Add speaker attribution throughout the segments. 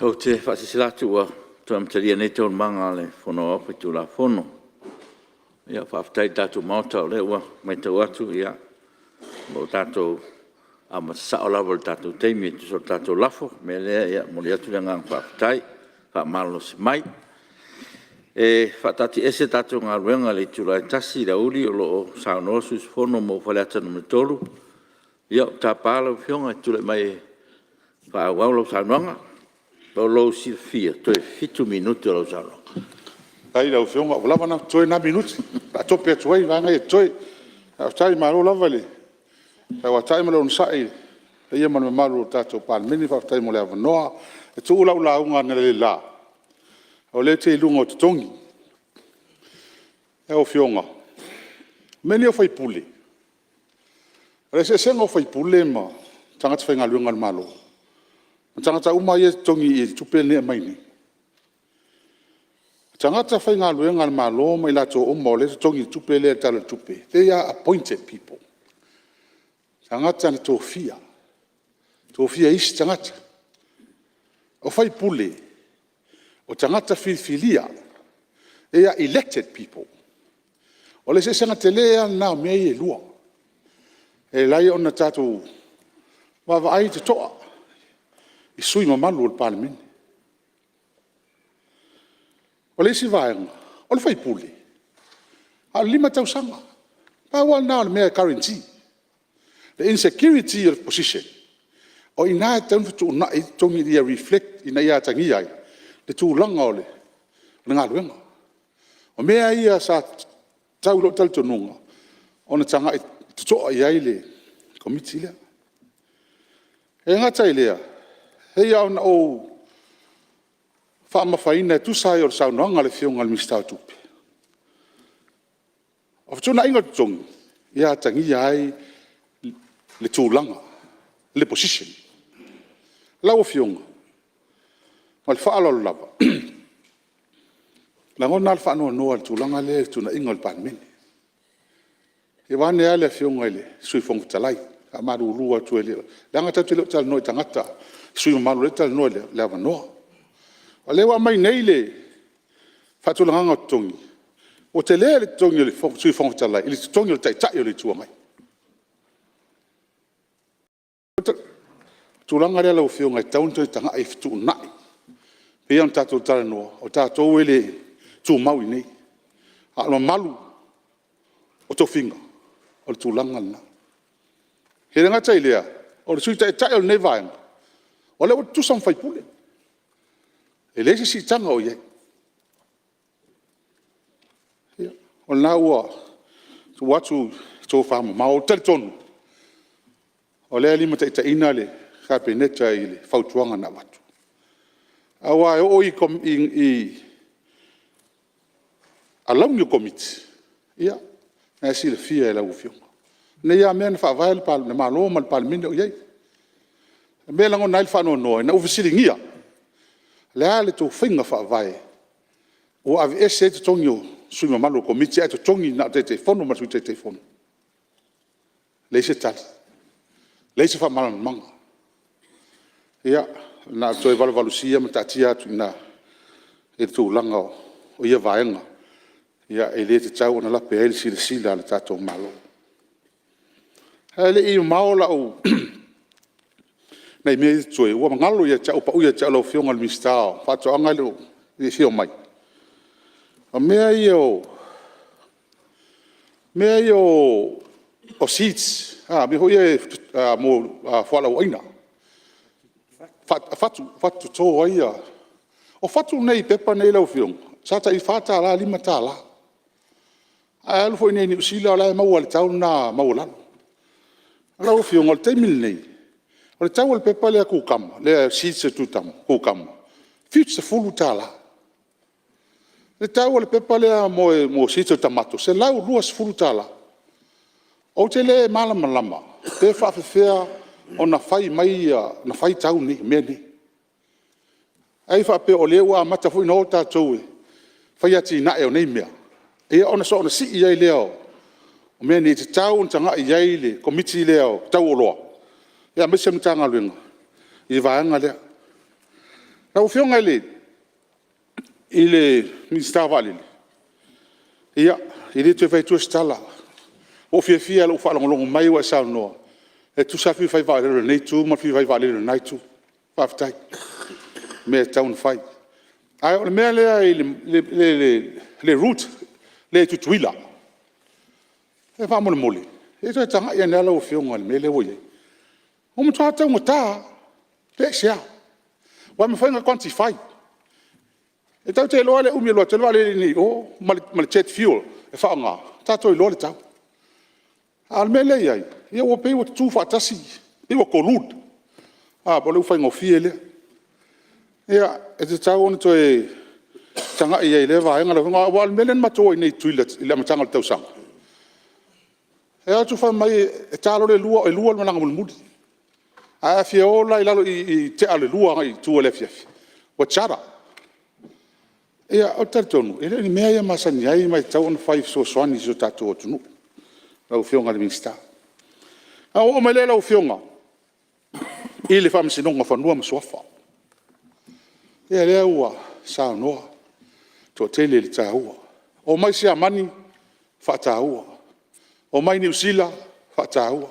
Speaker 1: Ou te faasilasila atu ua toe amatalia nei Taualumaga a le Fono Aoao Faitulafono. Faafetai i le tatou Maota o lea ua matau atu o lo o tatou amata sao lava i le tatou taimi e tusa o le tatou lafo. O le mea lea e momoli atu le agaga faafetai faamalolosi mai. E faataatiaese tatou galuega i le itula e 1:00 i le aoauli o lo o saunoa le sui usufono mo Faleata 3. Ou te tapa lau Afioga e te tulai mai e faaauau lau saunoaga. Mo lou silafia toe 7 minute o lau saunoaga.
Speaker 2: Faafetai i lau Afioga ua lava totoe na minute e faatope atu ai vaega ia e totoe. Faafetai malo lava le tauatai ma le onosai i le paia ma le mamalu o le tatou Palemene, faafetai mo le avanoa. E tuua lau lauga analeila o lea ou te i luga o totogi. Lau Afioga, o mea nei o sui usufono, o le eseesega o sui usufono ma tagata faigaluega a le Malo, o tagata uma ia e totogi i le tupe lea e aumai nei, o tagata faigaluega a le Malo ma i latou uma o lea e totogi i le tupe lea i le Tala o le Tupe, they are appointed people. O tagata na tofia, tofia e isi tagata. O sui usufono, o tagata filifilia, they are elected people. O le eseesega tele lava lena o mea ia e lua. E ala ai ona tatou vaavaai totoa i sui usufono mamalu o le Palemene. O le isi vaega, o le sui usufono, na o le 5 tausaga. Pau lava lena o le mea e guarantee, le insecurity of position, o i ina e tatau ona fetuunai ai totogi ina ia reflect ina ia atagia ai le tulaga o le galuega. O mea ia sa tatau i lou talitonuga ona tagai totoa i ai le Komiti lea. E le gata i lea, pei lava ona ou faamamafaina e tusa ai o le saunoaga a le Afioga i le Minisita o Tupe, o fetuunaiga o totogi, ia atagia ai le tulaga, le position. Lau Afioga, ma le faaaloalo lava, e lagona lava le faanoanoa i le tulaga lea i fetuunaiga o le Palemene. Vaeane lava le Afioga i le Sui Fofoga Fetalai, e faamalulu atu leaga tatou te le o talanoa i tagata, sui usufono mamalu o lea e talanoa i le avanoa. O lea ua aumai nei le faatulagaga o totogi, ua tele le totogi o le Sui Fofoga Fetalai i le totogi o le Taitai o le Itu Agai. O le tulaga lea lau Afioga e tatau ona toe tagai e fetuunai. E pei ona tatou talanoa, o tatou e le tumau i inei, a o le mamalu o tofiga, o le tulaga lena. E le gata i lea, o le Sui Taitai o lenei Vaega, o lea ua tutusa ma sui usufono, e leai se siitaga o i ai. Ia, o lena ua tuu atu le tofamamao. Ou te talitonu o lea e limataitaiina le Kapeneta i le fautuaga na avatu. Aua e oo i alauni o Komiti, ia, o lena e silafia e lau Afioga. O nei lava mea na faavae le Malo ma le Palemene o i ai. O le mea e lagona ai le faanoanoa, ina ua fesiligia, o le a le tou faiga faavae ua aveese ai totogi o sui mamalu o Komiti ae totogi na o Taitaifono ma le Sui Taitaifono? Leai se tali, leai se faamalamalamaga. Ia, na ona toe valuvalusia ma taatia atu i ina i le tulaga o ia vaega e le tatau ona lape ai le silasila a le tatou Malo. Ae le i mamao lau… nai mea ia e totoe, ua galo ia te au, ua pau ia te au lau Afioga i le Minisita o Faatoaga e le i afio mai, o mea ia o seeds, mea foi ia mo fualaau aina, fatu toto ai. O fatu nei i pepa nei lau Afioga, sa tai $4, $5. Ae a alu foi nei i Niu Sila o la e maua i le tau lena maualalo. Lau Afioga o le taimi lenei, o le tau o le pepa lea kukama, seeds a le kukama, e $70. Le tau o le pepa lea mo seeds o tamato e $120. Ou te le malamalama pe faapefea ona fai mai tau nei i mea nei. Ai faapea o lea ua amata foi ona o tatou e fai atinae o nei mea, ia ona soona sii ai lea o mea nei, e tatau ona tagai i ai le Komiti lea Tau o Oloa aemaise le Matagaluega i le vaega lea. Lau Afioga i le Minisita o Vaalele, ia, e le toe fai atua se tala. Ua ou fiafia lava i lou faalogologo mai o e saunoa, e tutusa lava le fia fai vaalele o lenei itu ma le fia fai vaalele o lena itu. Faafetai i mea e tatau ona fai. A o le mea lea i le route lea i Tutuila, faamolemole, se i toe tagai ane lava lau Afioga i le mea lea ua i ai. Ua matua taugata lava. Pe aisea? Aua e mafai ona quantify. E tatou te iloa le umi e alu atu ai le vaalele iinei i o ma le jet fuel e faaaoga, tatou iloa le tau. A o le mea lea e i ai, ua pei ua tutu faatasi, pei ua collude po o le upu faigofie lea. Ia, e tatau ona toe tagai i ai i lea vaega lau Afioga. Aua o le mea lea na matou o ai nei i Tutuila i le amataga o le tausaga, e o atu fai mai e ta loa le 2:00 e 2 le malaga mulimuli. Ae a fia o la i lalo i le tea o le 2:00 agai i tua i le afiafi, ua charter. Ia, ou te talitonu e le o ni mea ia e masani ai ma e tatau ona fai e fesoasoani i si o tatou atunuu lau Afioga i le Minisita. Ona ou oo mai lea lau Afioga i le Faamasinoga o Fanua ma Suafa. Ia o lea ua saunoa le toatele i le taua. Omai Siamani, faataua. Omai Niu Sila, faataua.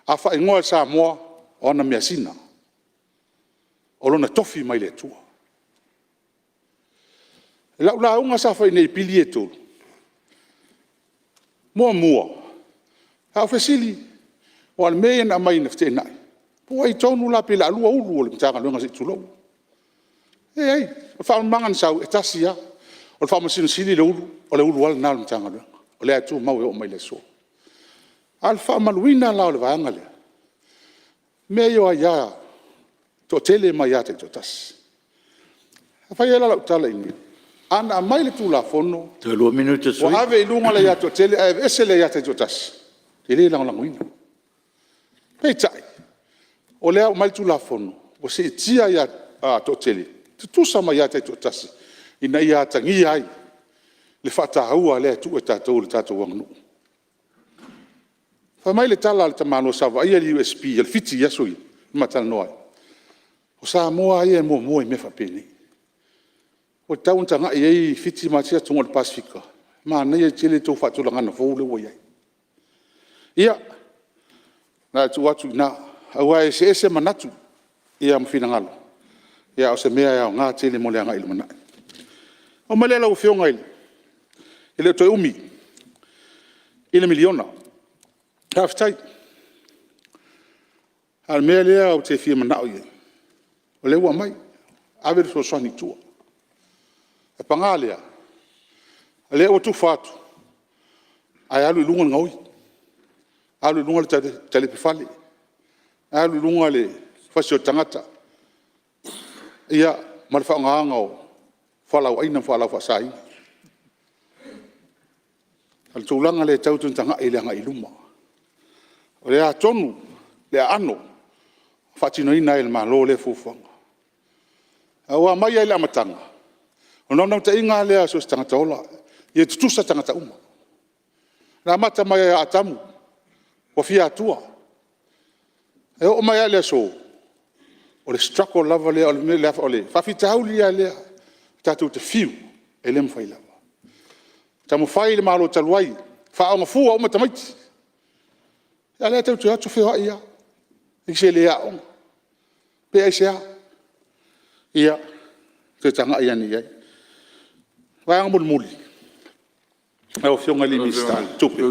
Speaker 2: A faaigoa e le Samoa, o ana measina, o lona tofi mai le Atua. I lau lauga sa fai i pili ia e 3, muamua, sa ou fesili, aua o le mea ia na aumai na feteenai, po o ai tonu la pe o le a 2 ulu o le Matagaluega se i tulou. E leai, o le faamalamalamaga na sau, e tasi lava. O le Faamasino Sili le ulu, o le ulu lava lena o le Matagaluega, o lea e tumau e oo mai i le aso. A o le faamamaluina la o le vaega lea, o mea ia o aia toatele ma aia taitoatasi. E fai ai la lau tala i inei, ana aumai le Tulafono
Speaker 1: Toe 2 minute o le sui usufono.
Speaker 2: ua ave i luga le aia toatele ae aveese le aia taitoatasi, e le lagolagoina. Peitai, o lea ua aumai le Tulafono ua siitia aia toatele, tutusa ma aia taitoatasi ina ia atagia ai le faataua lea e tuu e tatou i le tatou aganuu. Fai mai le tala a le tamaloa sa vaaia le USP a le Fiti i aso ia na ma talanoa ai, o Samoa lava ia e muamua i mea faapenei. Ua tatau ona tagai i ai Fiti ma isi atunuu o le Pasefika, manaia tele le tou faatulagaga fou lea ua i ai. Ia, na ona tuu atu i ina, aua e eseese manatu ma finagalo, a o se mea e aoga tele mo le agai i le lumanai. Ona oo mai lea lau Afioga e le o toe umi i le miliona. Faafetai. A o le mea lea ou te fia manao i ai, o lea ua aumai, ave le fesoasoani i tua. Ae paga lea, o lea ua tufa atu ae alu i luga le gaoi, alu i luga le talepe fale, alu i luga le fasi o le tagata, ia ma le faaaogaina o fualaau aina ma fualaau faasaina. O le tulaga lea e tatau ona tagai i le agai i luma. O le a tonu le aano e faatinoina ai e le Malo lea fuafuaga. Aua mai lava i le amataga, o le naunautaiga lava lea so o se tagata ola, ia tutusa tagata uma. Na amata mai lava ia Atamu ua fia Atua. E oo mai lava i le aso, o le struggle lava lea, o le faafitauli lava lea tatou te fiu e le mafai lava. Taumafai le Malo talu ai e faaaoga fua uma tamaiti, a o lea tatou te o atu feoai lava, isi e le aooga. Pe aisea? Ia toe tagai ane i ai. O le vaega mulimuli lau Afioga i le Minisita o Tupe…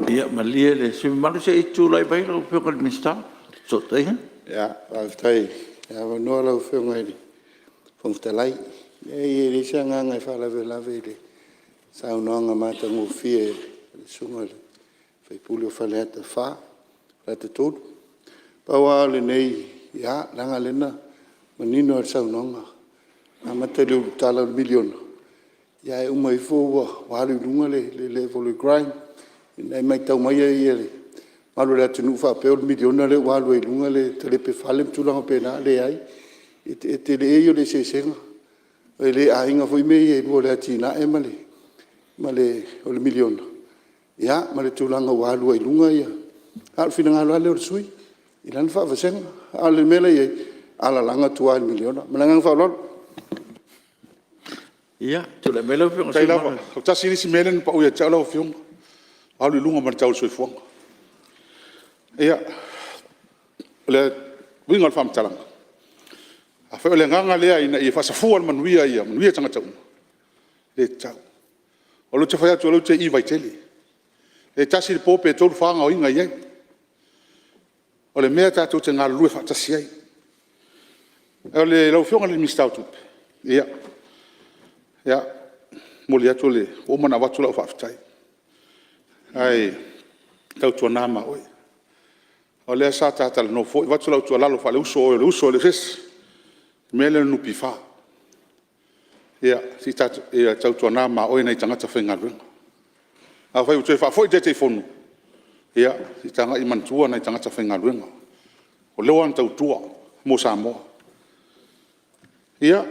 Speaker 1: Ia malie le sui usufono mamalu se i tulai mai lau Afioga i le Minisita o Fesootaiga. Faafetai mo le avanoa lau Afioga i le Fofoga Fetalai. Leai e leai se agaga e faalavelave i le saunoaga matagofie a le Susuga i le sui usufono o Faleata 3. Pau lava o lenei, ia leaga o lea na manino lava i le saunoaga,
Speaker 3: Amata i le $1 miliona ae uma ifo ua alu i luga le level o le crime. Ina ne i matau mai le mamalu o le atunuu faapea o le miliona lea ua alu ai i luga le talepe fale ma tulaga faapena, leai e tele ia o le eseesega. E le aiga foi mea ia e 2 o le atinae ma le miliona ma le tulaga ua alu ai i luga ia, a o le finagalo lava lea o le sui usufono i lana faavasega. A o le mea la e i ai, alalaga atu lava i le miliona. Ma le agaga faaaloalo.
Speaker 1: Ia tulai mai lau Afioga i le
Speaker 2: Faafetai
Speaker 1: sui usufono
Speaker 2: lava.
Speaker 1: mamalu.
Speaker 2: Tasi le isi mea lea na pau ia te au lau Afioga, ua alu i luga ma le tau o le soifuaga. Ia, o le uiga o le faamatalaga, afai o le agaga lea ina ia faasafua le manuia ia manuia tagata uma, e le tatau. O lea ou te fai atu o lea ou te i i Vaitele, pe tasi le po pe 3, 4 gaoiga e i ai. O le mea tatou te galulue faatasi ai. Lau Afioga i le Minisita o Tupe, ia e momoli atu le… ua uma ona avatu lau faafetai, ae tautuana ma oe, o lea sa ta talanoa foi, avatu lau tuualalo faale-uso o oe o le uso e le o se isi, le mea lea o le NPF. Ia tautuana ma oe nai tagata faigaluega. Afai ua toe faafoi le Taitaifono, ia se i tagai e manatua nai tagata faigaluega ua leva ona tautua mo Samoa. Ia,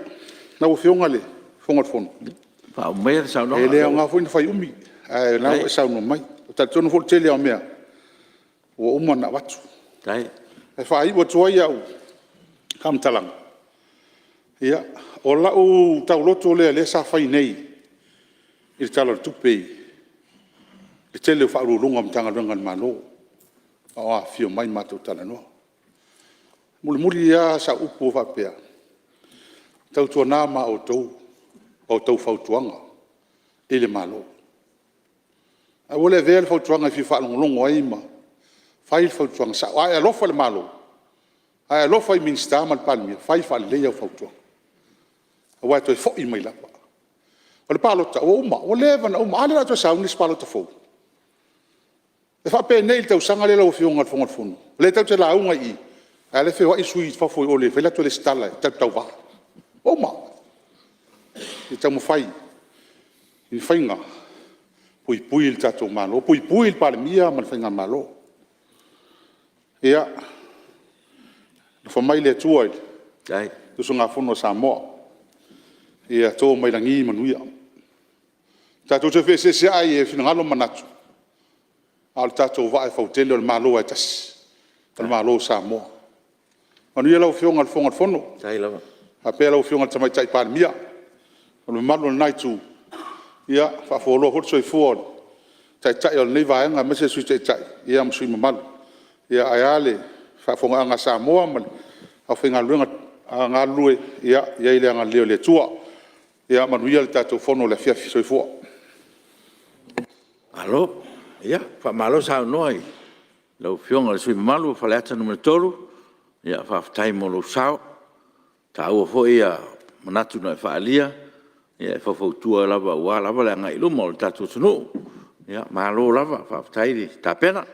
Speaker 2: lau Afioga i le Fofoga Fetalai,
Speaker 1: Faauma maia le saunoaga
Speaker 2: e le aoga foi ona fai umi, ae o lena ua e saunoa mai. Ou te talitonu foi o le tele lava o mea ua uma ona avatu. E faaiu atu ai au faamatalaga, ia, o lau tauloto lea sa fai nei i le Tala o le Tupe i le tele o Ofisa Sili o Pulega o Matagaluega a le Malo a o afifio mai matou talanoa. E mulimuli lava sau upu e faapea, tautuana ma outou a outou fautuaga i le Malo. Aua le avea le fautuaga e fia faalogologo ai ma fai le fautuaga sao. A e alofa i le Malo, a e alofa i Minisita ma le Palemia, fai faalelei au fautuaga aua e toe foi mai lava. O le palota ua uma, ua leva ona uma. A lea o le a toe sauni le isi palota fou. E faapenei i le tausaga lea lau Afioga i le Fofoga o le Fono, o lea tatou te lauga i i, a o lea e feoai sui i fafo i o e fai latou resitala e tauva. Ua uma. Se i taumafai i faiga e puipui le tatou Malo, puipui le Palemia ma le Faigamalo. Ia, alofa mai le Atua i le usugafono a Samoa, ia to mai lagi manuia. Tatou te feeseeseai i finagalo ma manatu, a o le tatou vaa e fautele o le Malo lava e tasi, o le Malo o Samoa. Manuia lau Afioga i le Fofoga o le Fono, faapea lau Afioga i le Tamaitai Palemia ma le mamalu o lena Itu, ia faafualoa foi le soifua o le Taitai o lenei Vaega aemaise le Sui Taitai ma sui usufono mamalu. Ae a le faafofogaaga a Samoa ma le aufaigaluega galulue, ia i ai le agalelei o le Atua. Ia manuia le tatou Fono i le afiafi. Soifua.
Speaker 1: Malo, faamalo saunoa i lau Afioga i le sui usufono mamalu o Faleata 3, faafetai mo lou sao. E taua foi manatu na e faaalia e faufautua lava aua lava le agai i luma o le tatou atunuu. Malo lava faafetai le tapena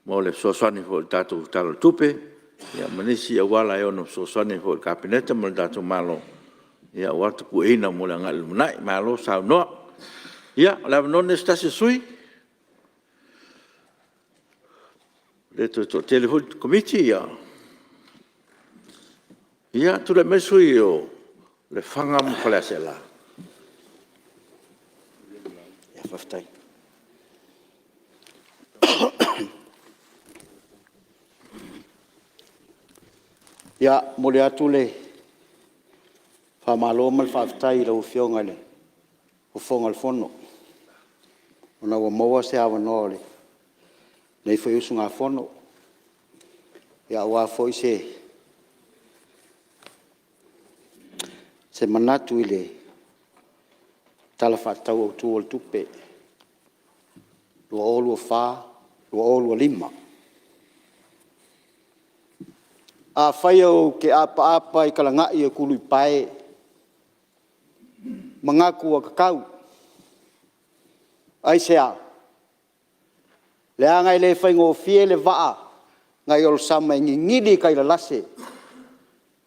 Speaker 1: mo le fesoasoani foi i le tatou Tala o le Tupe ma nisi auala e ono fesoasoani ai foi i le Kapeneta ma le tatou Malo aua le tapueina mo le agai i le lumanai. Malo saunoa. Ia o le avanoa lenei mo se tasi o sui usufono. E le toe toatele foi le Komiti. Ia, tulai mai le sui usufono mo Lefaga ma Faleaseela.
Speaker 4: Ia, e momoli atu le faamalo ma le faafetai i lau Afioga i le Fofoga o le Fono ona ua maua se avanoa o lenei foi usugafono aua foi se manatu i le Tala Faatatau Autu o le Tupe 2024/2025. Afai ou te apaapa i talagai o Uluipae, manatu ua tatau. Aisea? Leaga e le faigofie le vaa nai Olo-sama e ninini i tai lalase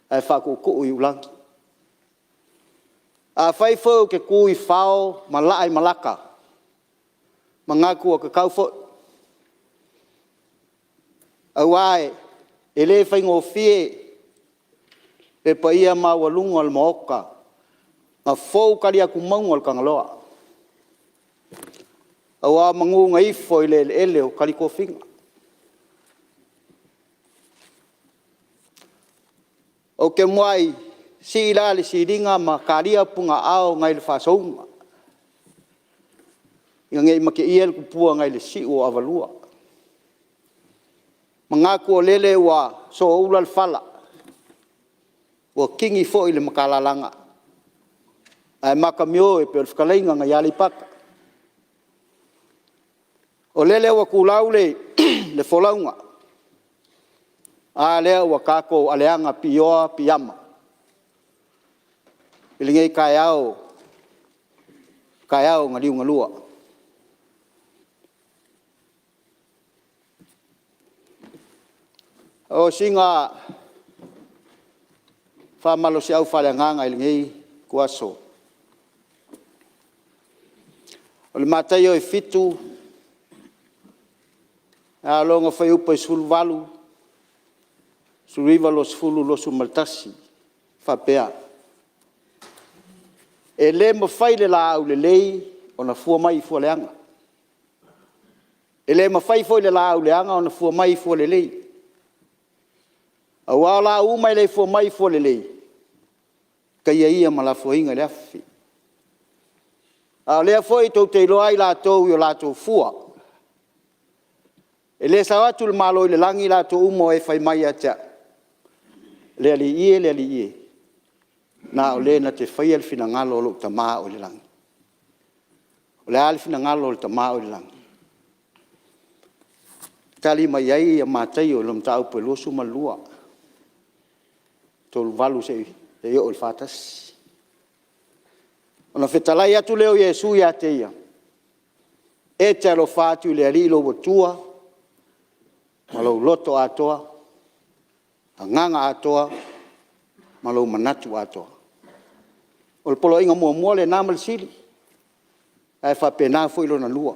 Speaker 4: ae faatuutuu i iulagi. Afai foi ou te tu i fao ma laa i malata, manatu ua tatau foi, aua e le faigofie le paia maualuga o le Maota na fou taliatumauga o le Tagaloa, aua o manu na ifo i le eleele o tali tofiga. Ou te muai sii la le siliga ma talia punaaao nai le faasouga ina ne i mateia le tupua nai le siu o Avarua. Manatu o lele ua sooula le fala, ua tini foi le matalalaga ae matamio e pei o le fetalaiga nai Aleipata. O lele ua tulau le folauga, a lea ua tatou aleaga piioa piiama i lenei taeao, taeao na liugalua. O sina faamalosiau faaleagaga i lenei ituaso, o le Mataio e 7 a o lona fuaiupu e 18, 19, 20, 21, e faapea; “E le mafai e le laau lelei ona fua mai i fua leaga, e le mafai foi e le laau leaga ona fua mai i fua lelei. Aua o laau uma e le fua mai i fua lelei, e taia ia ma lafoina i le afi. A o lea foi tou te iloa ai i latou i o latou fua. E le sao atu i le Malo o le lagi i latou uma o e fai mai ia te au, Le Alii e, le Alii e, na o le na te faia le finagalo o lou Tama o i le lagi. O le a le finagalo o le Tama o i le lagi? E tali mai ai Mataio i lona mataupu e 22, 38 seia oo i le 41. Ona fetalai atu lea o Iesu ia te ia, e te alofa atu i le Alii lou Atua ma lou loto atoa, agaga atoa ma lou manatu atoa. O le poloaiga muamua lena ma le sili, ae faapena foi lona lua,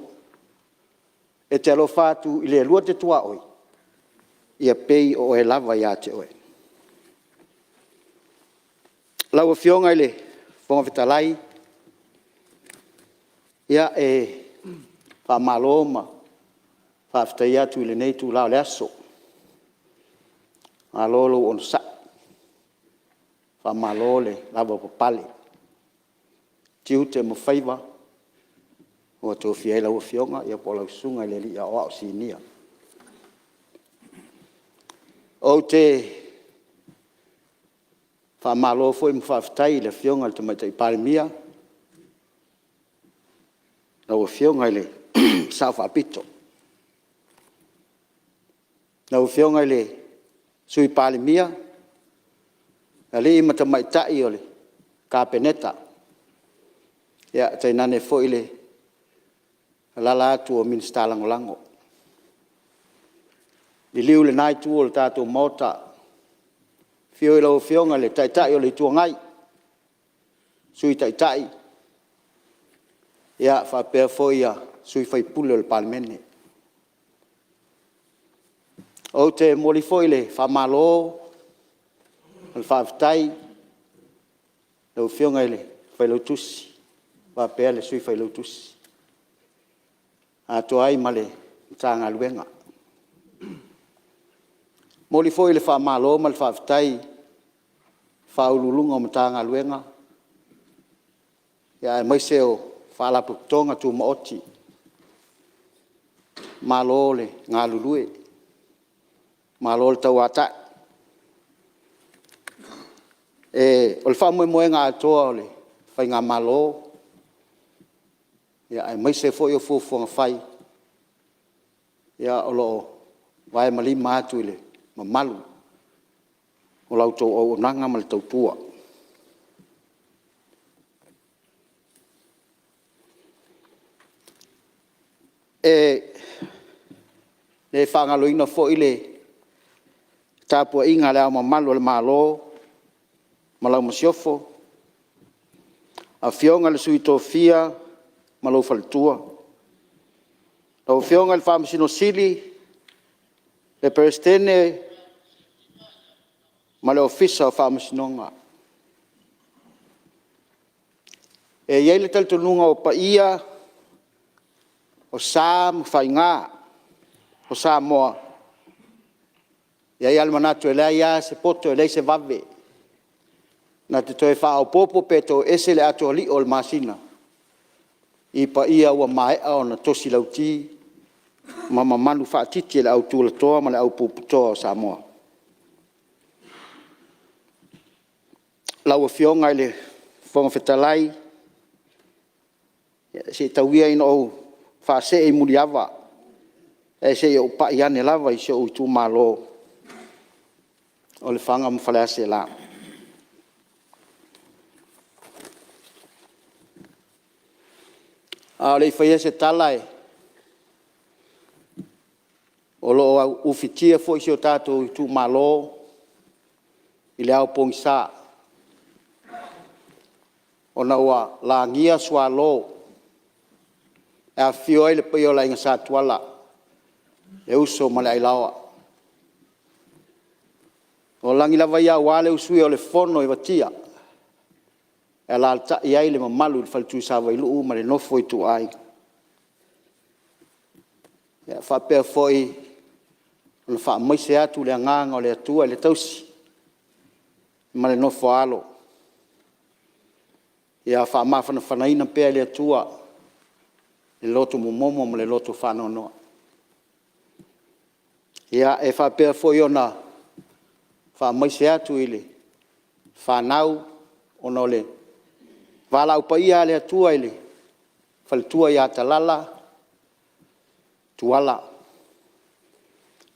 Speaker 4: e te alofa atu i le lua te tuaoi ia pei o oe lava ia te oe. Lau Afioga i le Fofoga Fetalai, ia e faamalo ma faafetai atu i lenei itula o le aso, malo lou onosai, faamalo le lavapapale i tiute ma faiva ua tofia ai lau Afioga po o lau Susuga i le Alii Aoao Sinia. Ou te faamalo foi ma faafetai i le Afioga i le Tamaitai Palemia, lau Afioga i le Sao Faapito, lau Afioga i le Sui Palemia, alii ma tamaitai o le Kapeneta, tainane foi le alaala atu o Minisita Lagolago. Liliu i lena Itu o le tatou Maota, afio lau Afioga i le Taitai o le Itu Agai, Sui Taitai faapea foi sui usufono o le Palemene. Ou te momoli foi le faamalo ma le faafetai i lau Afioga i le Failautusi faapea le Sui Failautusi, atoa ai ma le Matagaluega. E momoli foi le faamalo ma le faafetai i Ofisa Sili o Pulega o Matagaluega aemaise o Faalapotopotoga Tumaoti. Malo le galulue, malo le tauatai. O le faamoemoega atoa o le faigamalo aemaise foi o fuafuaga fai, o lo o vae ma lima atu i le mamalu o la outou auaunaga ma le tautua. E le faagaloina foi le tapuaiga a Le Ao Mamalu o le Malo ma lau Masiofo, Afioga i le Sui Tofia ma lou Faletua, lau Afioga i le Faamasino Sili, le Peresetene ma le Ofisa o Faamasinoga. E i ai le talitonuga o paia, o sa ma faiga o Samoa, e i ai lava le manatu e leai lava se poto e leai se vave na te toe faaopoopo pe toese le atoalio o le masina i paia ua maea ona tosi lauti ma mamanu faatiti e le au tulatoa ma le au puputoa o Samoa. Lau Afioga i le Fofoga Fetalai, se i tau ia ina ou faasee i muliava ae se i ou pai ane lava i si ou itumalo o Lefaga ma Faleaseela. A o le i faia se tala, o lo o ufitia foi si o tatou itumalo i le ao pogisa, ona ua lagia sualo e afifio ai le paia o le Aiga Sa Tuala, le Uso ma le Ailaoa. O lagi lava ia aua le usuia o le fono i Vatia e alaalatai ai le mamalu i le Fale Tuisavailuu ma le nofo a ituaiga, e faapea foi ona faamaise atu le agaga o le Atua i le tausi ma le nofo a alo, ia faamafanafanaina pea e le Atua le loto momomo ma le loto faanoanoa. E faapea foi ona faamaise atu i le fanau ona o le valaau paia a le Atua i le faletua ia Talala Tuala,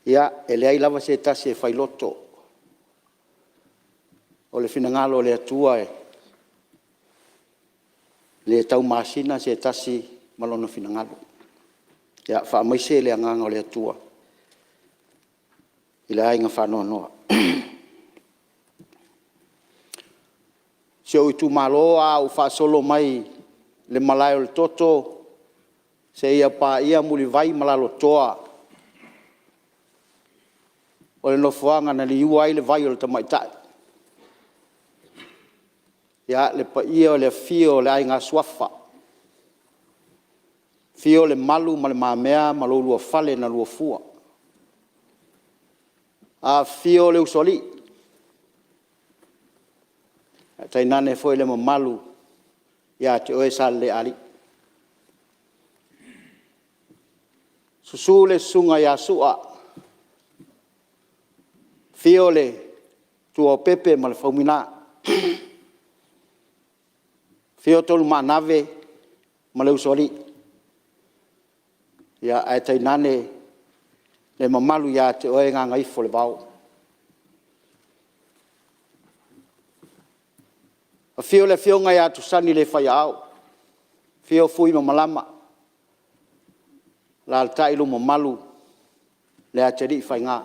Speaker 4: ia, e leai lava se tasi e failoto, o le finagalo o le Atua e le taumasina se tasi ma lona finagalo. Ia faamaise le agaga o le Atua i le aiga faanoanoa. Si ou itumalo, a ou faasolo mai le malae o le toto seia paia Mulivai ma Lalotoa o le nofoaga na liua ai le vai o le tamaitai, ia, le paia o le afio o le Aiga Suafa, afio Lemalu ma Le Mamea ma lo oulua Fale na luafua, afifio le Usoalii, ae tainane foi le mamalu ia te oe Saleleaalii. Susu le Susuga ia Sua, afio le Tuaopepe ma le Faumuina, afio Tolumaanave ma le Usoalii, ae tainane le mamalu ia te oe Gagaifoolevao. Afio le Afioga ia Tusanilaifaiaao, afio Fui ma Malama, alaalatai lou mamalu Leatialiifaiga.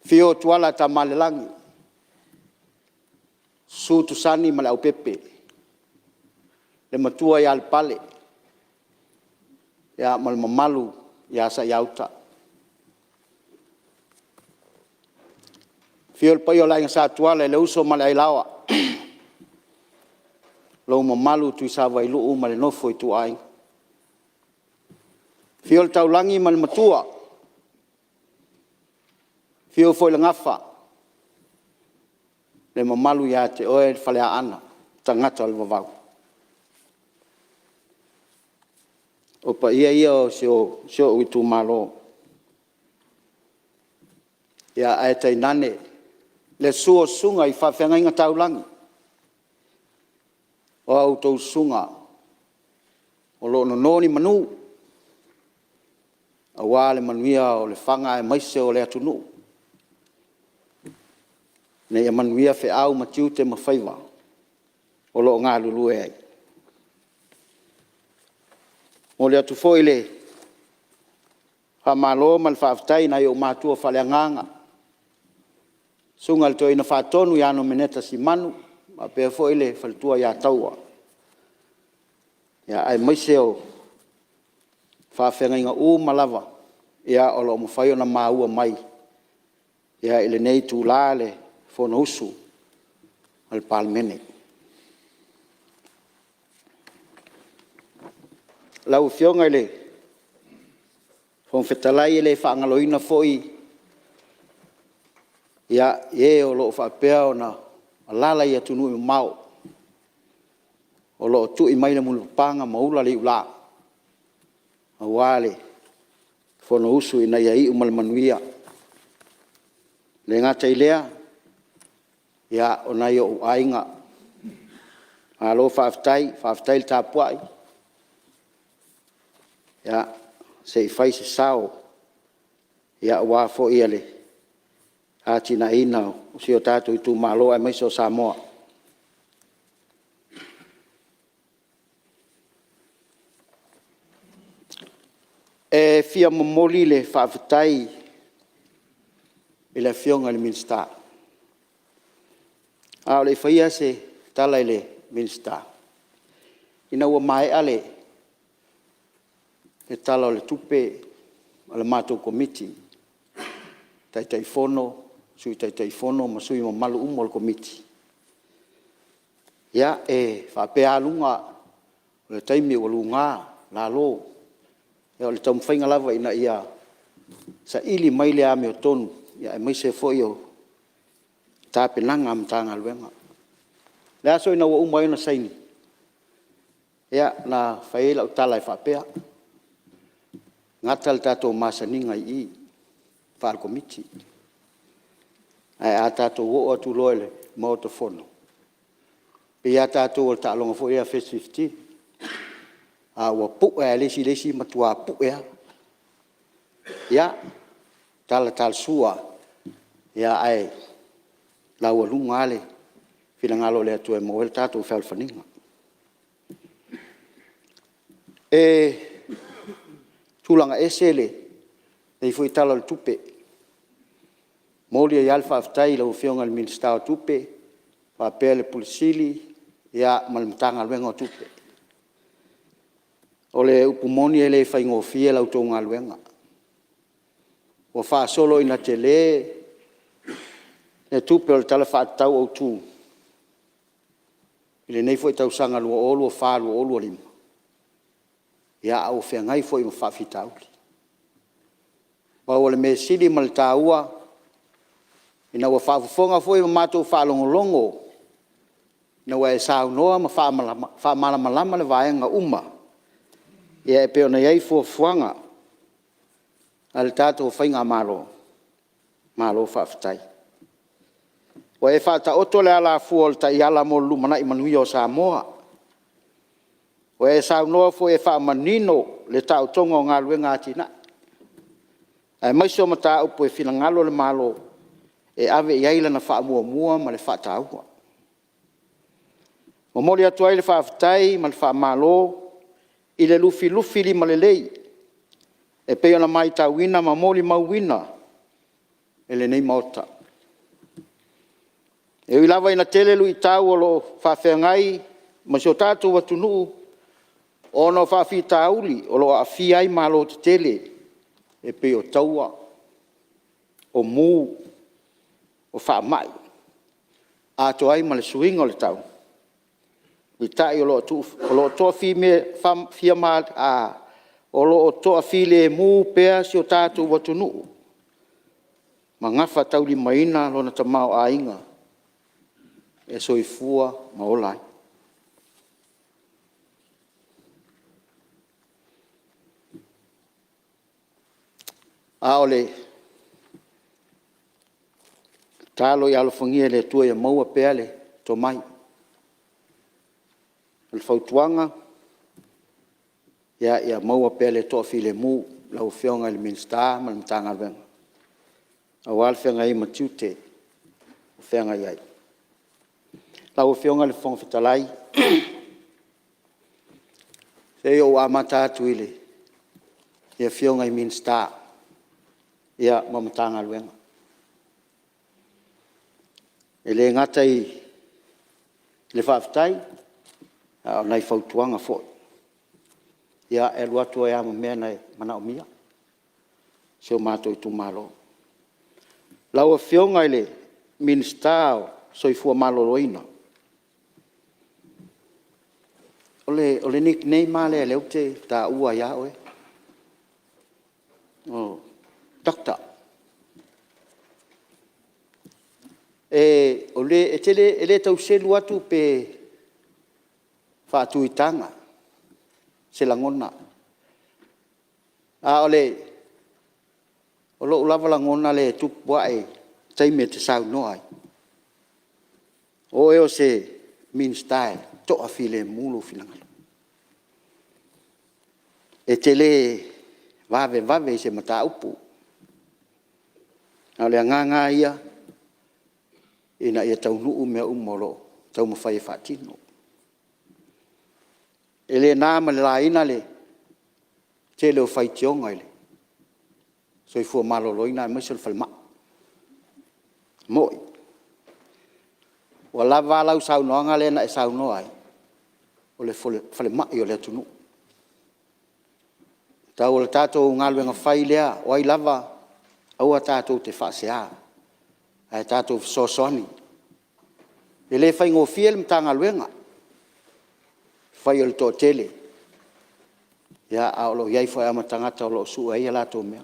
Speaker 4: Afio Tuala Tamaalelagi, susu Tusani ma Leaupepe, le Matua ia Lepale ma le mamalu ia Saiauta. Afio le paia o le Aiga Sa Tuala, le Uso ma le Ailaoa, lou mamalu Tuisavailuu ma le nofo a ituaiga. Afio le Taulagi ma le Matua, afio foi le Gafa, le mamalu ia te oe le Faleaana, tagata o le vavau. O paia ia o si ou itumalo, ae tainane le susu o susuga i faafeagaiga taulagi, o a outou susuga o lo o nono ni manu aua le manuia o Lefaga aemaise o le atunuu, ina ia manuia feau ma tiute ma faiva o lo o galulue ai. E momoli atu foi le faamalo ma le faafetai i nai ou matua faaleagaga, Susuga i le Toeaina Faatonu ia Nomeneta Simanu faapea foi le faletua ia Taua, aemaise o faafeagaiga uma lava o lo o mafai ona maua mai i lenei itula le Fonousu a le Palemene. Lau Afioga i le Fofoga Fetalai, e le faagaloina foi e o lo o faapea ona alaala i atunuu e mamao o lo o tui mai le mulipapaga ma ula le iula aua le Fonousu ina ia iu ma le manuia. E le gata i lea, o nai ou aiga, malo faafetai, faafetai le tapuai, se i fai se sao aua foi le atinaeina o si o tatou itumalo aemaise o Samoa. E fia momoli le faafetai i le Afioga i le Minisita. A o le i faia se tala i le Minisita, ina ua maea le Tala o le Tupe a le matou Komiti, Taitaifono, Sui Taitaifono ma sui usufono mamalu uma o le Komiti, ia, e faapea lava luga o le taimi ua luga, lalo, ia o le taumafaiga lava ina ia saili mai le amiotonu, aemaise foi o tapenaga a Matagaluega. O le aso ina ua uma ai ona saini, ia na fai ai lau tala e faapea, gata le tatou masaniga i i faale-Komiti, ae a tatou oo atu loa i le Maota Fono, e pei lava tatou o le taaloga foi lea First 15, a ua pu'e lava e le isi le isi, matua pu'e lava. Ia, talatala sua, ae laualuga lava le finagalo o le Atua e maua ai le tatou fealofaniga. E tulaga ese lenei foi Tala o le Tupe. E momoli ai lava le faafetai i lau Afioga i le Minisita o Tupe faapea le Ofisa Sili ma le Matagaluega o Tupe. O le upu moni e le faigofie la outou galuega. Ua faasolo ina tele le tupe o le Tala Faatatau Autu i lenei foi tausaga 2024/2025, a ua feagai foi ma faafitauli. Pau o le mea sili ma le taua, ina ua faafofoga foi ma matou faalogologo ina ua e saunoa ma faamalamalama vaega uma e pei ona i ai fuafuaga a le tatou faigamalo, malo faafetai. Ua e faataoto le alafua o le taiala mo le lumanai manuia o Samoa. Ua e saunoa foi e faamanino le taotoga o galuega atinae, aemaise o mataupu e finagalo le Malo e ave i ai lana faamuamua ma le faataua. E momoli atu ai le faafetai ma le faamalo i le lufilufi limalelei e pei ona matauina ma molimauina e lenei Maota. E ui lava ina tele luitau o lo o faafeagai ma si o tatou atunuu ona o faafitauli o lo o aafia ai malo tetele e pei o taua, o mu, o faamai, atoa ai ma le suiga o le tau, peitai o lo o toafilemu pea si o tatou atunuu ma gafataulimaina lona tamaoaiga e soifua ma ola ai. A o le tatalo ia alofagia e le Atua ia maua pea le tomai. O le fautuaga, ia maua pea le toafilemu lau Afioga i le Minisita ma le Matagaluega aua le feagai ai ma tiute o feagai ai. Lau Afioga i le Fofoga Fetalai, se i ou amata atu i Afioga i Minisita ma Matagaluega. E le gata i le faafetai, a o nai fautuaga foi. Ia, e alu atu ai lava ma mea na e manaomia e si o matou itumalo. Lau Afioga i le Minisita o le Soifua Maloloina, o le nickname lava lea o lea ou te taua ai lava oe, o Doctor. E le tau selu atu pe faatu i taga se lagona, a o lou lava lagona lea e tupu ae i taimi e te saunoa ai, o oe o se Minisita e toafilemu lou finagalo. E te le vavevave i se mataupu. A o le agaga lava ia ina ia taunuu mea uma o lo o taumafai e faatino. E le na ma le laina le tele o faitioga i le soifua maloloina aemaise o le falemai. E moni, ua lava lau saunoaga lea na e saunoa ai, o le falemai o le atunuu. Atau o le tatou galuega fai lea, o ai lava, aua tatou te faasea, ae tatou fesoasoani. E le faigofie le Matagaluega, le fai o le toatele, ae o lo o i ai foi lava ma tagata o lo o sue ai a latou mea.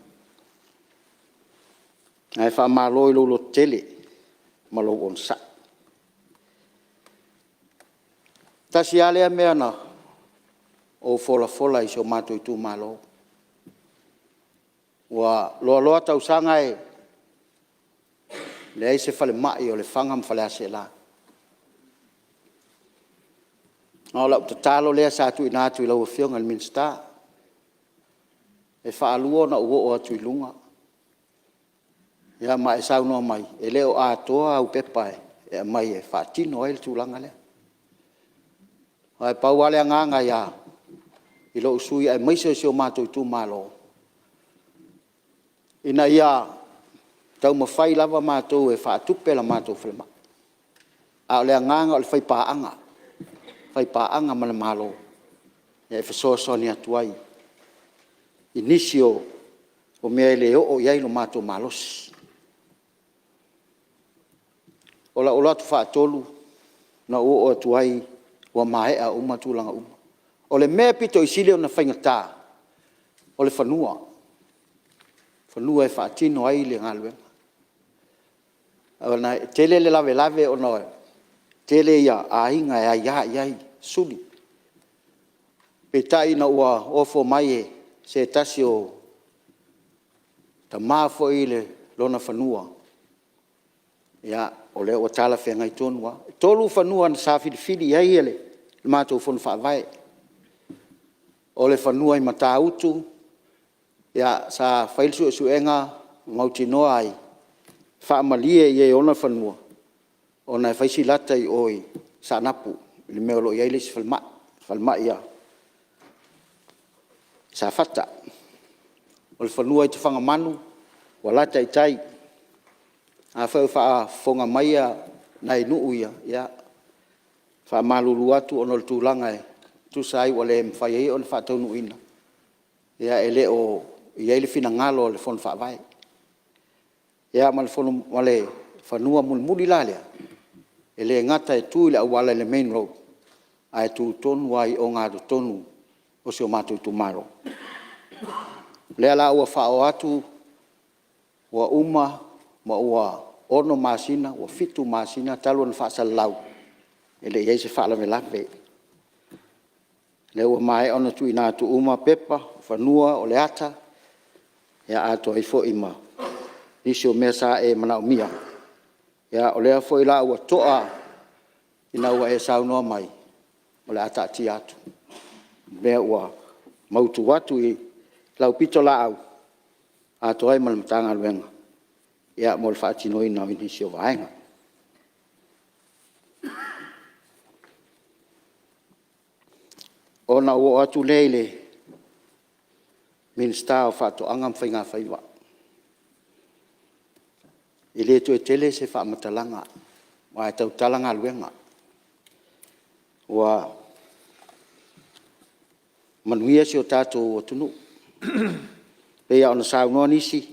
Speaker 4: Ae faamalo i lou lototele ma lou onosai. E tasi lava lea mea na ou folafola i si o matou itumalo, ua loaloa tausaga e leai se falemai o Lefaga ma Faleaseela. Ma o lau tatalo lea sa tuuina atu i lau Afioga i le Minisita, e faalua ona ou oo atu i luga ma e saunoa mai, e le o atoa au pepa e aumai e faatino ai le tulaga lea. Aua e pau lava le agaga i lou sui usufono aemaise o si o matou itumalo, ina ia taumafai lava matou e faatupe le matou falemai. A o le agaga o le faipaaga, faipaaga ma le Malo e fesoasoani atu ai i nisi o mea e le oo i ai lo matou malosi. O lau alu atu faatolu na ou oo atu ai ua maea uma tulaga uma. O le mea e pito sili ona faigata, o le fanua, o fanua e faatino ai le galuega. Ona e tele le lavelave ona e tele aiga e aia i ai suli. Peitai ina ua ofo mai se tasi o tama foi lona fanua, ia o lea ua talafeagai tonu lava. E 3 fanua sa filifili i ai le matou Fono Faavae. O le fanua i Matautu sa fai le suesuega ma mautinoa ai, e faamalie i e e ona le fanua ona e fai si lata i o i Saanapu i le mea o lo o i ai le isi falemai, le falemai i Safata. O le fanua i Tafagamanu, ua lata i tai. Afai o faafofoga mai nai nuu ia, ia e faamalulu atu ona o le tulaga e tusa ai ua le mafai ai ona faataunuuina, ia e le o i ai le finagalo o le Fono Faavae. Ia ma le fanua mulimuli la lea, e le gata e tu i le auala i le main road, ae tu tonu lava i ogatotonu o si o matou itumalo. O lea la ua faaoo atu ua uma ma ua 6 masina ua 7 masina talu ona faasalalau, e le i i ai se faalavelave. O lea ua maea ona tuuina atu uma pepa, o fanua, o le ata, atoa ai foi ma nisi o mea sa e manaomia. Ia o lea foi la ua to'a ina ua e saunoa mai, o le a taatia atu, o lea ua mautu atu i lau pitolaau atoa ai ma le Matagaluega mo le faatinoina o nisi o vaega. Ona ou oo atu lea i le Minisita o Faatoaga ma Faigafaiva. E le toe tele se faamatalaga. Aua e tautala galuega, ua manuia si o tatou atunuu. E pei lava ona saunoa nisi,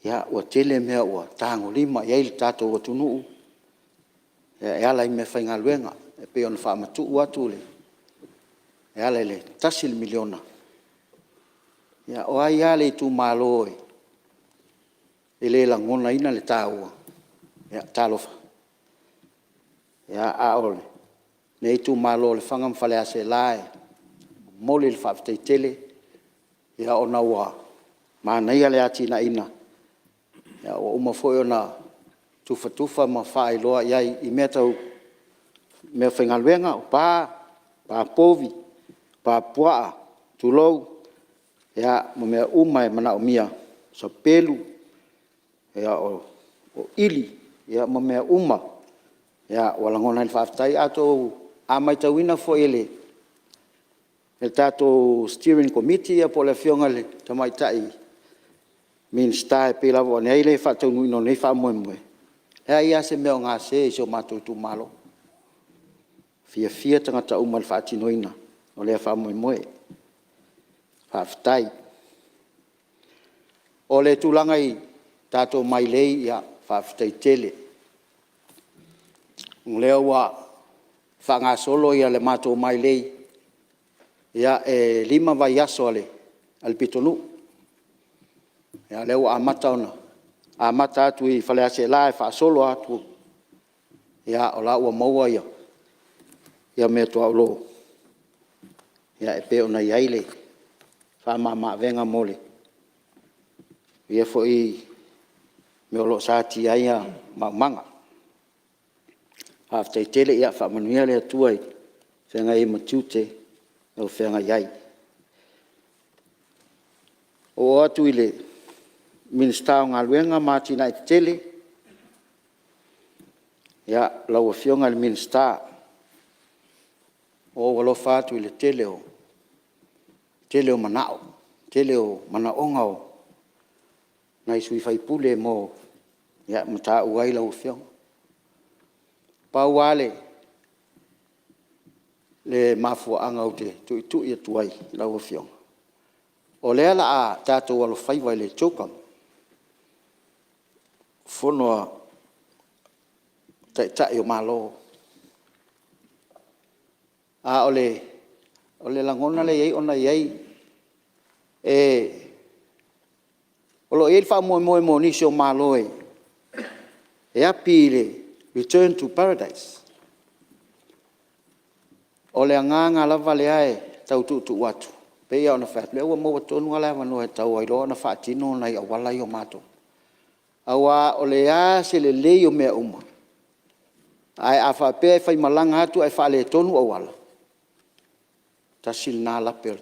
Speaker 4: ia ua tele mea ua tagolima i ai le tatou atunuu e ala i meafaigaluega e pei ona faamatuu atu e ala i le $1 miliona. Ia o ai lava le itumalo e le lagonaina le taua, ia talofa. A o lenei itumalo o Lefaga ma Faleaseela e momoli le faafetai tele ona ua manaia le atinaeina, ua uma foi ona tufatufa ma faailoa i ai i mea tau meafaigaluega, o pa, pa povi, pa puaa, tulou, ma mea uma e manaomia, sapelu, o ili ma mea uma ua lagona ai le faafetai. A matauina foi e le tatou Steering Committee po o le Afioga i le Tamaitai Minisita e pei lava ona i ai le faataunuuina o lenei faamoemoe, e leai lava se mea o gase i si o matou itumalo. E fiafia tagata uma i le faatinoina o lea faamoemoe. Faafetai. O le tulaga i tatou mailei, ia faafetai tele. O lea ua faagasolo le matou mailei, e 5 vaiaso a le pitonuu. O lea ua amata atu i Faleaseela e faasolo atu, ia o la ua maua meaituolo e pei ona i ai le faamamaavega mo ia foi mea o lo o satia ai maumaga. Faafetai tele, ia faamanuia le Atua i le feagai ai ma tiute o lo o feagai ai. Oo atu i le Minisita o Galuega ma Atinae Tetele, lau Afioga i le Minisita, ua ou alofa atu i le tele o manao, tele o manaoga o nai sui usufono ma taua ai lau Afioga. Pau lava le mafuaaga ou te tuitui atu ai i lau Afioga, o lea o le a tatou alofaiva i le CHOGM, Fono a Taitai o Malo. A o le lagona lea e i ai ona e i ai, o lo o i ai le faamoemoe mo nisi o Malo e api i le return to paradise. O le agaga lava lea e tau tuutuu atu, e pei lava ona fai atu, o lea ua maua tonu lava le avanoa e tatau ai loa ona faatino nai auala ia o matou. Aua o le a se lelei o mea uma, ae a faapea e faimalaga atu ae faaletonu auala, tasi lena lape o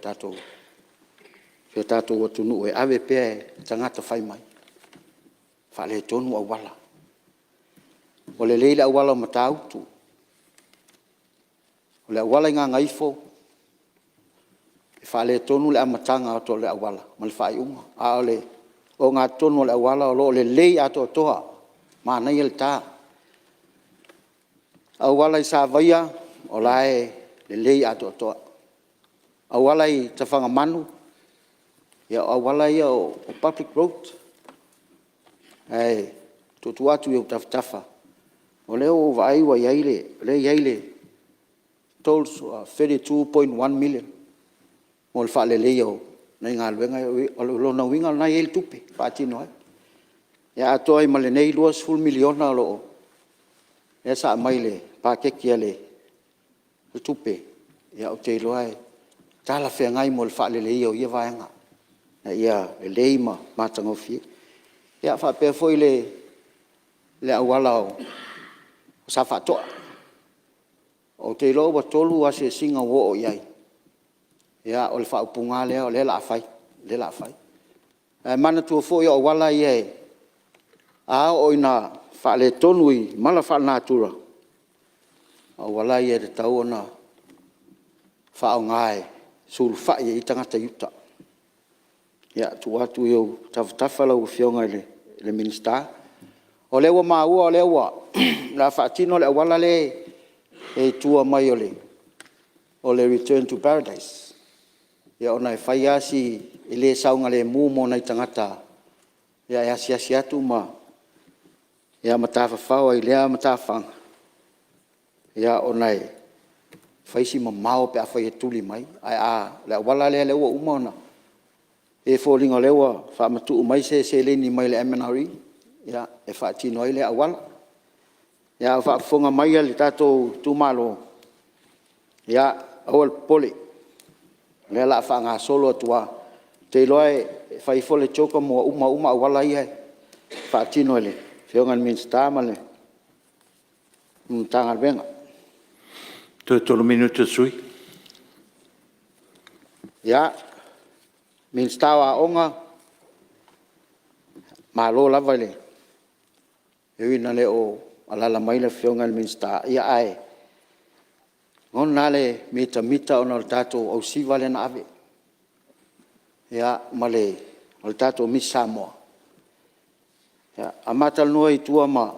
Speaker 4: si o tatou atunuu e ave pea e tagata fai mai, faaletonu auala. Ua lelei le auala o Matautu, o le auala i Gagaifo, e faaletonu le amataga atu o le auala ma le faaiuga, a o le ogatotonu o le auala o lo o lelei atoatoa, manaia le ta. O auala i Savaia, o la e lelei atoatoa. O auala i Tafagamanu, o auala ia o public roads. Ae tuutuu atu i ou tafatafa, o lea ua ou vaai o lea e i ai le $32.1 million mo le faaleleia o nai galuega ia. O lona uiga o lena e i ai le tupe e faatino ai. Ia atoa ai ma lenei $20 miliona lea sa aumai i le paketi a le tupe, ia ou te iloa e talafeagai mo le faaleleia o ia vaega ina ia lelei ma matagofie. Ia faapea foi le auala o Safaatoa. Ou te iloa ua 3 asiasiga ua oo i ai, ia o le faaupuga lava lea o lea o le a fai, o lea o le a fai. Ae manatua foi o auala ia a oo ina faaletonu i mala faalenatura, o auala ia e tatau ona faaaoga e sulufai i ai tagata i uta. Ia, tuu atu i ou tafatafa lau Afioga i le Minisita. O lea ua maua o lea o le a faatino le auala lea e i tua mai o le Return to Paradise, ona e fai lava si… e le saogalemu mo nai tagata e asiasi atu ma tafafao ai i lea matafaga, ona e fai si mamao pe afai e tuli mai. Ae o le auala lea ua uma ona… e pei e foliga o lea ua faamatuu mai se seleni mai le MNRE e faatino ai lea auala. A o faafofoga mai le tatou itumalo, ia aua le popole, o lea o le a faagasolo atu lava. Ou te iloa e fai ifo le CHOGM ua uma uma auala ia e faatino e le Afioga i le Minisita ma le Matagaluega.
Speaker 1: Toe 3 minute o le sui usufono.
Speaker 4: Ia, Minisita o Aoga, malo lava le… e ui ina le o alaala mai le Afioga i le Minisita, ae lagona lava le mitamita ona o le tatou ausiva lea na ave, ma le tatou Misi Samoa. A ma talanoa i tua ma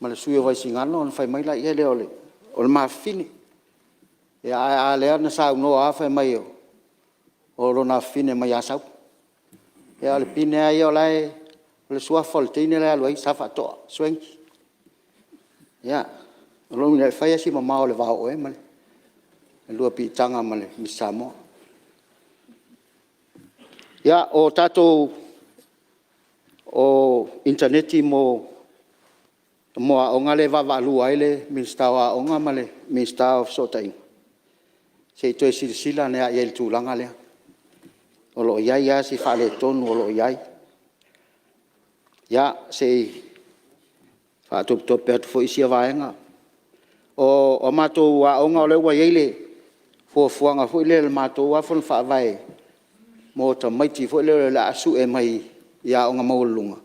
Speaker 4: le sui usufono o Vaisigano ona fai mai lea o le ma fafine, a o lea na saunoa lava fai mai o lona afafine mai Asau. A o le pine lava ia o la e… o le suafa o le teine la e alu ai Sa Faatoa Schwenkie. Ia, o lona uiga e fai lava si mamao o le va o oe ma le lua piitaga ma le Misi Samoa. Ia, o tatou initaneti mo aoga lea e vaavaalua ai le Minisita o Aoga ma le Minisita o Fesootaiga, se i toe silasila ane lava i ai i le tulaga lea. O lo o i ai lava si faaletonu o lo o i ai. Ia, se i faatopetope atu foi sia vaega. O matou aoga o lea ua i ai le fuafuaga foi lea i le matou lava fono faavae mo tamaiti foi lea o le a sue mai i aoga maualuluga,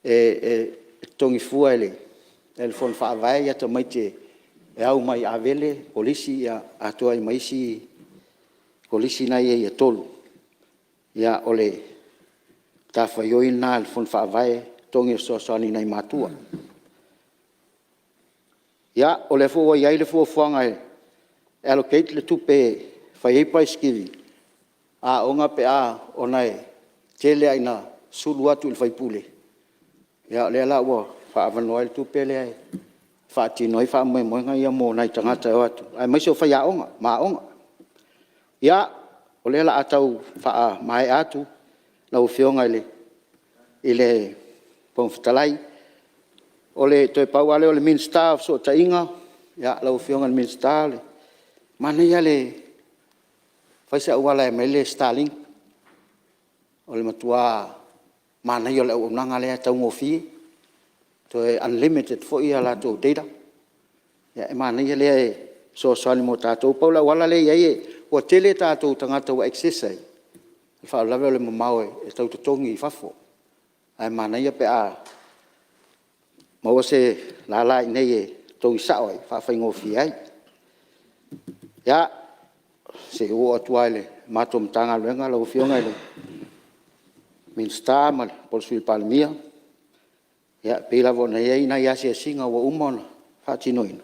Speaker 4: e totogi fua e le fono faavae tamaiti e au mai i Avele, Kolisi atoa ai ma isi Kolisi la e i ai e 3. Ia, o le matafaioi lena a le fono faavae e totogi e fesoasoani i nai matua. Ia, o lea foi ua i ai le fuafuaga e allocate le tupe e fai ai paaisikili a aoga pe a ona e tele lava ina sulu atu i le faipule, ia o lea la ua faaavanoa ai le tupe lea e faatino ai faamoemoega ia mo nai tagata e o atu, aemaise o faiaoga ma aoga. Ia, o lea o le a tau faamaea atu lau Afioga i le Fofoga Fetalai. Toe pau lava lea o le Minisita o Fesootaiga, lau Afioga i le Minisita, e manaia lava le fai se auala e aumai ai le starlink, o le matua manaia o le auaunaga lea, e taugofie, toe unlimited foi a latou data. E manaia lea e fesoasoani mo tatou. Pau le auala lea e i ai ua tele tatou tagata ua access ai, o le faalavelave o le mamao e tau totogi i fafo, ae manaia pe a maua se lala i inei e totogi sao ai e faafaigofie ai. Ia, se i ou oo atu lava i le matou Matagaluega lau Afioga i le Minisita po o le Sui Palemia, ia e pei lava ona i ai nai asiasiga ua uma ona faatinoina,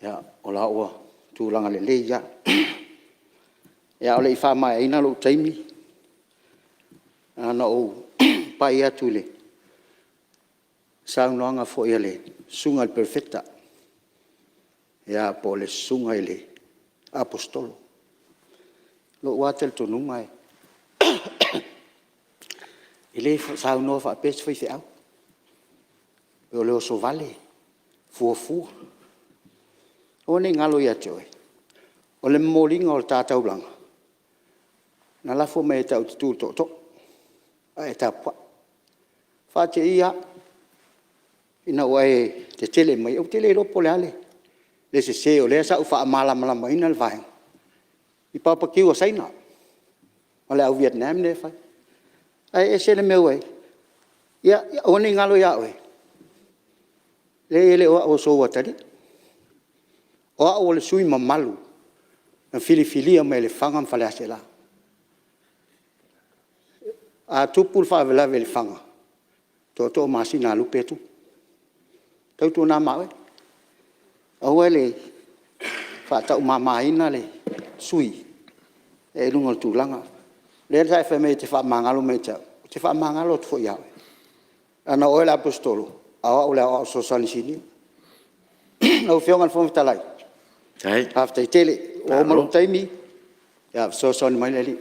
Speaker 4: ia o la ua tulaga lelei lava. A o le i faamaeaina lou taimi, na ona ou pai atu i le saunoaga foi a le Susuga i le Perofeta po o le Susuga i le Aposetolo. I lou lava talitonuga e le saunoa faapea se faifeau, o le osovale, fuafua. Aua ne i galo ia te oe, o le momoliga o le ta taulaga, na lafo mai ia te au ou te tu i le tootoo ae e tapuai. E faateia lava ina ua e tetele mai, ou te le iloa po o le a le sese o lea sa ou faamalamalamaina le vaega i barbecue a Saina ma le au Vietnam lea e fai, ae ese le mea ua i ai. Ia aua ne i galo ia oe, leai e le o au o sou atalii, o au o le sui usufono mamalu na filifilia mai e Lefaga ma Faleaseela. A tupu le faalavelave i Lefaga, Tootoo Masina Lupe Atumu. Tautuana ma oe, aua le faataumamaina le sui usufono i luga o le tulaga lea sa e fai mai e te faamagalo mai ia te au, ou te faamagalo atu foi ia oe. Leaga o oe o le Aposetolo a o au o le Aoao Fesoasoani Sinia. Lau Afioga i le Fofoga Fetalai, faafetai tele. Ua uma lou taimi, ia fesoasoani mai le Alii.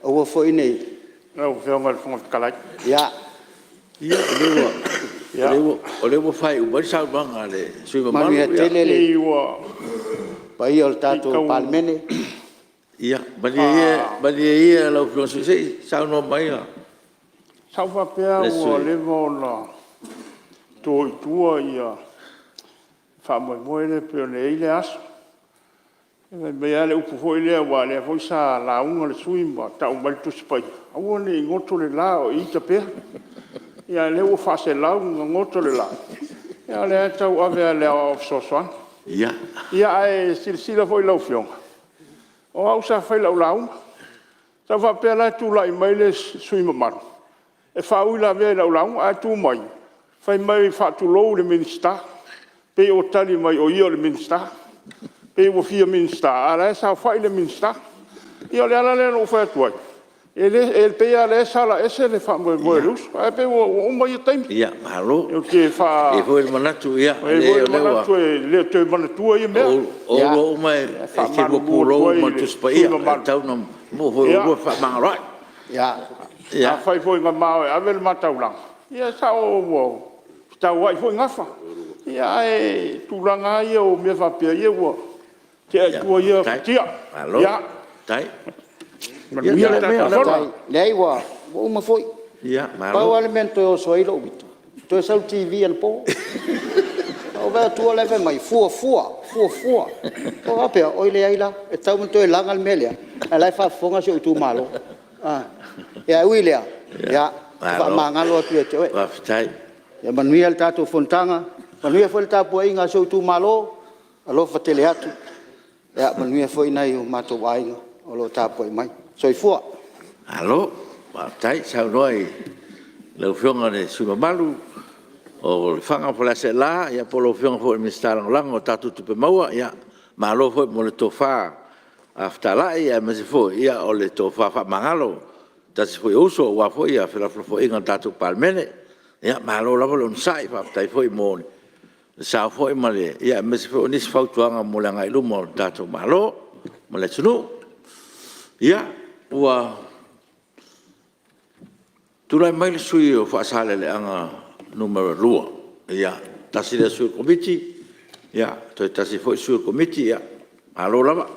Speaker 4: Aua foi ne i…
Speaker 5: Lau Afioga i le Fofoga Fetalai…
Speaker 1: Ia, o lea ua faaiu mai le saunoaga a le sui usufono mamalu.
Speaker 4: Manuia tele le paia o le tatou Palemene.
Speaker 1: Ia malie ia lau Afioga i le sui usufono se i saunoa mai le
Speaker 5: Sa ou faapea ua leva ona to i tua le faamoemoe lea pei ona i ai lea aso. Fai mai lava le upu foi lea aua o lea foi sa lauga le sui usufono ma tau mai le Tusi Paia, aua ne i goto le la o ita pea. Ia a o lea ua faaselau ona goto le la, a o lea lava e tau ave lava i le Aoao Fesoasoani. Ia ae silasila foi lau Afioga, o au sa fai lau lauga. Sa ou faapea la e tulai mai le sui usufono mamalu e faauilavea i lau lauga, ae tu mai fai mai e faatulou i le Minisita, pei ua tali mai o ia o le Minisita. Pei ua fia Minisita a o la e saofai le Minisita. Ia o le ala lea na ou fai atu ai, e pei lava o lea e sala ese le faamoemoe o le uso, ae pei ua uma ia taimi. Ou te
Speaker 1: E i ai foi le manatu
Speaker 5: i ai foi le manatu e le toe manatua ia mea.
Speaker 1: O oulua uma e te lua
Speaker 5: Faamalulu
Speaker 1: pulou
Speaker 5: atu ai
Speaker 1: uma i
Speaker 5: i
Speaker 1: le
Speaker 5: le
Speaker 1: Tusi
Speaker 5: sui
Speaker 1: Paia,
Speaker 5: usufono
Speaker 1: e
Speaker 5: mamalu.
Speaker 1: tatau ona maua foi e oulua le fefaamagaloai.
Speaker 5: Afai foi na ma o e ave le ma taulaga, ia e sao ua fetauai foi gafa. Ae o tulaga lava ia o mea faapea, ia ua tea i tua ia fatia. Ia manuia le tatou Fono.
Speaker 4: Leai ua uma foi. Pau lava le mea na toe oso ai lou ita, na toe sau i le TV anapo. Ou vaai atu o la e fai mai, fuafua, fuafua. Ou faapea, oi leai la, e tatau ona toe laga le mea lea a o la e faafofoga si ou itumalo. Ae ui i lea, ia, e faamagalo atu ia te oe. Ia manuia le tatou fonotaga, manuia foi le tapuaiga a si ou itumalo, alofa tele atu. Ia manuia foi nai o matou aiga o lo o tapuai mai. Soifua.
Speaker 1: Malo faafetai saunoa i lau Afioga i le sui usufono mamalu o Lefaga ma Faleaseela po o lau Afioga foi i le Minisita Lagolago o tatou Tupe Maua. Malo foi mo le tofa fetalai aemaise foi o le tofa faamagalo i se tasi foi o uso aua foi felafolafoaiga a le tatou Palemene. Malo lava le onosai, faafetai foi mo le sao foi aemaise foi o nisi fautuaga mo le agai i luma o le tatou Malo ma le atunuu. Ia, ua tulai mai le sui usufono mo Faasaleleaga 2, tasi lea sui o le Komiti, toe tasi foi sui o le Komiti, ia malo lava.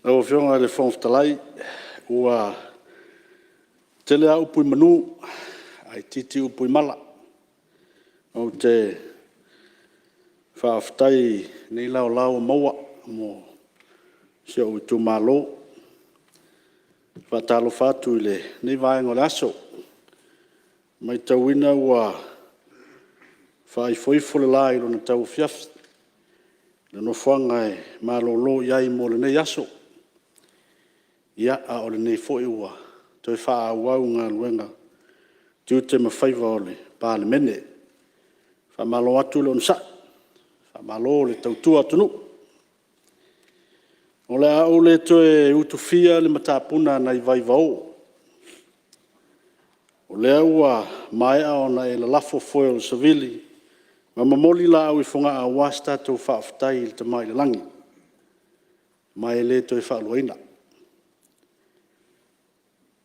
Speaker 2: Lau Afioga i le Fofoga Fetalai, ua tele lava upu i manu ae itiiti upu i mala. Ou te faafetai i lenei laolao ua maua mo si ou itumalo. E faatalofa atu i lenei vaega o le aso. E matauina ua faaifoifo le la i lona tauafiafi i le nofoaga e malolo i ai mo lenei aso, a o lenei foi ua toe faaauau galuega, tiute ma faiva o le Palemene. Faamalo atu le onosai, faamalo le tautua atunuu. O le a ou le toe utufia le matapuna nai Vaivao, o lea ua maea ona e lalafo foe o le savili ma momoli laau i Fogaa aua se tatou faafetai i le Tama i le Lagi, ma e le toe faaluaina.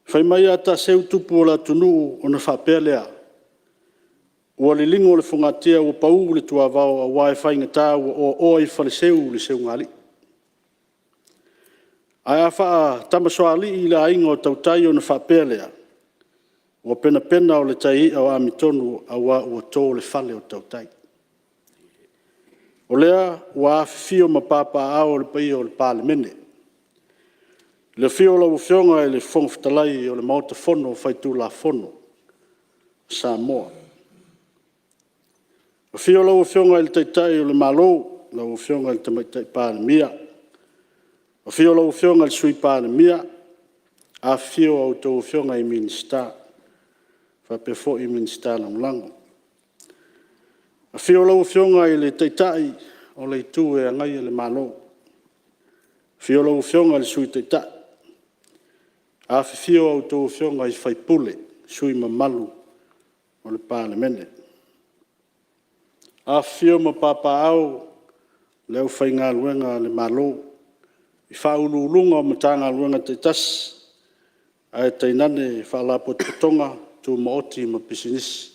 Speaker 2: Fai mai a taaseu tupu o le atunuu ona faapea lea, ua liligo le fogatia ua pau le tuavao aua e faigata ua oaoa i faleseu le seugalii. Ae a faatamasoalii le aiga o tautai ona faapea lea, ua penapena o le tai i'a o Amiotonu aua ua to le fale o tautai. O lea ua afifio ma papaaao le paia o le Palemene, i le afio o lau Afioga i le Fofoga Fetalai o le Maota Fono Faitulafono a Samoa. Afio lau Afioga i le Taitai o le Malo lau Afioga i le Tamaitai Palemia,
Speaker 6: Afio lau Afioga i le Sui Palemia, afifio a outou Afioga i Minisita faapea foi Minisita Lagolago. Afio lau Afioga i le Taitai o le Itu e Agaia le Malo, afio lau Afioga i le Sui Taitai, afifio a outou Afioga i sui usufono, sui usufono mamalu o le Palemene. Afifio ma papaaao le aufaigaluega a le Malo i Ofisa Sili o Pulega o Matagaluega taitasi ae tainane Faalapotopotoga Tumaoti ma Pisinisi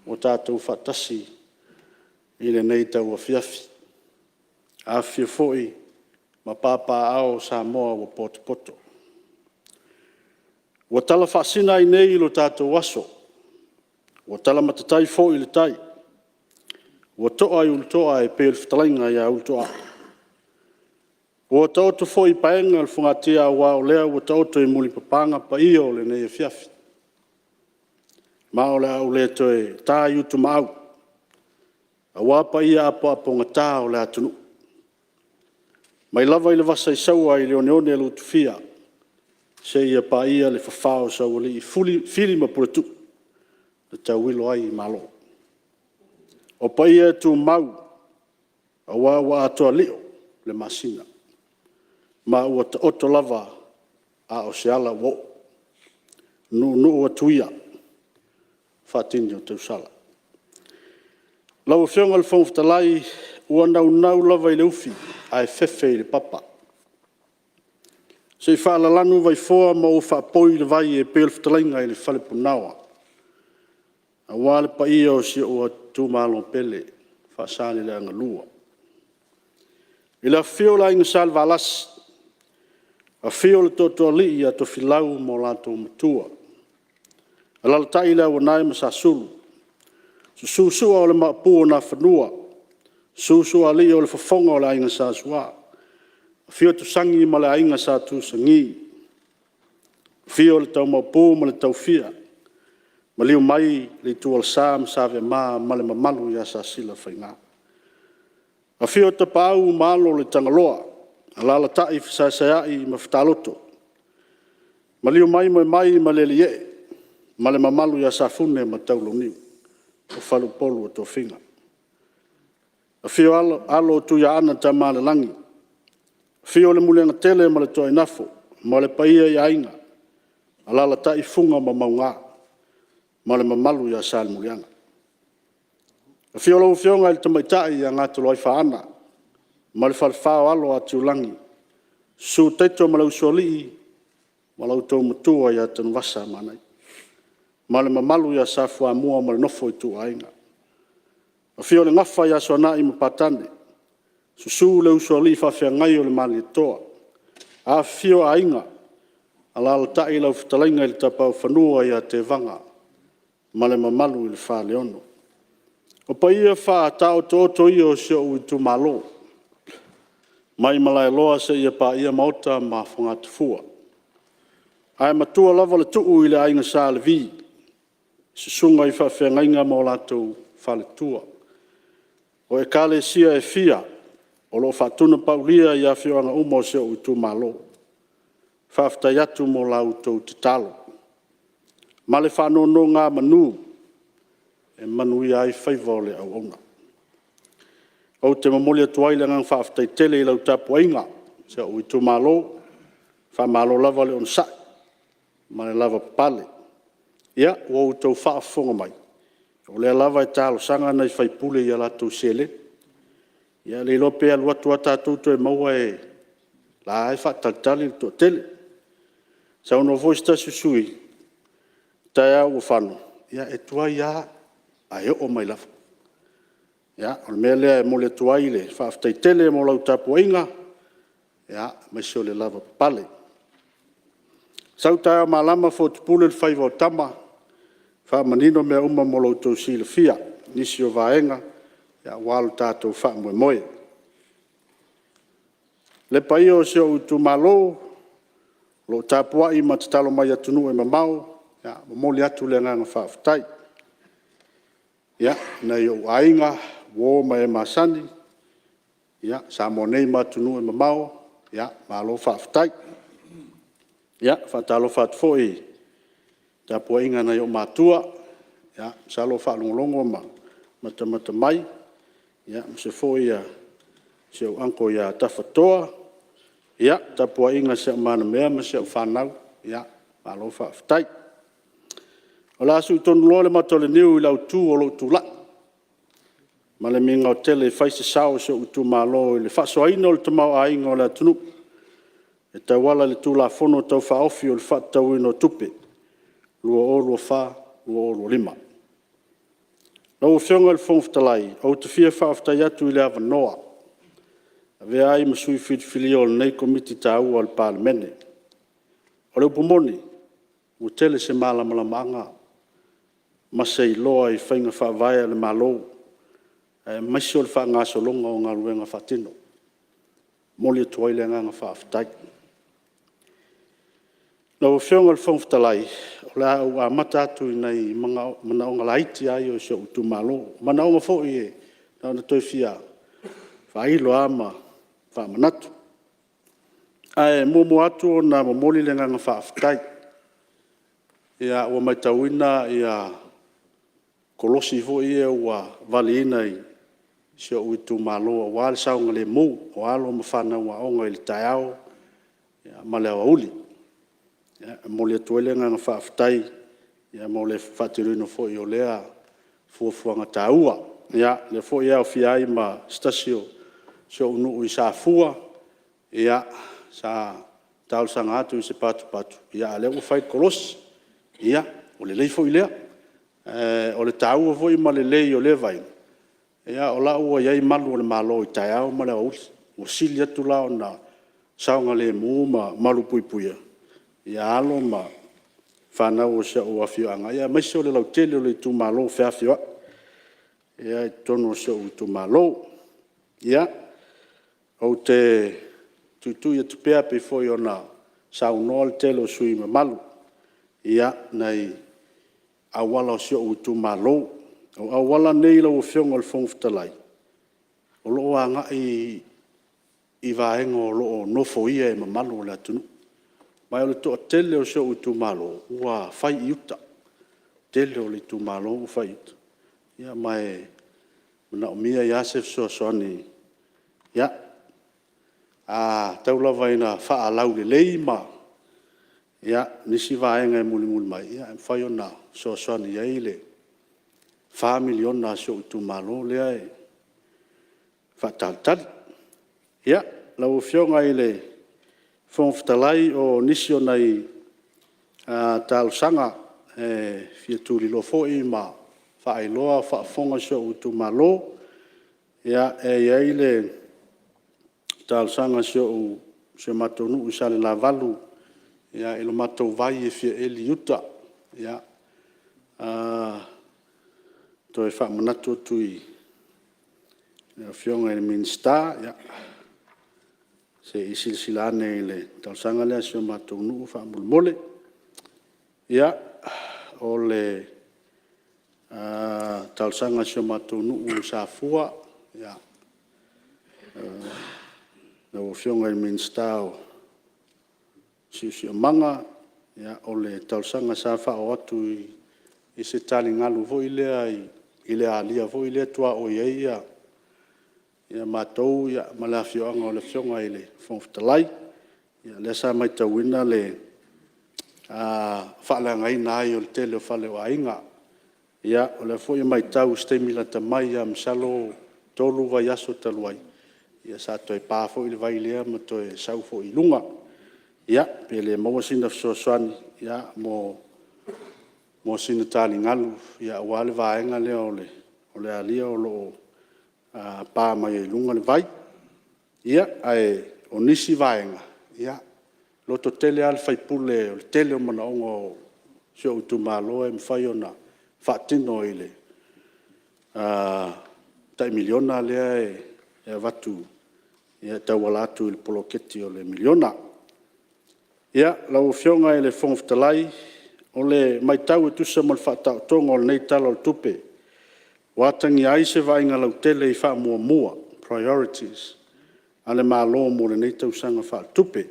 Speaker 6: ua tatou faatasi i lenei tauafiafi. Afifio foi ma papaaao Samoa ua potopoto. Ua tala faasina ai nei lo tatou aso, ua talamatai foi le tai, ua to'a i Ulutoa e pei o le fetalaiga ia Ulutoa. Ua taoto foi i paega le fogatia aua o lea ua taoto i mulipapaga paia o lenei afiafi. Ma o le a ou le toe ta i utumaau aua paia apoapogata o le atunuu, mai lava i le vasa i Saua i le oneone lutufia seia paia le fafao o saualii Fili ma Puletuu na tauilo ai Malo. O paia e tumau aua ua atoa lio le masina ma ua taoto lava a o se ala ua oo. Nuunuu atu ia faatini o tausala. Lau Afioga i le Fofoga Fetalai, ua naunau lava i le ufi ae fefe i le papa. Se i faalalanu vaifoa ma ou faapoi i le vai e pei o le fetalaiga i le Falepunaoa aua le paia o si ou itumalo pele Faasaleleaga 2. I le afifio o le Aiga Salevalasi, afio le Tootooalii ia Tofilau ma lo latou Matua, alaalatai le Auanae ma Sasulu, susu Sua o le Maopu o Nafanua, susu Sualii o le Fofoga o le Aiga Sa Sua, afio Tusani ma le Aiga Sa Tusani, afio le Tau Maopu ma le Taofia, maliu mai le Itualasa ma Saveama ma le mamalu ia Sasilafaiga. Afio Tapaau ma Alo o le Tagaloa, alaalatai Fesasaeai ma Fataloto, maliu mai Moemai ma Lealiiiee ma le mamalu ia Safune ma Taulauniu o faleupolu o tofiga. Afio alo o Tuiaana Tamaalelagi, afio le Muliagatele ma le Toainafo ma le paia i aiga, alaalatai Fuga ma Mauga ma le mamalu ia Salemuliaga. Afio lau Afioga i le Tamaitai ia Gatoloaifaana ma le falefa o alo o Atiulagi, susu Taito ma le Usoalii ma lo outou matua ia Tanuvasa ma le mamalu ia Sa Fuamua ma le nofo a ituaiga. Afio le Gafa ia Soanai ma Patane, susu le usoalii faafeagai o le Malietoa, afifio aiga, alaalatai lau fetalaiga i le Tapaaufanua ia Tevaga ma le mamalu i le Faleono. O paia faataotooto ia o si ou itumalo mai Malaeloa seia paia Maota ma Fogatafua, ae matua lava le tuu i le Aiga Sa Levi, susuga i faafeagaiga ma o latou faletua, o Ekalesia e fia o lo o faatunapaulia i afioaga uma o si ou itumalo. Faafetai atu mo la outou tatalo ma le faanonogamanu e manuia ai faiva o le auauna. Ou te momoli atu ai le agaga faafetai tele i lau tapuaiga si ou itumalo, faamalo lava le onosai ma le lavapapale. Ia, ua outou faafofoga mai, o lea lava e talosaga nai sui usufono i a latou seleni. Ia le iloa pe alu atu lava tatou toe maua o la e lava e faatalitali le toatele. Saunoa foi se tasi o sui usufono, o taeao ua fano, ia e tuai lava ae oo mai lava. Ia, o le mea lea e momoli atu ai le faafetai tele mo lau tapuaiga, aemaise o le lavapapale. Sau taeao malama fotupule le faiva o tama, faamanino mea uma mo lo outou silafia i nisi o vaega aua lo tatou faamoemoe. Le paia o si ou itumalo o lo o tapuai ma tatalo mai i atunuu e mamao, e momoli atu le agaga faafetai. Nai ou aiga, uo ma e masani i Samoa nei ma atunuu e mamao, Malo faafetai. Ia, e faatalofa atu foi i le tapuaiga a nai ou matua, masalo o faalogologo ma matamata mai, aemaise foi si ou uncle ia Tafatoa, le tapuaiga a si au malamalea ma si au fanau, malo faafetai. O le a sui tonu loa le mata o le niu i le autu o lou tulai ma le migao tele e fai se sao o si ou itumalo i le faasoaina o le tamaoaiga o le atunuu e tauala i le Tulafono Tau Faaofi o le Faatatauina o Tupe 2024/2025. Lau Afioga i le Fofoga Fetalai, ou te fia faafetai atu i le avanoa e avea ai ma sui filifilia o lenei Komiti taua o le Palemene. O le upu moni, ua tele se malamalamaaga ma se iloa i faiga faavae a le Malo aemaise o le faagasologa o galuega faatino. E momoli atu ai le agaga faafetai. Lau Afioga i le Fofoga Fetalai, o le a ou amata atu i nai manaoga laiti lava ia o si ou itumalo, o manaoga foi e na ona toe fia faailo lava ma faamanatu. Ae muamua atu ona momoli le agaga faafetai. Ua matauina kolosi foi ia ua valiina i si ou itumalo aua le saogalemu o alo ma fanau aoga i le taeao ma le aoauli. E momoli atu ai le agaga faafetai mo le faatinoina foi o lea fuafuaga taua. O lea foi e aofia ai ma se tasi o si ou nuu i Safua, sa talosaga atu i se patupatu, a o lea ua fai le kolosi. Ia, ua lelei foi lea. O le taua foi ma le lelei o lea vaaiga, o la ua i ai malu o le Malo i le taeao ma le aoauli, ua sili atu la ona saogalemu ma malupuipuia alo ma fanau a si ou afioaga, aemaise o le lautele o le itumalo feafioai i totonu o si ou itumalo. Ia, ou te tuitui atu pea pei foi ona saunoa le tele o sui usufono mamalu i nai auala o si ou itumalo. O auala nei lau Afioga i le Fofoga Fetalai, o lo o agai i vaega o lo o nofoia e le mamalu o le atunuu. Ma o le toatele o si ou itumalo ua fai i uta, tele o le itumalo ua fai i uta, ma e manaomia ai lava se fesoasoani. Ia, a tau lava ina faalaulelei nisi vaega e mulimuli mai e mafai ona fesoasoani i ai le $4 miliona a si ou itumalo lea e faatalitali. Ia, lau Afioga i le Fofoga Fetalai, o nisi o nai talosaga e fia tuliloa foi ma faailoa a o faafofoga si ou itumalo, e i ai le talosaga a si o matou nuu i Salelavalu i le matou vai e fia eli i uta. E toe faamanatu atu i le Afioga i le Minisita, se i silasila ane i le talosaga lea a si o matou nuu faamolemole. Ia, o le talosaga a si o matou nuu i Safua i lau Afioga i le Minisita o le Siosiomaga, o le talosaga sa faaoo atu i se taligalu foi lea i le alia foi lea e tuaoi ai matou ma le afioaga o le Afioga i le Fofoga Fetalai. Lea sa matauina le faaleagaina ai o le tele o fale o aiga. Ia, o lea foi e matau i se taimi lata mai lava masalo e 3 vaiaso talu ai, sa toe pa foi le vai lea ma toe sau foi i luga. Ia, pe le maua sina fesoasoani mo sina taligalu aua le vaega lea o le alia o lo o pa mai ai i luga le vai. Ia, ae o nisi vaega, e lototele lava le sui usufono o le tele o manaoga o si ou itumalo e mafai ona faatino i le tai $1 miliona lea e avatu e tauala atu i le poloketi o le $1 miliona. Ia, lau Afioga i le Fofoga Fetalai, o le matau e tusa ma le faataotoga o lenei Tala o le Tupe, ua atagia ai se vaaiga lautele i faamuamua, priorities. a le Malo mo lenei tausaga faaletupe.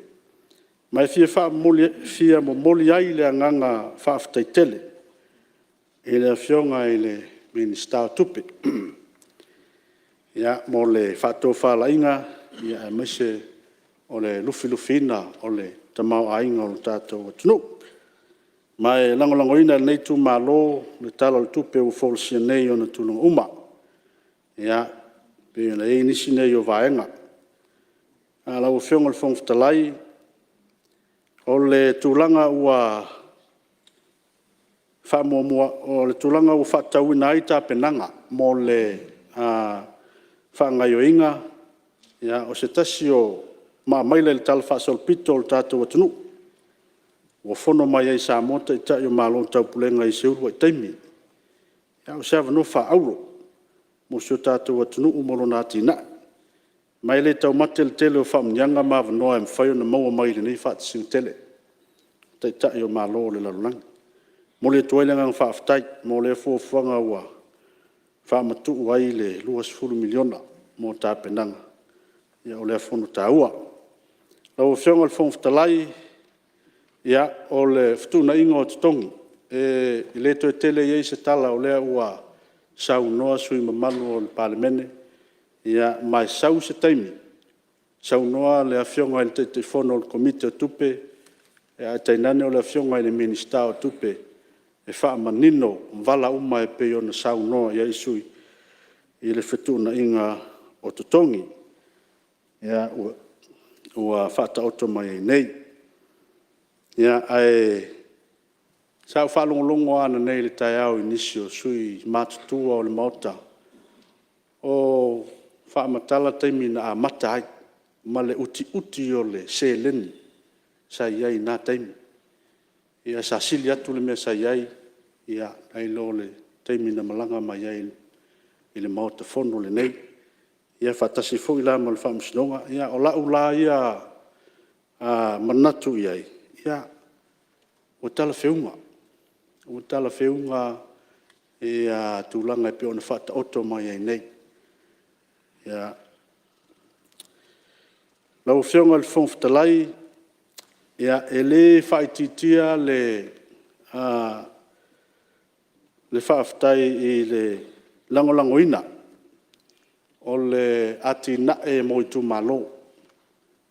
Speaker 6: Ma e fia momoli ai le agaga faafetai tele i le Afioga i le Minisita o Tupe mo le faatofalaiga aemaise o le lufilufiina o le tamaoaiga o le tatou atunuu. Ma e lagolagoina e lenei itumalo le Tala o le Tupe ua folasia nei i ona tulaga uma e pei ona i ai nisi nei o vaega. Lau Afioga i le Fofoga Fetalai, o le tulaga ua faatatauina ai tapenaga mo le faagaoioiga o se tasi o maamaila i le talafaasolopito o le tatou atunuu ua fono mai ai i Samoa Taitai o Malo o le Taupulega i se uluai taimi, a o se avanoa faaauro mo si o tatou atunuu mo lona atinae. Ma e le taumate le tele o faamanuiaga ma avanoa e mafai ona maua mai i lenei faatasiga tele o Taitai o Malo o le lalolagi. E momoli atu ai le agaga faafetai mo lea fuafuaga ua faamatuu ai le $20 miliona mo tapenaga o lea fono taua. Lau Afioga i le Fofoga Fetalai, o le fetuunaiga o totogi, e le toe tele i ai se tala o lea ua saunoa sui usufono mamalu o le Palemene, ma e sau se taimi saunoa le Afioga i le Taitaifono o le Komiti o Tupe, ae tainane o le Afioga i le Minisita o Tupe e faamanino vala uma e pei ona saunoa i ai sui usufono i le fetuunaiga o totogi ua faataoto mai ai nei. Ae sa ou faalogologo lava ananei i le taeao i nisi o sui usufono matutua o le Maota o faamatala taimi na amata ai ma le utiuti o le seleni sa i ai i na taimi. Sa sili atu le mea sa i ai nai lo le taimi na malaga mai ai i le Maota Fono lenei, faatasi foi la ma le Faamasinoga. O lau la ia manatu i ai, ua talafeauga tulaga e pei ona faataoto mai ai nei. Lau Afioga i le Fofoga Fetalai, e le faaitiitia le faafetai i le lagolagoina o le atinae mo itumalo,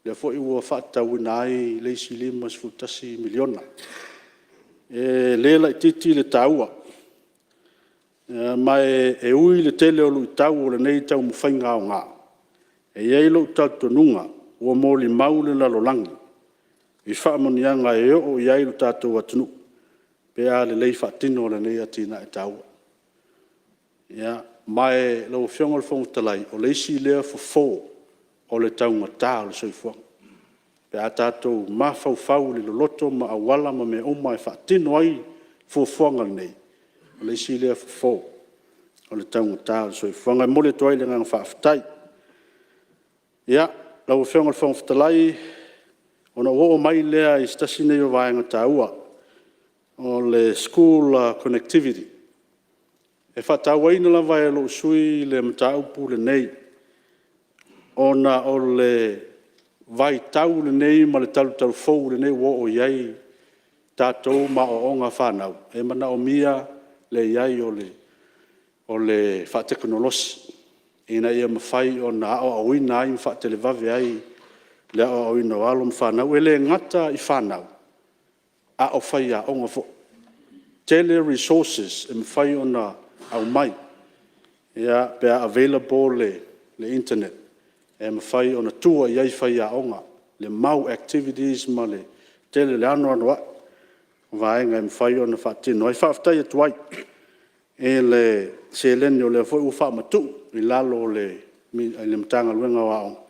Speaker 6: lea foi ua faatatauina ai le isi $51 miliona. E le laitiiti le taua, ma e ui i le tele o luitau o lenei taumafaiga aoga, e i ai lou talitonuga ua molimau le lalolagi i faamanuiaga e oo i ai lo tatou atunuu pe a lelei faatino lenei atinae taua. Ma lau Afioga i le Fofoga Fetalai, o le isi lea fofo o le taugata o le soifuaga, pe a tatou mafaufau i le loloto ma auala ma mea uma e faatino ai fuafuaga nei, o le isi lea fofo o le taugata o le soifuaga. E momoli atu ai le agaga faafetai. Lau Afioga i le Fofoga Fetalai, ona ou oo mai lea i se tasi lenei o vaega taua, o le School Connectivity. E faatauaina lava e lou sui usufono le mataupu lenei, ona o le vaitau lenei ma le talutalufou lenei ua oo i ai tatou ma aoaoga a fanau, e manaomia le i ai o le faatekonolosi ina ia mafai ona aoaoina ai ma faatelevave ai le aoaoina o alo ma fanau. E le gata i fanau, a o faiaoga foi. E tele resources e mafai ona aumai pe a available le internet e mafai ona tua i ai faiaoga, le mau activities ma le tele, le anoanoai o vaega e mafai ona faatino ai. Faafetai atu ai i le seleni o lea foi ua faamatuu i lalo o le Matagaluega o Aoga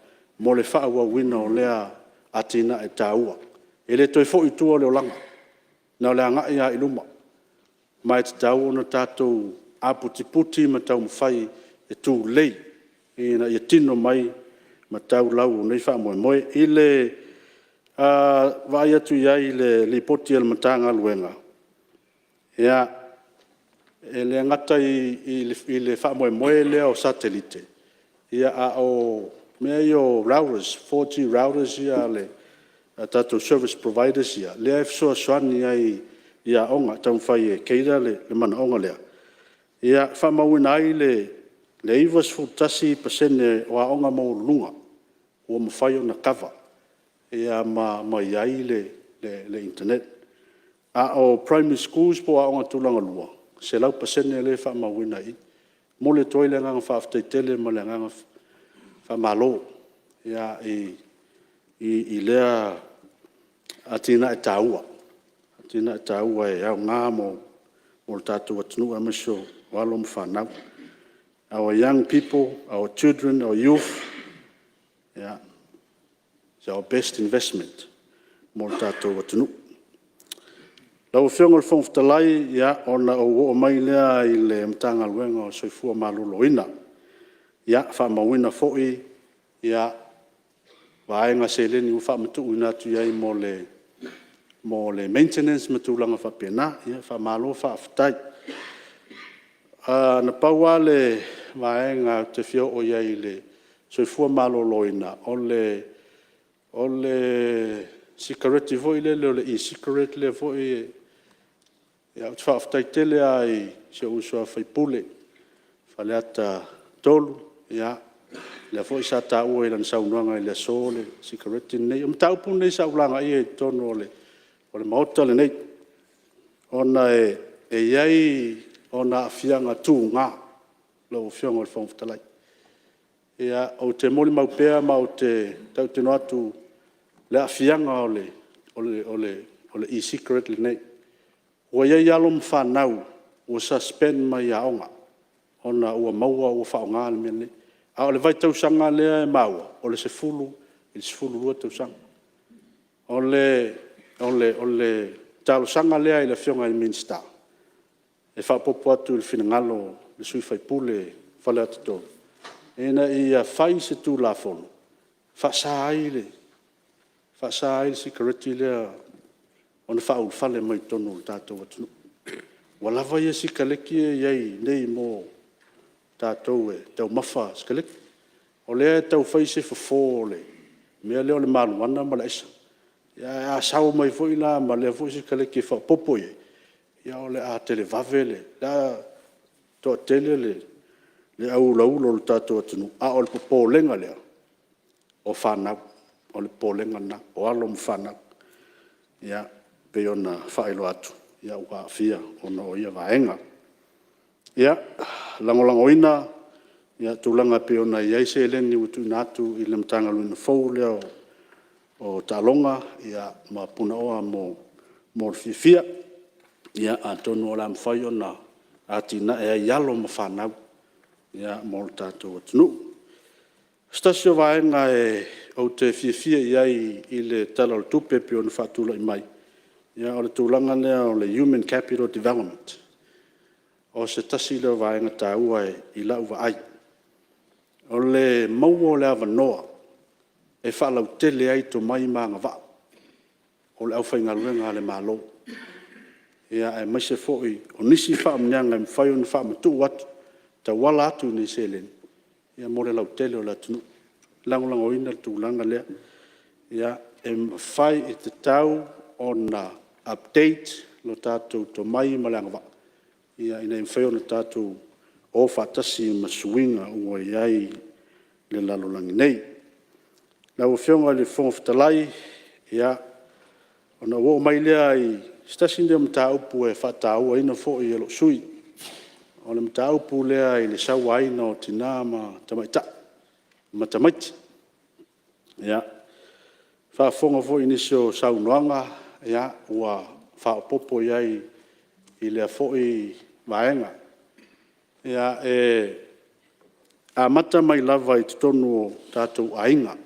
Speaker 6: mo le faaauauina o lea atinae taua. E le toe foi i tua le olaga, na o le agai lava i luma, ma e tatau ona tatou aputiputi ma taumafai e tulei ina ia tino mai matau lau o nei faamoemoe. I le vaai atu i ai i le Lipoti a le Matagaluega, e le gata i le faamoemoe lea o satelite, a o mea ia o routers, 4G routers ia a tatou service providers ia lea e fesoasoani ai i aoga e taumafai e cater le manaoga lea. E faamauina ai le 91% o aoga maualuluga ua mafai ona cover ma i ai le internet. A o Primary Schools po o aoga tulagalua, e 100% lea e faamauina i i. E momoli atu ai le agaga faafetai tele ma le agaga faamalo i lea atinae taua, atinae taua e aoga mo le tatou atunuu aemaise o alo ma fanau. Our young people, our children, our youth, is our best investment mo le tatou atunuu. Lau Afioga i le Fofoga Fetalai, ona ou oo mai lea i le Matagaluega o le Soifua Maloloina. E faamauina foi vaega seleni ua faamatuuina atu i ai mo le maintenance ma tulaga faapena. Faamalo faafetai. Na pau lava le vaega ou te fia oo i ai i le soifua maloloina, o le sikareti foi lele o le e-cigarette lea foi e… Ou te faafetai tele lava i si ou uso a sui usufono o Faleata 3, lea foi sa taua i lana saunoaga i le aso le sikareti lenei. O mataupu nei sa ou lagaia i totonu o le Maota lenei, ona e i ai ona aafiaga tuga lau Afioga i le Fofoga Fetalai. Ou te molimau pea ma ou te tautino atu i le aafiaga o le e-cigarette lenei. Ua i ai alo ma fanau ua suspend mai aoga ona ua maua ua faaaoga le mea lenei. A o le vaitausaga lea e maua, o le 10 i le 12 tausaga. O le talosaga lea i le Afioga i le Minisita e faaopoopo atu i le finagalo o le sui usufono o Faleata 3, ina ia fai se Tulafono e faasa ai le sikareti lea ona faaulufale mai totonu o le tatou atunuu. Ua lava ia sikaleki ia e i ai nei mo tatou e taumafa sikaleki. O lea e tau fai se fofo o le mea lea o le mariuana ma le aisa, ae a sao mai foi la ma lea foi sikaleki e faaopoopo i ai, ia o le a televave, o le a toatele le au ulaula o le tatou atunuu, a o le popolega lea, o fanau, o le popolega lena, o alo ma fanau e pei ona faailoa atu ua aafia ona o ia vaega. Ia, e lagolagoina tulaga e pei ona i ai seleni ua tuuina atu i le Matagaluega fou lea o Taaloga ma Punaoa mo le Fiafia. Atonu o le a mafai ona atinae ai alo ma fanau mo le tatou atunuu. O se tasi o vaega ou te fiafia i ai i le Tala o le Tupe e pei ona faatulai mai, o le tulaga lea o le Human Capital Development. O se tasi lea o vaega taua i lau vaai, o le maua o le avanoa e faalautele ai tomai ma agavaa o le aufaigaluega a le Malo, aemaise foi o nisi faamanuiaga e mafai ona faamatuu atu e tauala atu i nei seleni mo le lautele o le atunuu. E lagolagoina le tulaga lea. E mafai, e tatau ona update lo tatou tomai ma le agavaa ina ia mafai ona tatou o faatasi ma suiga ua i ai le lalolagi nei. Lau Afioga i le Fofoga Fetalai, ona ou oo mai lea i se tasi lea o mataupu e faatauaina foi e lou sui usufono, o le mataupu lea i le sauaina o tina ma tamaitai ma tamaiti. E faafofoga foi i nisi o saunoaga ua faaopoopo i ai i lea foi vaega. E amata mai lava i totonu o tatou aiga,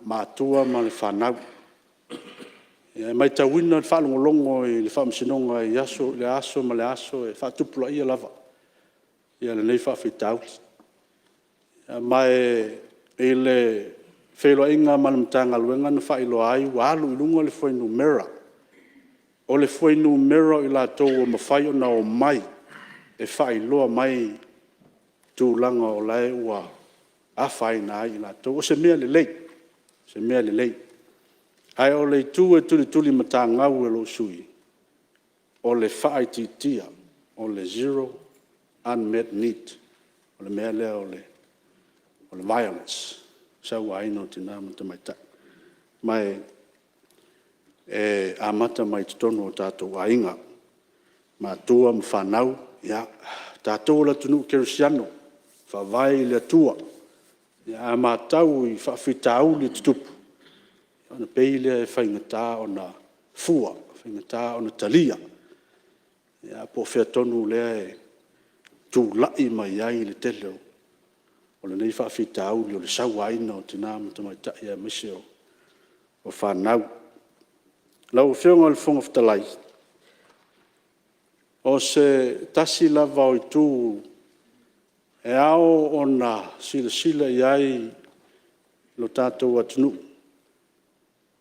Speaker 6: matua ma le fanau. E matauina i le faalogologo i le Faamasinoga i lea aso ma lea aso e faatupulaia lava lenei faafitauli. Ma i le feiloaiga ma le Matagaluega na faailoa ai ua alu i luga le fuainumera, o le fuainumera o i latou ua mafai ona omai e faailoa mai tulaga o la e ua afaina ai i latou. O se mea lelei, o se mea lelei. Ae o le itu e tulitulimatagau e lou sui usufono, o le faaitiitia o le zero unmet need, o le mea lea o le violence, sauaina o tina ma tamaitai. Ma e amata mai totonu o tatou aiga, matua ma fanau, o tatou o le atunuu kerisiano e faavae i le Atua. A matau i faafitauli e tutupu, ona pei lea e faigata ona fua, faigata ona talia, po o fea tonu lea e tulai mai ai le tele o lenei faafitauli o le sauaina o tina ma tamaitai aemaise o fanau. Lau Afioga i le Fofoga Fetalai, o se tasi lava o itu e ao ona silasila i ai lo tatou atunuu,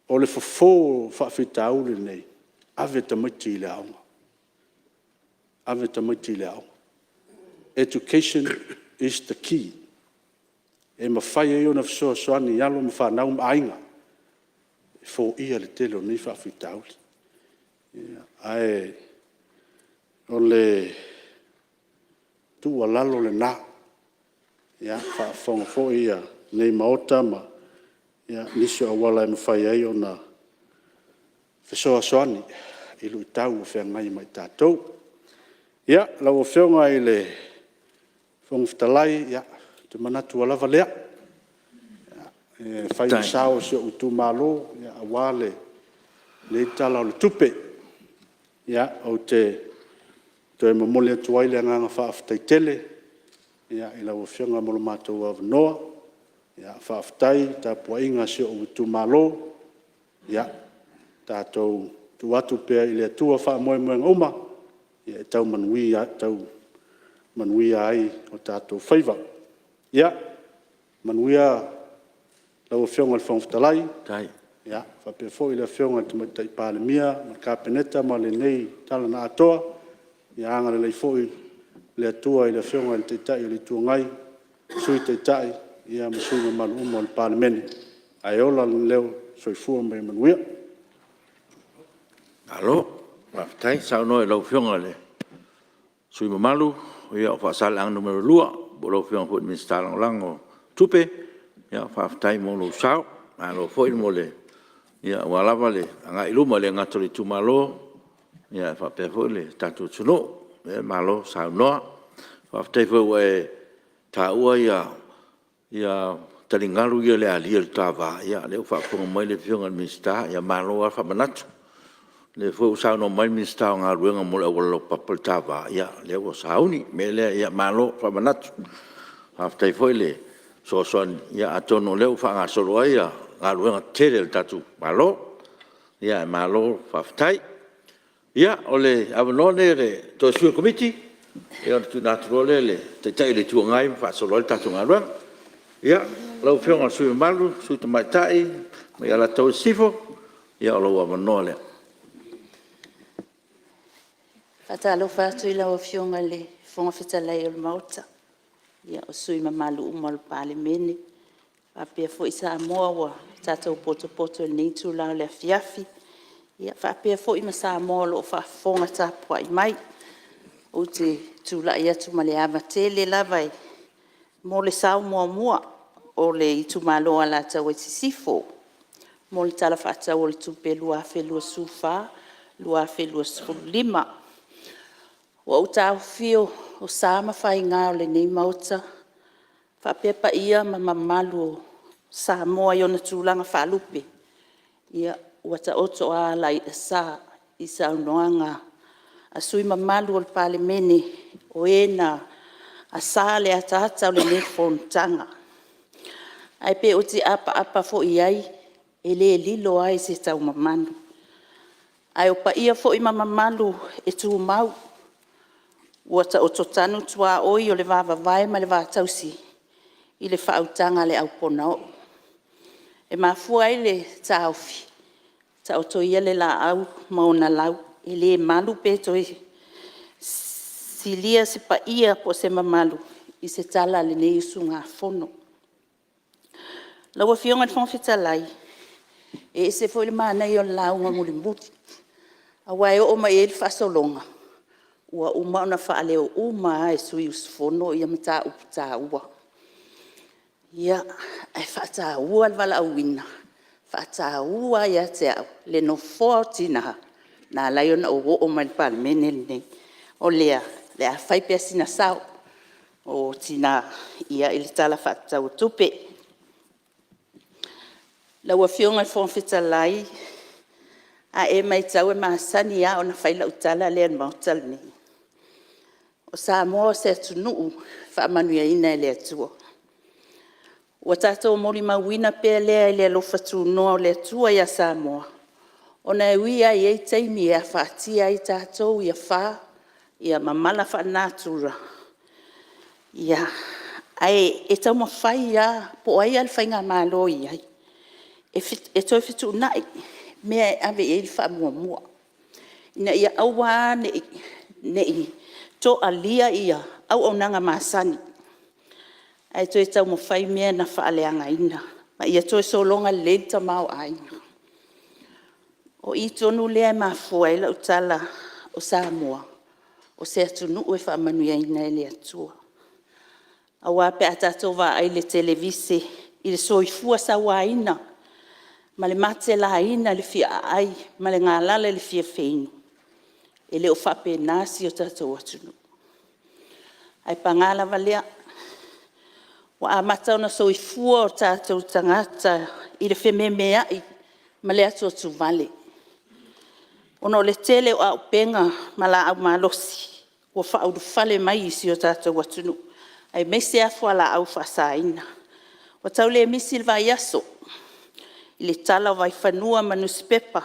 Speaker 6: o le fofo o faafitauli nei, ave tamaiti i le aoga, ave tamaiti i le aoga. Education is the key e mafai ai ona fesoasoani i alo ma fanau ma aiga e foia le tele o nei faafitauli. Ae o le tuualalo lena, faafofoga foi lenei Maota i nisi o auala e mafai ai ona fesoasoani i luitau o feagai ma i tatou. Lau Afioga i le Fofoga Fetalai, ou te manatu ua lava lea e fai ma sao o si ou itumalo aua lenei Tala o le Tupe. Ou te toe momoli atu ai le agaga faafetai tele i lau Afioga mo le matou avanoa. Faafetai i le tapuaiga a si ou itumalo. Tatou tuu atu pea i le Atua faamoemoega uma e tau manuia ai o tatou faiva. Ia manuia lau Afioga i le Fofoga Fetalai, faapea foi le Afioga i le Tamaitai Palemia ma le Kapeneta ma lenei tala na atoa. Ia agalelei foi le Atua i le Afioga i le Taitai o le Itu Agai, Sui Taitai ma sui usufono mamalu uma o le Palemene. Ae ola lona leo. Soifua ma ia manuia. Malo faafetai saunoa i lau Afioga i le sui usufono mamalu o Faasaleleaga 2 po o lau Afioga foi i le Minisita Lagolago o Tupe. Faafetai mo lou sao, malo foi aua lava le agai i luma e le gata o le itumalo ae faapea foi le tatou atunuu. O le mea lea malo saunoa. Faafetai foi ua e taua taligalu ia i le alia i le ta va, o lea ua faafofoga mai le Afioga i le Minisita, malo lava faamanatu. O lea foi ua saunoa mai le Minisita o Galuega mo le auala laupapa i le ta va, ia o lea ua sauni. O le mea lea, malo faamanatu. Faafetai foi le fesoasoani, atonu o lea ua faagasolo ai galuega tetele a le tatou Malo. Ae malo faafetai. Ia, o le avanoa lenei o le toe sui o le Komiti, ia ona tuuina atu loa lea i le Taitai o le Itu Agai ma faasolo ai le tatou galuega. Ia, lau Afioga i le sui usufono mamalu le sui usufono tamaitai mai Alataua Sisifo, ia o lou avanoa lea.
Speaker 7: E faatalofa atu i lau Afioga i le Fofoga Fetalai o le Maota, o sui usufono mamalu uma o le Palemene, faapea foi Samoa ua tatou potopoto i lenei itula o le afiafi, faapea foi ma Samoa o lo o faafofoga tapuai mai. Ou te tulai atu ma le ava tele lava mo le sao muamua o le itumalo o Alataua Sisifo mo le Tala Faatatau o le Tupe 2024/2025. Ua ou taofi o sa ma faiga o lenei Maota faapea paia ma mamalu o Samoa i ona tulaga faalupe, ua taoto a alaiasa i saunoaga a sui usufono mamalu o le Palemene o e na asa le ataata o lenei fonotaga. Ae pe ou te apaapa foi i ai, e le lilo lava i se taumamanu. Ae o paia foi ma mamalu e tumau, ua taoto tanu tuaoi o le va vavae ma le va tausi i le faautaga a le au ponaoo. E mafua ai le taofi, taoto ia le laau ma ona lau, e le malu pe toe silia se paia po o se mamalu i se tala a lenei usugafono. Lau Afioga i le Fofoga Fetalai, e ese foi le manaia o le lauga mulimuli, aua e oo mai i ai le faasologa ua uma ona faaleo uma lava e sui usufono mataupu taua. Ia, ae faataua le valaauina, e faataua ia te au le Nofoa o Tina na ala ai ona ou oo mai i le Palemene lenei. O lea o le a fai pea sina sao o Tina i le Tala Faatatau o Tupe. Lau Afioga i le Fofoga Fetalai, a e matau e masani lava ona fai lau tala lea i le Maota lenei. O Samoa o se atunuu e faamanuiaina e le Atua. Ua tatou molimauina pea lea i le alofa tunoa o le Atua ia Samoa, ona e ui lava e i ai taimi e afatia ai tatou i afa ma mala faalenatura, ae taumafai lava po o ai lava le faigamalo o i ai, e toe fetuunai mea e ave i ai le faamuamua, ina ia aua lava ne i toalia auaunaga masani, ae toe taumafai mea na faaleagaina ma ia toe sologa lelei le tamaoaiga. O i tonu lea e mafua ai lau tala o Samoa o se atunuu e faamanuiaina e le Atua. Aua pe a tatou vaai i le televise i le soifua sauaina ma le matelaina i le fia aai ma le galala i le fia feinu, e le o faapena si o tatou atunuu. Ae paga lava lea, ua amata ona soifua o tatou tagata i le fememeai ma le atuatuvale, ona o le tele o auupega ma laau malosi ua faaulufale mai i si o tatou atunuu, aemaise lava fualaau faasaina. Ua tau le misi le vaiaso i le tala o vaifanua ma nusipepa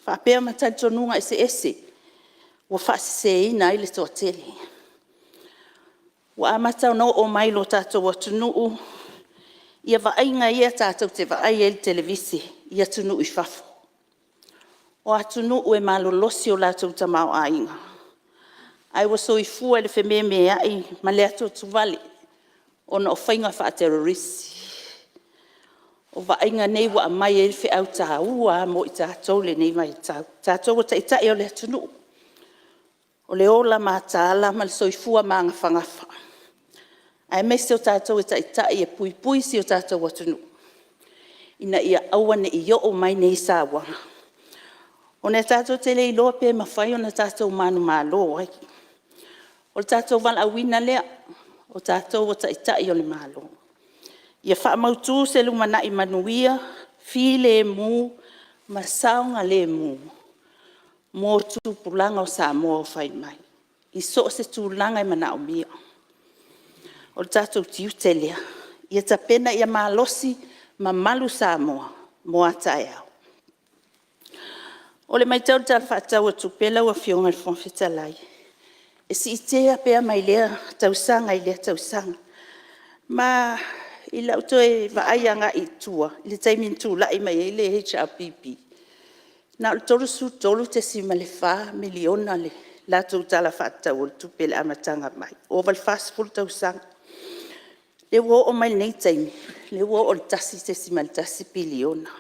Speaker 7: faapea ma talitonuga eseese ua faaseseina ai le toatele. Ua amata ona oo mai i lo tatou atunuu vaaiga ia tatou te vaai ai i le televise i atunuu i fafo. O atunuu e malolosi o latou tamaoaiga, ae ua soifua i le fememeai ma le atuatuvale ona o faiga faaterorisi. O vaaiga nei ua aumai ai le feau taua lava mo i tatou i lenei vaitau, o tatou o Taitai o le atunuu. O le ola mataala ma le soifua magafagafa, aemaise o tatou o taitai e puipui si o tatou atunuu ina ia aua ne i oo mai nei sauaga, ona tatou te le iloa pe mafai ona tatou manumalo ai. O le tatou valaauina lea o tatou o Taitai o le Malo, ia faamautu se lumanai manuia, filemu ma saogalemu mo tupulaga o Samoa o fai mai i so o se tulaga e manaomia. O le tatou tiute lea, ia tapena ia malosi ma malu Samoa mo a taeao. O le maitau i le Tala Faatatau o Tupe lau Afioga i le Fofoga Fetalai, e siitia pea mai lea tausaga i lea tausaga. Ma i lau toe vaai agai i tua i le taimi na tulai mai ai le HRPP, na o le $33.4 miliona le latou Tala Faatatau o le Tupe i le amataga mai, ua ova i le 40 tausaga. O lea ua oo mai lenei taimi, o lea ua oo i le $1.1 piliona.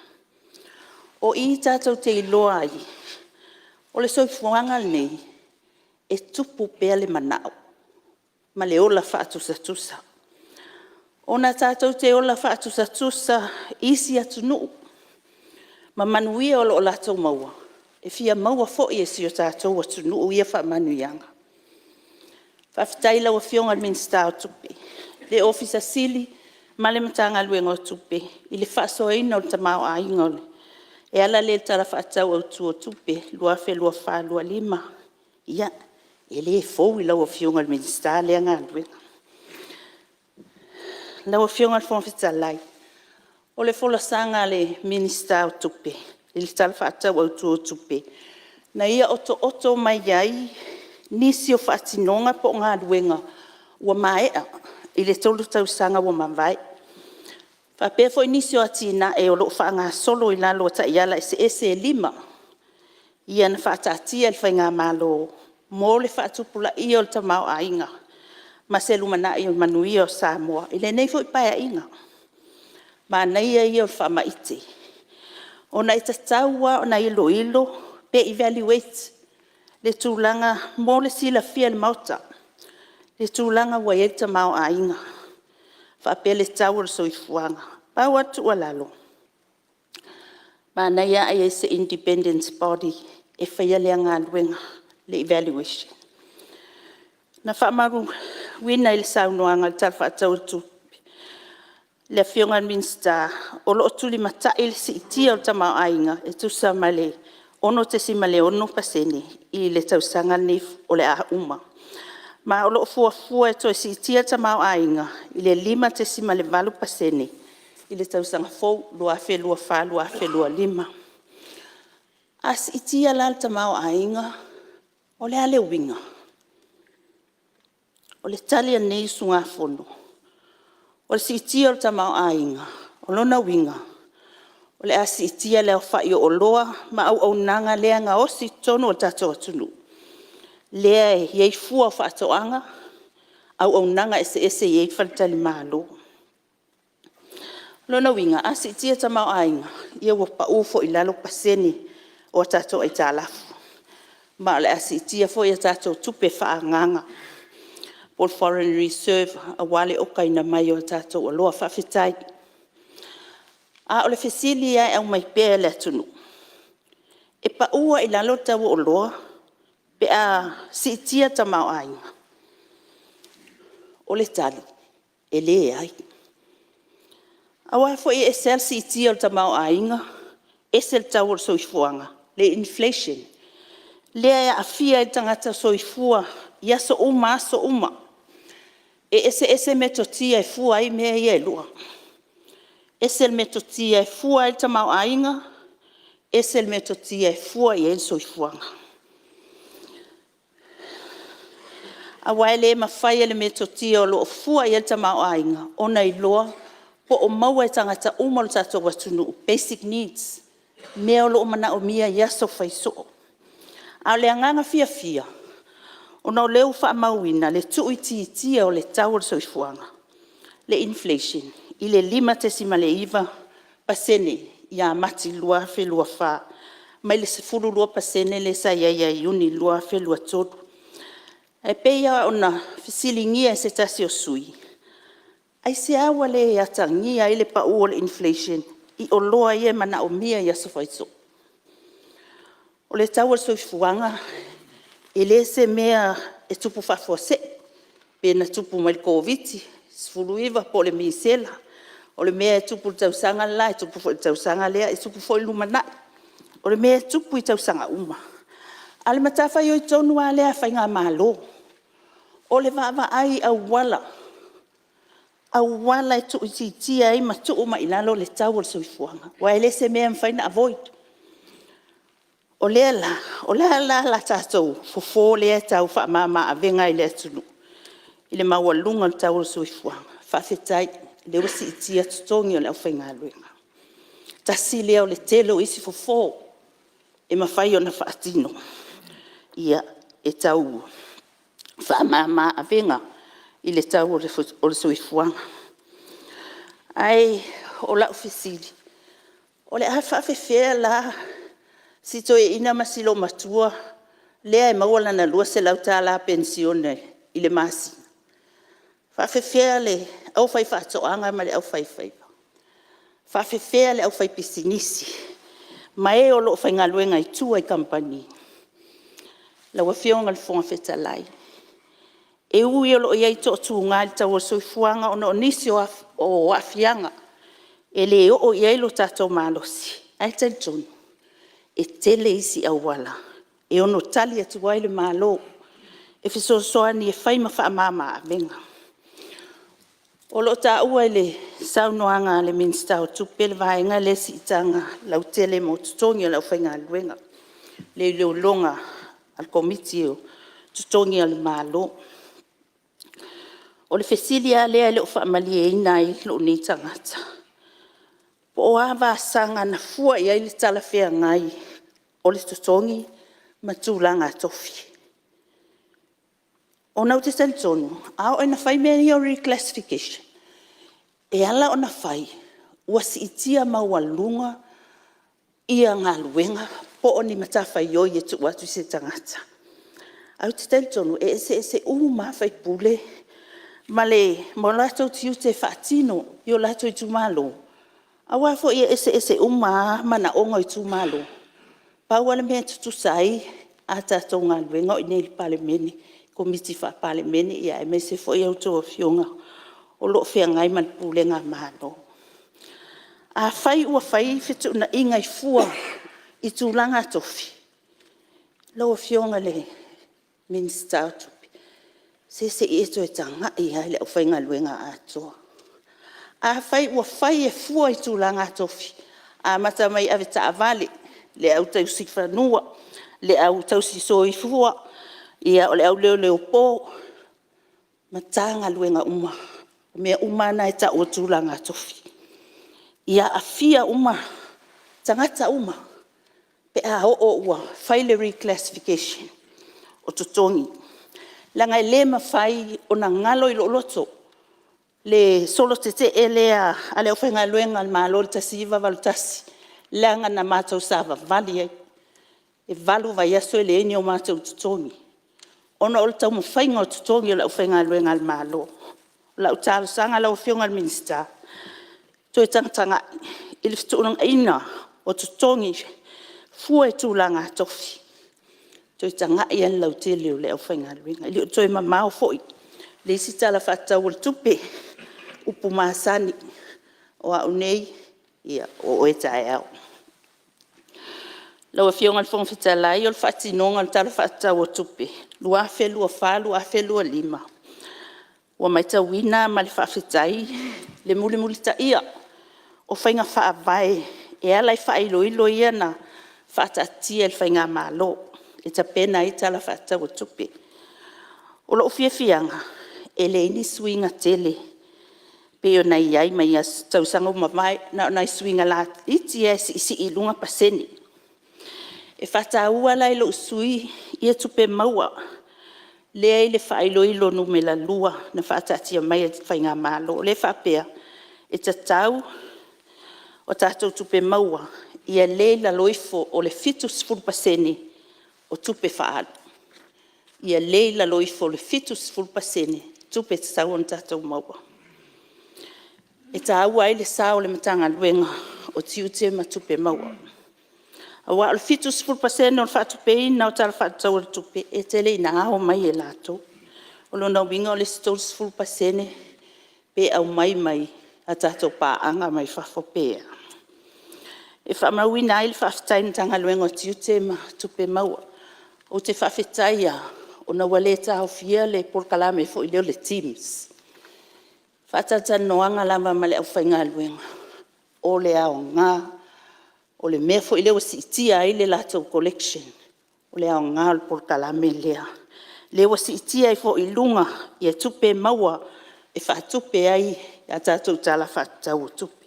Speaker 7: O i tatou te iloa ai, o le soifuaga lenei, e tupu pea le manao ma le ola faatusatusa. Ona tatou te ola faatusatusa i isi atunuu ma manuia o lo o latou maua, e fia maua foi e si o tatou atunuu ia faamanuiaga. Faafetai i lau Afioga i le Minisita o Tupe, le Ofisa Sili o Pulega ma le Matagaluega o Tupe i le faasoaina o le tamaoaiga e ala lea i le Tala Faatatau Autu o Tupe 2024/2025. Ia, e le fou i lau Afioga i le Minisita lea galuega. Lau Afioga i le Fofoga Fetalai, o le folasaga a le Minisita o Tupe i le Tala Faatatau Autu o Tupe, na ia otooto mai ai nisi o faatinoga po o galuega ua maea i le 3 tausaga ua mavae, faapea foi nisi o atinae o lo o faagasolo i lalo o taiala eseese e 5 ia na faataatia e le faigamalo mo le faatupulaia o le tamaoaiga ma se lumanai manuia o Samoa i lenei foi Paeaiga. Manaia ia o le faamaite, ona e tatau lava ona iloilo pe evaluate le tulaga mo le silafia e le Maota le tulaga ua i ai le tamaoaiga faapea le tau o le soifuaga. Pau lava le tuualalo, manaia ae i ai se independence body e faia lea galuega, le evaluation. Na faamauina i le saunoaga i le Tala Faatatau o le Tupe le Afioga i le Minisita o lo o tulimatai le siitia o le tamaoaiga e tusa ma le 6.6% i le tausaga lenei o le a uma. Ma o lo o fuafua e toe siitia le tamaoaiga i le 5.8% i le tausaga fou 2024/2025. A siitia la le tamaoaiga, o le a le uiga? O le tali a lenei usugafono, o le siitia o le tamaoaiga, o lona uiga o le a siitia le aofai o oloa ma auaunaga lea e gaosi i totonu o le tatou atunuu, lea e i ai fua o faatoaga, auaunaga eseese e i ai faletalimalo. O lona uiga a siitia le tamaoaiga, ia ua pau foi i lalo pasene o a tatou aitalafu, ma o le a siitia foi a tatou tupe faaagaaga po o le foreign reserve aua le okaina mai o tatou oloa. Faafetai. A o le fesili lava e aumai pea e le atunuu, e pau lava i lalo le tau o oloa pe a siitia le tamaoaiga? O le tali, e leai. Aua foi e ese lava le siitia o le tamaoaiga ese le tau o le soifuaga, le inflation lea e aafia ai le tagata soifua i aso uma aso uma. E eseese metotia e fua ai mea ia e lua. E ese le metotia e fua ai le tamaoaiga, ese le metotia e fua i ai le soifuaga. Aua e le mafai e le metotia o lo o fua i ai le tamaoaiga ona iloa po o maua e tagata uma o le tatou atunuu basic needs, mea o lo o manaomia i aso faisoo. A o le agaga fiafia ona o lea ua faamauina le tuuitiitia o le tau o le soifuaga, le inflation i le 5.9% ia Mati 2024 mai le 12% lea sa i ai ia Iuni 2023. Ae pei lava ona fesiligia e se tasi o sui usufono, aisea ua le atagia ai le pau o le inflation i oloa ia e manaomia i aso faisoo? O le tau o le soifuaga e le o se mea e tupu faafuasei pe na tupu mai le Koviti-19 po o le misela. O le mea e tupu i le tausaga le la e tupu foi i le tausaga lea, e tupu foi i le lumanai. O le mea e tupu i tausaga uma. A o le matafaioi tonu lava lea a Faigamalo, o le vaavaai i auala, auala e tuuitiitia ai ma tuu mai i lalo le tau o le soifuaga, aua e le o se mea e mafai ona avoid. O lea la, o le a la le tatou fofo lea e tau faamama avega ai i le atunuu i le maualuga o le tau o le soifuaga? Faafetai o lea ua siitia totogi o le aufaigaluega. Tasi lea o le tele o isi fofo e mafai ona faatino e tau faamama-avega i le tau o le soifuaga. Ae o lau fesili; o le a faafefea la si toeaina ma si olomatua lea e maua lana $200 penisione i le masina? E faafefea le aufaifaatoaga ma le aufaifaiva? E faafefea le aufaipisinisi ma e o lo o faigaluega i tua i kamupani? Lau Afioga i le Fofoga Fetalai, e ui o lo o i ai toatuga i le tau o le soifuaga ona o nisi o aafiaga e le oo i ai lo tatou malosi, ae talitonu e tele isi auala e ono tali atu ai le Malo e fesoasoani e fai ma faamama-avega. O lo o taua i le saunoaga a le Minisita o Tupe le vaega lea i le siitaga lautele mo totogi o le aufaigaluega, le iloiloga a le Komiti o Totogi a le Malo. O le fesili lava lea e le o faamalieina ai lou nei tagata, po o a vasaga na fua i ai le talafeagai o le totogi ma tulaga tofi? Ona ou te talitonu a oo ina fai mea ia o reclassification, e ala ona fai Ua siitia maualuga galuega po o ni matafaioi e tuu atu i se tagata. Ae ou te talitonu e eseese uma lava sui usufono ma o latou tiute e faatino i o latou itumalo, aua foi e eseese uma lava manaoga o itumalo. Pau lava le mea e tutusa ai a tatou galuega o i inei i le Palemene, Komiti Faa-Palemene, aemaise foi a outou Afioga o lo o feagai ma le pulega a Malo. Afai ua fai fetuunaiga e fua i tulaga tofi, lau Afioga i le Minisita o Tupe, se se i e toe tagai lava i le aufaigaluega atoa. Afai ua fai e fua i tulaga tofi, amata mai i avetaavale, le au tausifanua, le au tausisoifua, o le au leoleo po, Matagaluega uma, o mea uma lava na e tau o tulaga tofi, ia aafia uma tagata uma pe a oo ua fai le reclassification o totogi, leaga e le mafai ona galo i lou loto le solo tetee lea a le aufaigaluega a le Malo i le 1981, leaga na matou savavali ai. E 8 vaiaso e leai ni o matou totogi ona o le taumafaiga o totogi o le aufaigaluega a le Malo. O lau talosaga lau Afioga i le Minisita, toe tagatagai i le fetuunaiga o totogi fua i tulaga tofi, toe tagai lava i le lautele o le aufaigaluega. E le o toe mamao foi le isi Tala Faatatau o le Tupe, upu masani, o au nei, o oe taeao. Lau Afioga i le Fofoga Fetalai o le faatinoga o le Tala Faatatau o Tupe 2024/2025, ua matauina ma le faafetai le mulimulitaia o faiga faavae e ala i faailoilo ia na faataatitia e le faigamalo e tapena ai Tala Faatatau o Tupe. O lou fiafiaga, e leai ni suiga tele pei ona i ai mai tausaga ua mavae, na o nai suiga laiti lava e siisii i luga pasene. E faataua la e lou sui usufono tupe maua lea e i le faailoilo numera 2 na faataatia mai e le faigamalo. O lea e faapea, e tatau a tatou tupe maua ia le i lalo ifo o le 70% o tupe faaalu. Ia le i lalo ifo o le 70% tupe e tatau ona tatou maua. E taua ai le sao o le Matagaluega o Tiute ma Tupe Maua, aua o le 70% o le faatupeina o Tala Faatatau o le Tupe, e tele ina ao mai e latou. O lona uiga o le isi 30% pe aumai mai a tatou paaga mai fafo pe a. E faamauina ai le faafetai i le Matagaluega o Tiute ma Tupe Maua. Ou te faafetai lava ona ua le taofia le polokalame foi lea o le TIMS. O faatalatalanoaga lava ma le aufaigaluega, o le aoga o le mea foi lea ua siitia ai le latou collection, o le aoga o le polokalame lea. Lea ua siitia ai foi i luga tupe maua e faatupe ai a tatou Tala Faatatau o Tupe.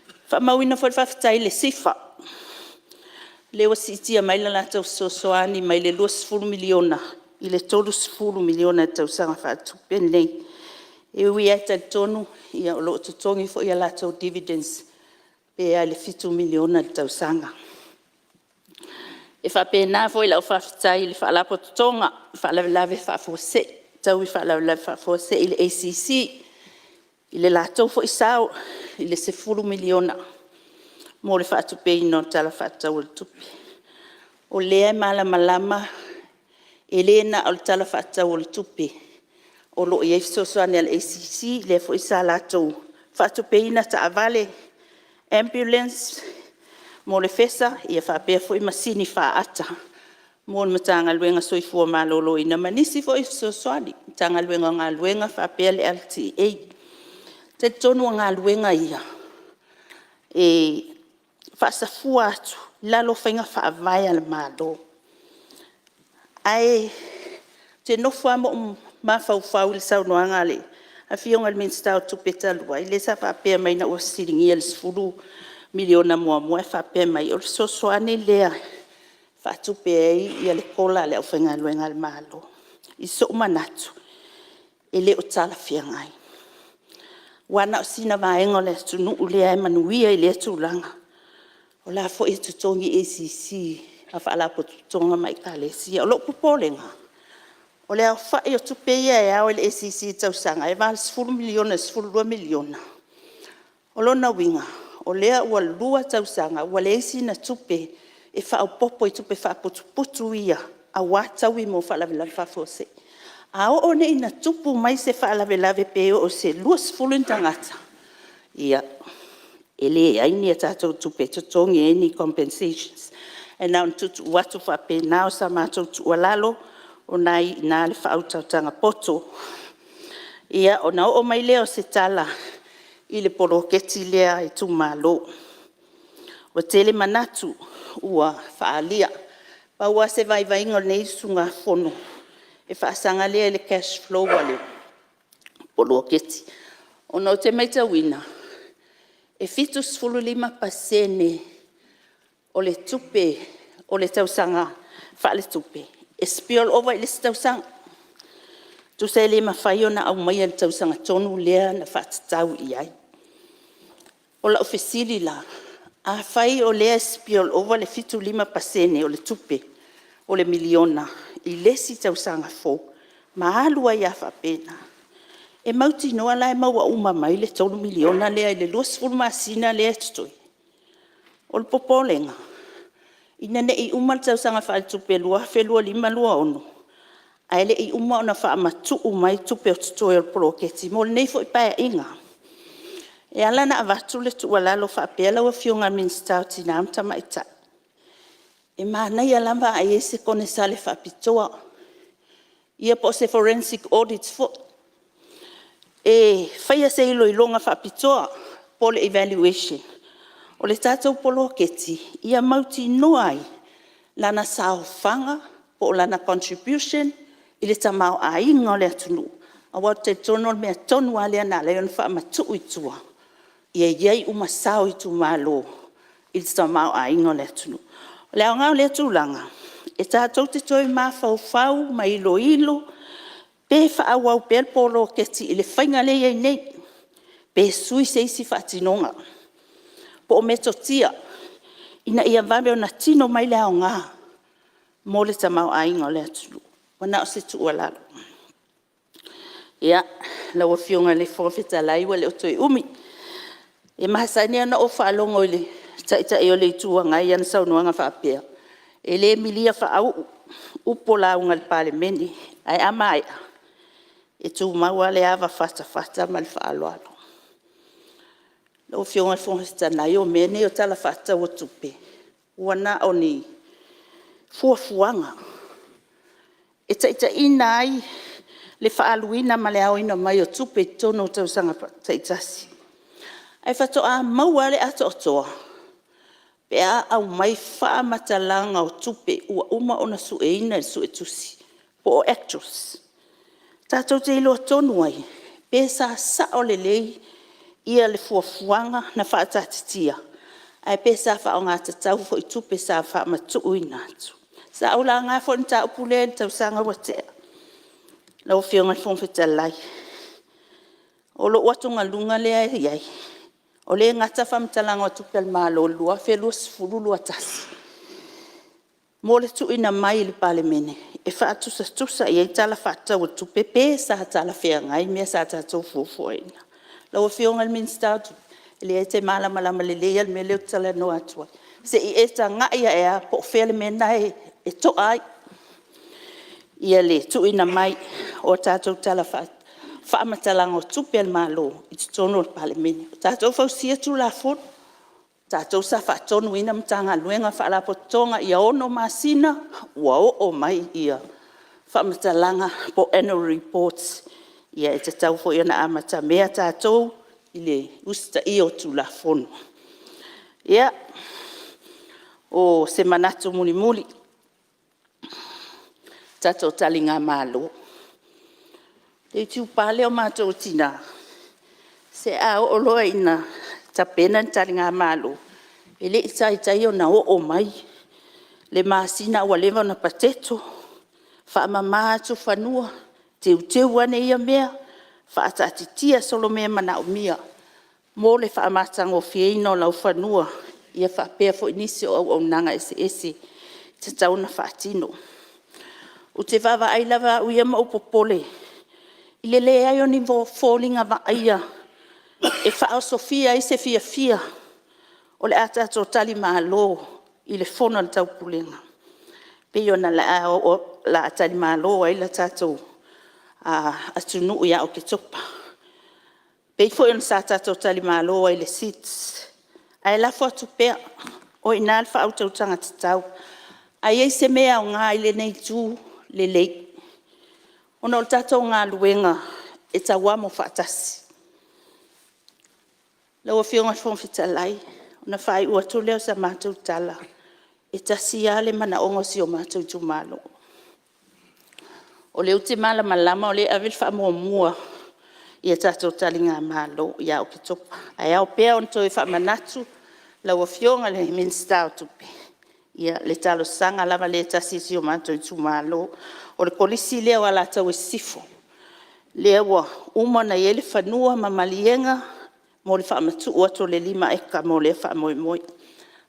Speaker 7: E faamauina foi le faafetai i le SIFA, lea ua siitia mai le latou fesoasoani mai le $20 miliona i le $30 miliona i le tausaga faaletupe lenei. E ui lava e talitonu o lo o totogi foi a latou dividends pe i le $7 miliona i le tausaga. E faapena foi lau faafetai i le Faalapotopotoga o Faalavelave Tau i Faalavelave Faafuasei le ACC i le latou foi sao i le $10 miliona mo le faatupeina o le Tala Faatatau o le Tupe. O lea e malamalama e le na o le Tala Faatatau o le Tupe o lo o i ai fesoasoani a le ACC, lea foi sa latou faatupeina taavale, ambulance mo le FESA faapea foi masini faata mo le Matagaluega o le Soifua Maloloina ma nisi foi fesoasoani, Matagaluega o Galuega faapea le LTA. E talitonu o galuega ia e faasafua atu i lalo o faiga faavae a le Malo. Ae ou te nofo lava ma ou mafaufau i le saunoaga a le Afioga i le Minisita o Tupe talu ai, lea sa faapea mai ina ua fesiligia i le $10 miliona muamua ae faapea mai, o le fesoasoani lea e faatupe ai le COLA a le aufaigaluega a le Malo. I sou manatu e le o talafeagai. Aua na o sina vaega o le atunuu lea e manuia i lea tulaga. O la e foi e totogi ACC a Faalapotopotoga ma Ekalesia. O lou popolega, o le aofai o tupe ia e ao i le ACC i le tausaga, e $80 miliona i le $12 miliona. O lona uiga, o lea ua 2 tausaga ua leai sina tupe e faaopoopo i tupe faaputuputu ia aua taui mo faalavelave faafuasei. A oo nei ina tupu mai se faalavelave pe oo i se 20 ni tagata, ia, e leai ni a tatou tupe e totogi ai ni compensations. Ae na ona tuutuu atu faapena, o sa matou tuualalo, o lena e i ina le faautautaga poto. Ia, ona oo mai lea o se tala i le poloketi lea a itumalo. Ua tele manatu ua faaalia. Pau lava se vaivaiga o lenei usugafono, e faasaga lea i le cash flow a le poloketi. Ona ou te maitauina, e 75% o le tupe o le tausaga faaletupe e spill over i le isi tausaga. Tusa e le mafai ona aumaia i le tausaga tonu lea na faatatau i ai. O lau fesili la; afai o lea e spill over le 75% o le tupe o le miliona i le isi tausaga fou ma alu ai lava faapena, e mautinoa la e maua uma mai le $3 miliona lea i le 20 masina lea e totoe? O le popolega, ina ne i uma le tausaga faaletupe 2025/2026 ae le i uma ona faamatuu mai tupe o totoe o le poloketi mo lenei foi Paeaiga. E ala ona avatu le tuualalo faapea lau Afioga i le Minisita o Tina ma Tamaitai, e manaia lava ae i ai se konesale faapitoa, ia po o se forensic audit foi e faia se iloiloga faapitoa po o le evaluation o le tatou poloketi, ia mautinoa ai lana saofaga po o lana contribution i le tamaoaiga o le atunuu. Aua ou te talitonu o le mea tonu lava lea na ala ai ona faamatuu i tua ia i ai uma sao o itumalo i le tamaoaiga o le atunuu. O le aoga o lea tulaga, e tatou te toe mafaufau ma iloilo pe faaauau pea le poloketi i le faiga lea e i ai nei, pe sui se isi faatinoga po o metotia ina ia vave ona tino mai le aoga mo le tamaoaiga o le atunuu. Ua na o se tuualalo. Ia, lau Afioga i le Fofoga Fetalai ua le o toe umi. E masani lava ona ou faalogo i le Taitai o le Itu Agai i ana saunoaga faapea, e le milia faauu upu o lauga a le Palemene, ae a maea, e tumau lava le ava fatafata ma le faaaloalo. Lau Afioga i le Fofoga Fetalai, o mea nei o Tala Faatatau o Tupe, ua na o ni fuafuaga e taitaiina ai le faaaluina ma le aoina mai o tupe i totonu o tausaga taitasi, ae faatoa maua lava le atoatoa pe a aumai faamatalaga o tupe ua uma ona sueina e le Suetusi po o actuals. Tatou te iloa tonu ai pe sa sao lelei le fuafuaga na faataatitia ae pe sa faaaogatatau foi tupe sa faamatuuina atu. Sa ou laga foi le mataupu lea i le tausaga ua tea. Lau Afioga i le Fofoga Fetalai, o lou atugaluga lea e i ai, o lea e gata faamatalaga o Tupe a le Malo i le 2020/2021 mo le tuuina mai i le Palemene e faatusatusa i ai Tala Faatatau o Tupe pe sa talafeagai mea sa tatou fuafuaina. Lau Afioga i le Minisita o Tupe, o lea e te malamalama lelei lava i le mea lea ou te talanoa atu ai, se i e tagai ane lava po o fea le mea lena e to'a ai le tuuina mai o tatou faamatalaga o tupe a le Malo i totonu o le Palemene. Ua tatou fausia Tulafono, o tatou sa faatonuina Matagaluega ma Faalapotopotoga ia 6 masina ua oo mai faamatalaga po o annual reports. Ia e tatau foi ona amatamea tatou i le usitaia o Tulafono. Ia, o se manatu mulimuli, tatou taligamalo. O le itupa lea o matou o tina, se a oo loa ina tapena le taligamalo, e le i taitai ona oo mai le masina a ua leva ona pateto, faamama atu fanua, teuteu ane ia mea, Faataatitia solomea manaomia mo le faamatagofieina o laufanua faapea foi nisi o auaunaga eseese e tatau ona faatino. Ou te vaavaai lava au ia ma ou popole i le leai o ni foliga vaaia e faaosofia ai se fiafia o le a tatou talimalo i le Fono a le Taupulega, pei ona o le a talimalo ai le tatou atunuu ia Oketopa. E pei foi ona sa tatou talimalo ai i le SIDs. Ae lafo atu pea, o i ina le faautautaga tatau. A i ai se mea e aoga i lenei itu, lelei. Ona o le tatou galuega e tauamo faatasi. Lau Afioga i le Fofoga Fetalai, ona faaiu atu lea o sa matou tala, e tasi lava le manaoga o si o matou itumalo. O lea ou te malamalama o lea e ave le faamuamua i a tatou taligamalo ia Oketopa. Ae ao pea ona toe faamanatu lau Afioga i le Minisita o Tupe, ia le talosaga lava lea e tasi a si o matou itumalo. O le Kolisi lea o Alataua Sisifo, lea ua uma ona i ai le fanua ma maliega mo le faamatuu atu o le 5 eka mo lea faamoemoe.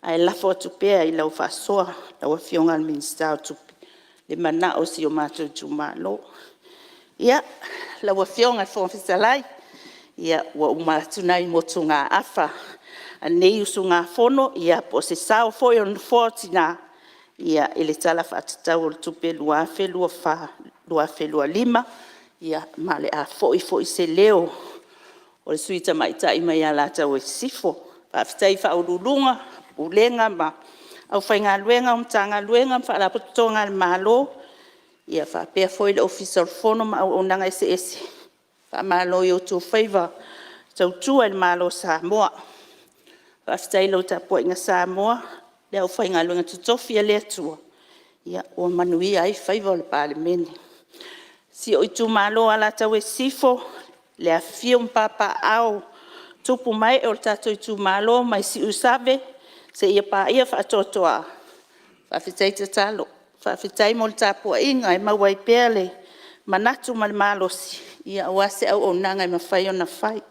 Speaker 7: Ae lafo atu pea i lau faasoa lau Afioga i le Minisita o Tupe le manao o si o matou itumalo. Ia, lau Afioga i le Fofoga Fetalai, ua uma atu nai motugaafa a lenei usugafono po o se sao foi o le Nofoa o Tina i le Tala Faatatau o le Tupe 2024/2025, ma o le a foi foi se leo o le sui usufono tamaitai mai Alataua Sisifo. Faafetai i Ofisa Sili o Pulega, Pulega ma aufaigaluega o Matagaluega ma Faalapotopotoga a le Malo, faapea foi le Ofisa o le Fono ma auaunaga eseese. Faamalo i o outou faiva tautua i le Malo o Samoa. Faafetai i lau tapuaiga Samoa, le aufaigaluega totofi a le Atua ua manuia ai faiva o le Palemene. Si ou itumalo o Alataua Sisifo, le afifio ma papaaao o tupu ma ee o le tatou itumalo mai Siusave seia paia Faatoatoa, faafetai tatalo, faafetai mo le tapuaiga e maua ai pea le manatu ma le malosi aua se auaunaga e mafai ona fai.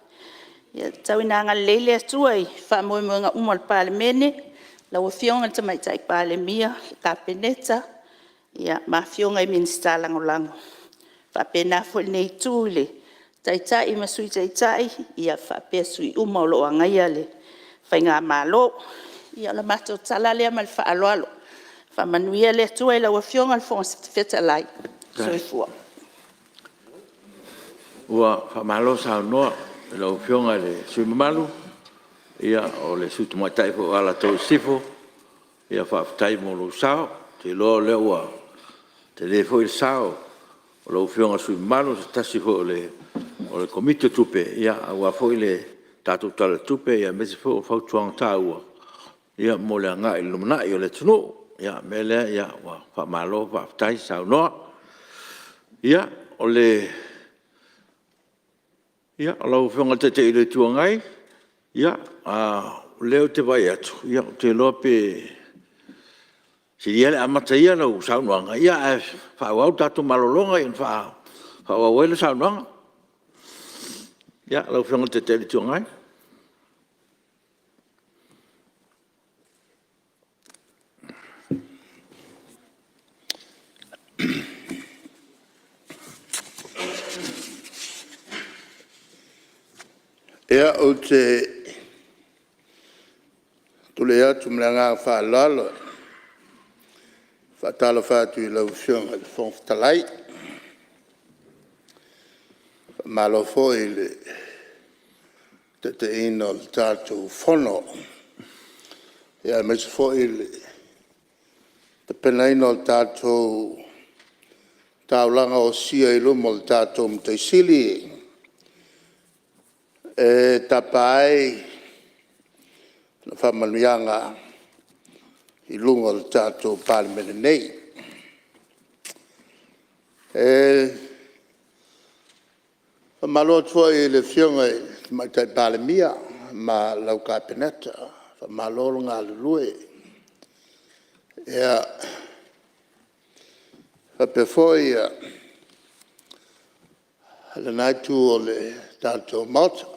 Speaker 7: Ia tau ina agalelei le Atua i faamoemoega uma o le Palemene, lau Afioga i le Tamaitai Palemia, le Kapeneta ma Afioga i Minisita Lagolago. E faapena foi lenei Itu i le Taitai ma le Sui Taitai faapea sui usufono uma o lo o agaia le faigamalo. Ia o le matou tala lea ma le faaaloalo. Faamanuia le Atua i lau Afioga i le Fofoga Fetalai. Soifua.
Speaker 1: Ua faamalo saunoa i lau Afioga i le sui usufono mamalu o le sui usufono tamaitai foi o Alataua Sisifo. Faafetai mo lou sao. Ou te iloa o lea ua tele foi le sao o lau Afioga i le sui usufono mamalu o se tasi foi o le Komiti o Tupe aua foi le tatou Tala o le Tupe, aemaise foi o fautuaga taua mo le agai i le lumanai o le atunuu. O le mea lea ua faamalo faafetai saunoa. Ia, o lau Afioga i le Taitai o le Itu Agai, o lea ou te vaai atu, ou te iloa pe sili ia le amata ia lau saunoaga ae faaauau le tatou malologa ona faaauau ai lea o lau saunoaga. Lau Afioga i le Taitai o le Itu Agai.
Speaker 3: Ia, ou te tulai atu ma le agaga faaaloalo e faatalofa atu i lau Afioga i le Fofoga Fetalai. Faamalo foi i le taitaiina o le tatou Fono aemaise foi le tapenaina o le tatou taulaga osia i luma o le tatou Matai Sili e tapa ai le faamanuiaga i luga o le tatou Palemene nei. E faamalo atu foi i le Afioga i le Tamaitai Palemia ma lau Kapeneta, faamalo le galulue. E faapea foi
Speaker 8: lena itu o le tatou Maota,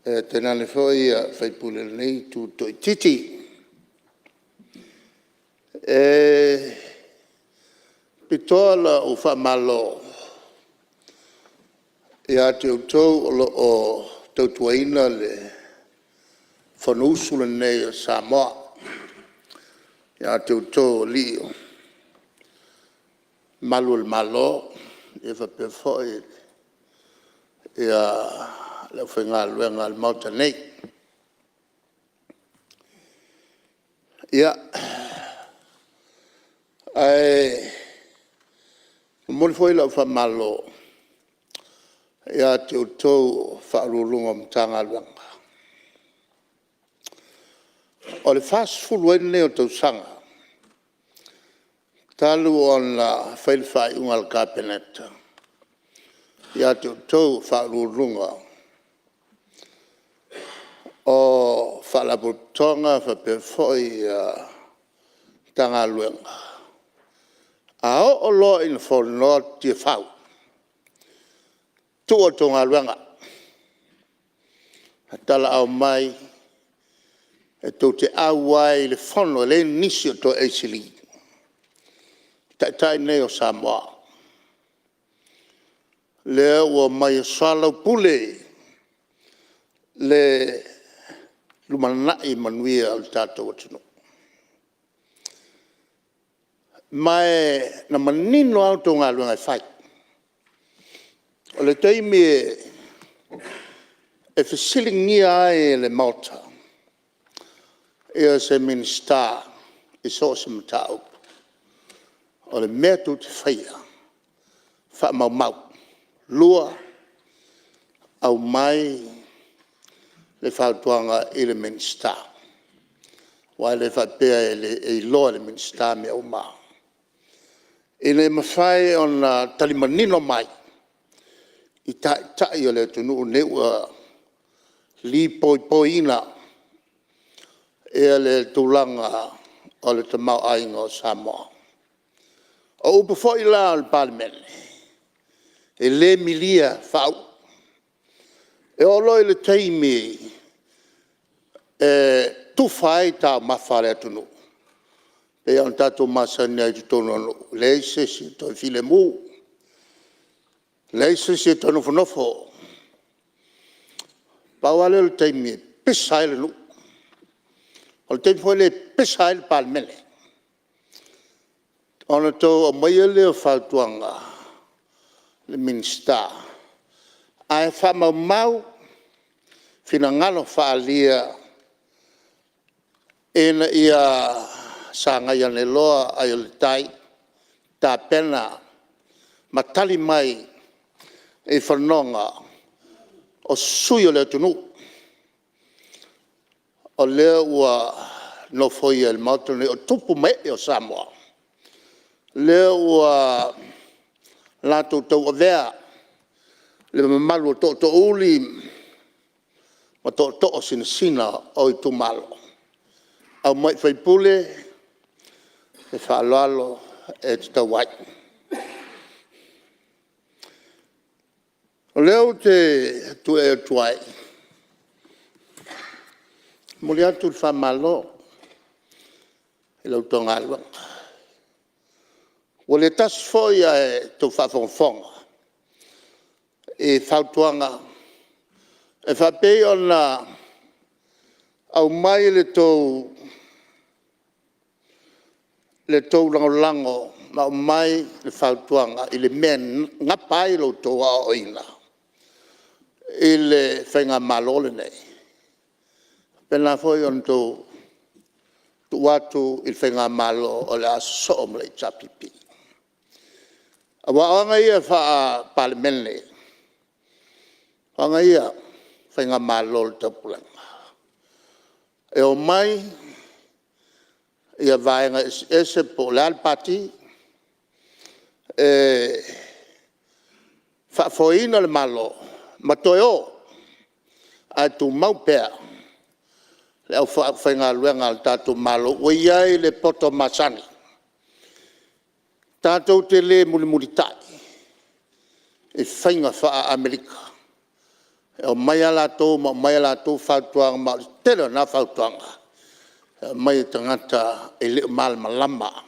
Speaker 8: tainane foi sui usufono o lenei itu toaitiiti. E faapitoa lau faamalo ia te outou o lo o tautuaina le Fonousu lenei a Samoa, ia te outou o alii ma mamalu o le Malo faapea foi le aufaigaluega a le Maota nei. Ia, ae momoli foi lau faamalo ia te outou o Ofisa Sili o Pulega o Matagaluega. O le 40 ai lenei o tausaga talu ona fai le faaiuga a le Kapeneta ia te outou o Ofisa Sili o Pulega o Faalapotopotoga faapea foi Matagaluega, a oo loa ina fonoa Tiafau, tuu a outou galuega, e talaaao mai e tou te auai i le fono e leai nisi o toe aisili, o Taitai nei o Samoa, lea ua omai e soalaupule le lumanai manuia o le tatou atunuu. Ma na manino lava a outou galuega e fai. O le taimi e fesiligia ai e le Maota se Minisita i so o se mataupu, o le mea tou te faia, faamaumau. Lua, aumai le fautuaga i le Minisita, aua e le faapea e iloa e le Minisita mea uma. Ina ia mafai ona tali manino mai i Taitai o le atunuu lenei ua lipoipoiina le tulaga o le tamaoaiga o Samoa. O upu foi la a le Palemene, e le milia faauu. E oo loa i le taimi e tufa ai taumafa a le atunuu, e pei lava ona tatou masani ai i totonu o nuu, e leai se isi e toe filemu, leai se isi e toe nofonofo. Pau lava lea o le taimi e pisa ai le nuu, o le taimi foi lea e pisa ai le Palemene, ona outou aumaia lea o fautuaga i le Minisita ae faamaumau finagalo faaalia ina ia sagai ane loa ai o le tai, tapena ma tali mai i fanoga o sui usufono o le atunuu o lea ua nofoia e le Maota lenei, o tupu ma ee o Samoa lea ua latou tauavea le mamalu o tootoouli ma tootoo sinasina o itumalo, aumai i faipule le faaaloalo e tatau ai. O lea ou te tulai atu ai e momoli atu le faamalo i la outou galuega. Ua le tasi foi ae tou faafogafoga i fautuaga e faapei ona aumai le tou lagolago ma aumai le fautuaga i le mea e gapa ai la outou aoaoina i le Faigamalo lenei, e faapena foi ona outou tuu atu i le Faigamalo o le a sosoo ma le HRPP. Aua o aga ia faa-Palemene, o aga ia o Faigamalo o le Taupulega, e omai vaega eseese po o le a le Pati e faafoeina le Malo ma toe o ae tumau pea le aufaigaluega a le tatou Malo ua i ai le poto masani. Tatou te le mulimulitai i faiga faa-Amerika, e omai lava latou ma aumai a latou fautuaga, ma o le tele o na fautuaga e aumai e tagata e le o malamalama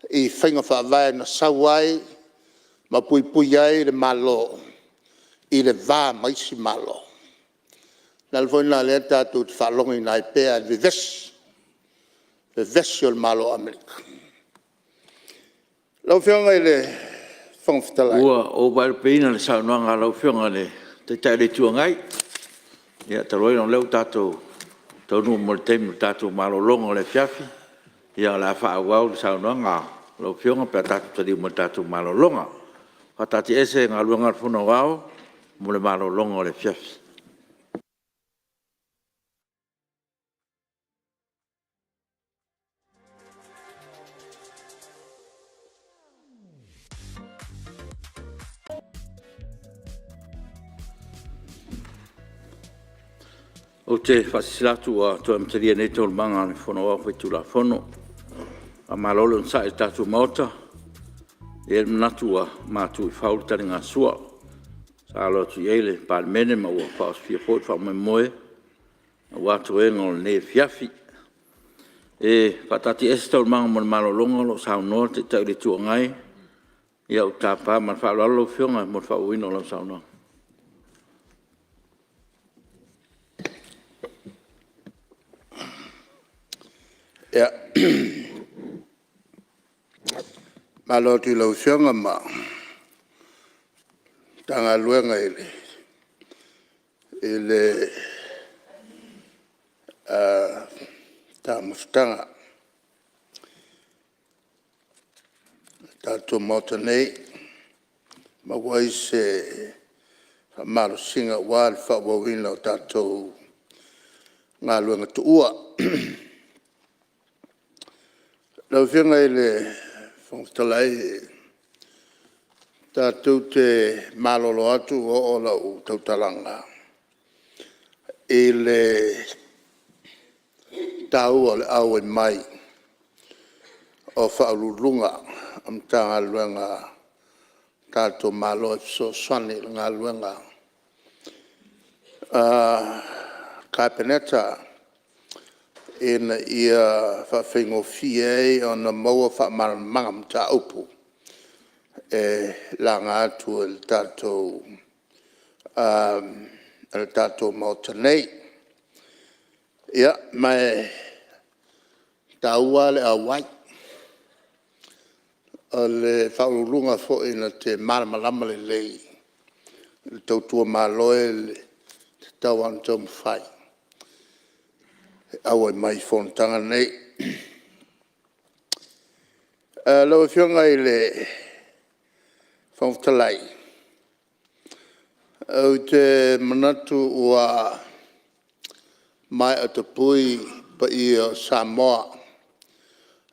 Speaker 8: i faiga faavae na sau ai ma puipui ai le Malo i le va ma isi Malo. O le ala foi lena o lea tatou te faalogoina ai pea le vevesi, vevesi o le Malo o Amerika. Lau Afioga i le Fofoga Fetalai…
Speaker 1: Ua ou vaelupeina le saunoaga a lau Afioga i le Taitai o le Itu Agai. Ia talu ai ona o lea ua tatou taunuu mai i le taimi o le tatou malologa o le afiafi, ia o le a faaauau le saunoaga a lau Afioga pe a tatou taliu mai i le tatou malologa. E faataatiaese Galuega a le Fono Aoao mo le malologa o le afiafi. Ou te faasilasila atu ua toe amatalia nei Taualumaga a le Fono Aoao Faitulafono. Faamalo le onosai i le tatou Maota. E i ai le manatu ua matu i fau le taligasua sa alo atu i ai le Palemene ma ua faaosofia foi le faamoemoe aua toega o lenei afiafi. E faataatiaese Taualumaga mo le malologa o lo o saunoa le Taitai o le Itu Agai. Ia ou te tapa ma le faaaloalo lau Afioga mo le faaauauina o lau saunoaga.
Speaker 8: Ia, faamalo atu i lau Afioga ma le Matagaluega i le taumafataga o le tatou Maota nei, maua ai se faamalosiga aua le faaauauina o tatou galuega tuua. Lau Afioga i le Fofoga Fetalai, tatou te malolo atu ua oo lau tautalaga i le taua o le auai mai o Ofisa Sili o Pulega o Matagaluega a le tatou Malo e fesoasoani i le galuega a le Kapeneta ina ia faafaigofie ai ona maua faamalamalamaga o mataupu e laga atu e le tatou Maota nei. Ia, ma e taua lava le auai. O le Ofisa Sili o Pulega foi na te malamalama lelei i le tautua Malo e tatau lava ona taumafai e auai mai i fonotaga nei. Lau Afioga i le Fofoga Fetalai, ou te manatu ua maea tapui paia o Samoa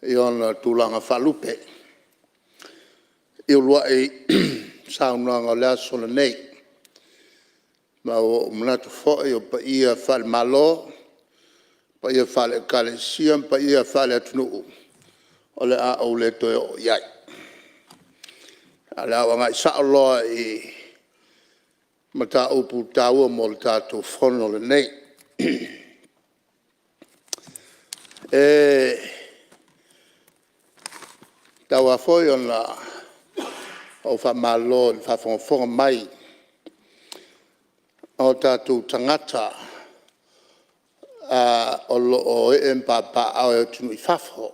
Speaker 8: i ona tulaga faalupe i uluai saunoaga o le aso lenei. Ma ua ou manatu foi o paia faale-Malo, paia faale-Ekalesia ma paia faale-atunuu o le a ou le toe oo i ai, ae o le a ou agai sao loa i mataupu taua mo le tatou Fono lenei. E tatau lava foi ona ou faamalo i le faafogafoga mai a o tatou tagata o lo o ee ma papaaao i atunuu i fafo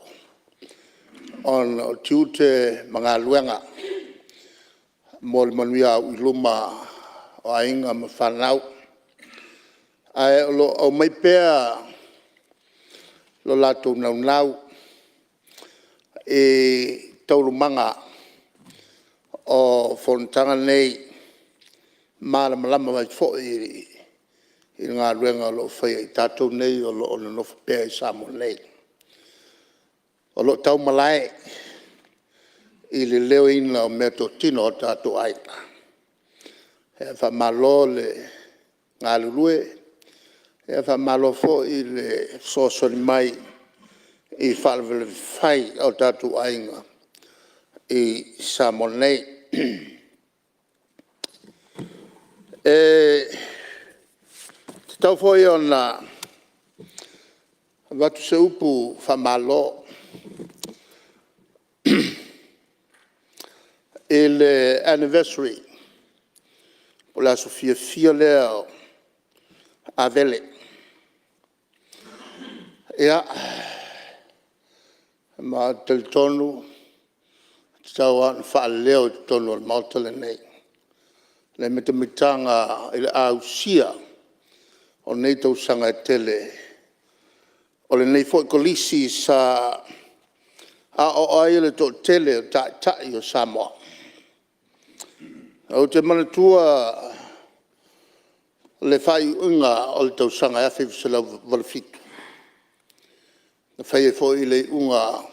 Speaker 8: ona o tiute ma galuega mo le manuia auiluma o aiga ma fanau. Ae o lo o aumai pea lo latou naunau i taualumaga o fonotaga nei, e malamalama mai foi i le galuega o lo o faia e i tatou nei o lo o nonofo pea i Samoa nei. O lo o tau malae i le leoina o meatotino a o tatou aiga. Faamalo le galulue, faamalo foi le fesoasoani mai i faalavelave fai a o tatou aiga i Samoa nei. E tatau foi ona avatu se upu faamalo i le anniversary po o le aso fiafia lea o Avele. Ia, ma ou te talitonu e tatau lava ona faaleo i totonu o le Maota lenei le mitamitaga i le ausia o nei tausaga e tele o lenei foi Kolisi sa aoao ai le toatele o Taitai o Samoa. Ou te manatua le faaiuiuga o le tausaga 1987, na fai ai foi le iuga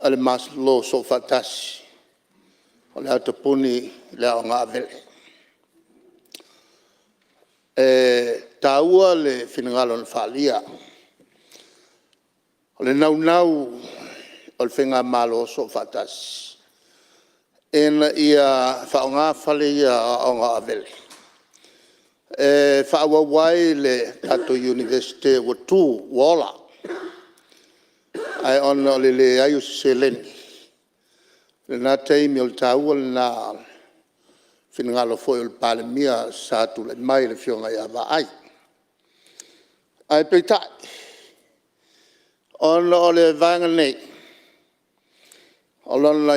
Speaker 8: a le Malo Soofaatasi o le a tapuni le Aoga Avele. E taua le finagalo na faaalia, o le naunau o le Faigamalo Soofaatasi ina ia faaaoga fale ia o aoga o Avele e faaauau ai le tatou Iunivesite ua tu ua ola. Ae ona o le leai o se seleni i lena taimi, o le taua lena o le finagalo foi o le Palemia sa tulai mai le Afioga ia Vaai. Ae peitai ona o le Vaega nei, o lona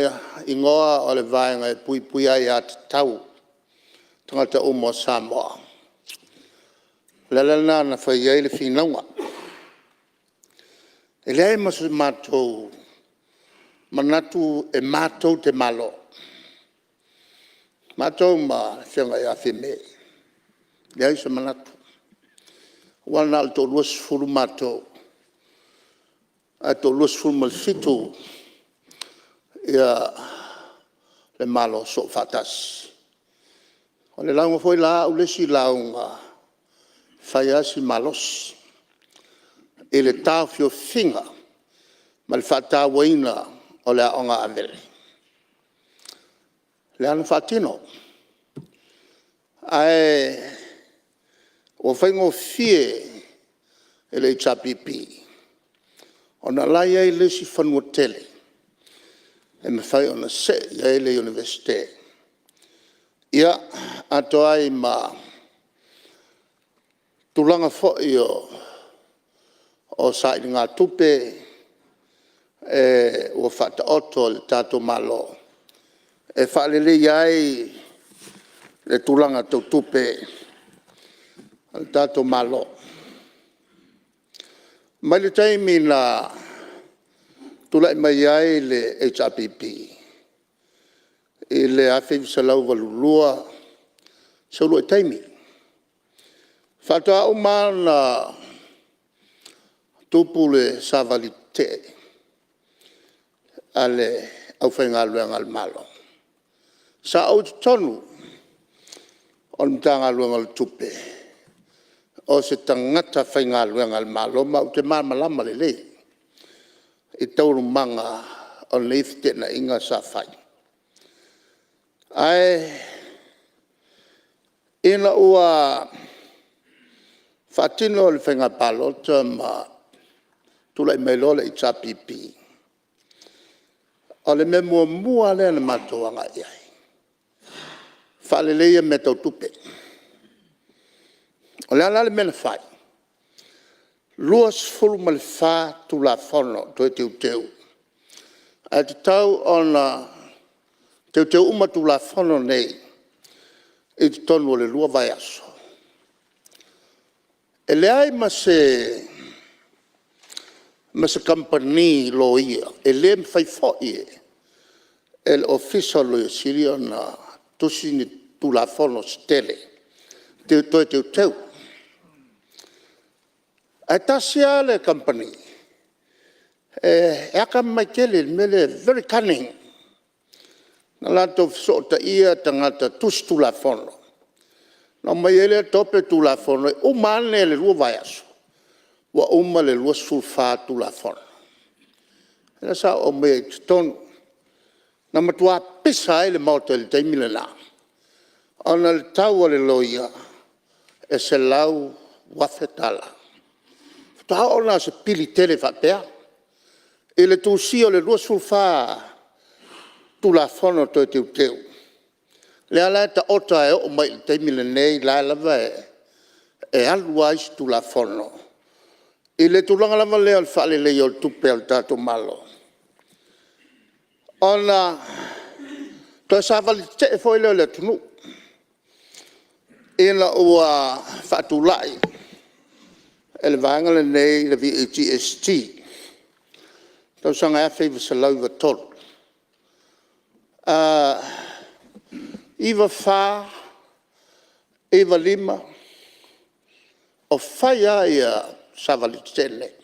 Speaker 8: igoa o le Vaega e Puipuia Aia Tatau a Tagata uma o Samoa. O le ala lena na fai ai le finauga. E leai ma so matou manatu e matou te malo, matou ma le Afioga ia Fiame, leai se manatu aua na o le toa-20 matou ae toa-27 le Malo Soofaatasi. O le lauga foi la a au le isi lauga e fai lava si malosi i le taofiofiga ma le faatauaina o le Aoga a Avele, lea na faatino. Ae ua faigofie i le HRPP ona o la e i ai le isi fanua tele e mafai ona see i ai le Iunivesite, ia, atoa ai ma tulaga foi o sailigatupe ua faataoto e le tatou Malo e faaleleia ai le tulaga tau tupe a le tatou Malo. Mai le taimi na tulai mai ai le HRPP i le 1982 si ou uluai taimi, faatoa uma lava ona tupu le savali tetee a le aufaigaluega a le Malo. Sa ou i totonu o le Matagaluega o le Tupe o se tagata faigaluega a le Malo ma ou te malamalama lelei i taualumaga o nei feteenaiga sa fai. Ae ina ua faatino le faiga palota ma tulai mai loa le HRPP, o le mea muamua lava lea na matou agai i ai, faaleleia mea tau tupe. O le a la le mea na fai? 24 Tulafono Toe Teuteu ae tatau ona teuteu uma Tulafono nei i totonu o le 2 vaiaso. E leai ma se kamupani loia, e le mafai foi e le Ofisa o le Loia Sili ona tusi ni Tulafono se tele e toe teuteu. Ae tasi lava le kamupani e atamamai tele i le mea lea, very cunning. Na latou fesootaiaina tagata tusi Tulafono ona aumai ai lea tope Tulafono e uma ane le 2 vaiaso ua uma le 24 Tulafono. Lea sa ou aumaia i totonu. Na matua pisa ai le Maota i le taimi lena. Ona o le tau o le loia e $100,000. Faatoa oo lea o se pili tele faapea i le tusia o le 24 Tulafono Toe Teuteu, lea la e taoto lava e oo mai i le taimi lenei o la e lava e alu lava isi Tulafono i le tulaga lava lea o le faaleleia o tupe a le tatou Malo. Ona toe savali tetee foi lea o le atunuu ina ua faatulai e le Vaega lenei le VAGST i le tausaga e 1993. E 1994, 1995 o fai lava savali tetee nei.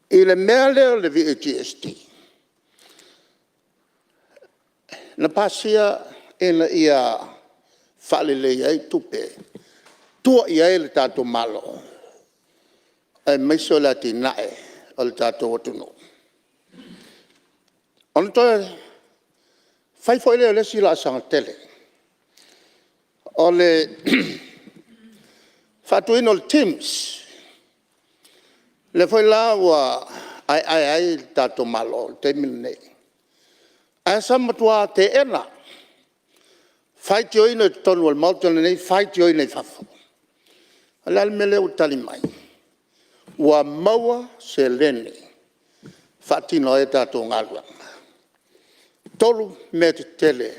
Speaker 8: I le mea lea o le VAGST, na pasia ina ia faaleleia ai tupe e tua i ai le tatou Malo aemaise o le atinae o le tatou atunuu. Ona toe fai foi lea o le isi laasaga tele, o le faatuina o le TIMS. Lea foi la ua aeae ai le tatou Malo i le taimi lenei, ae sa matua teena, faitioina i totonu o le Maota lenei, faitioina i fafo. O le a le mea lea ua tali mai? Ua maua seleni e faatino ai a tatou galuega. E 3 mea tetele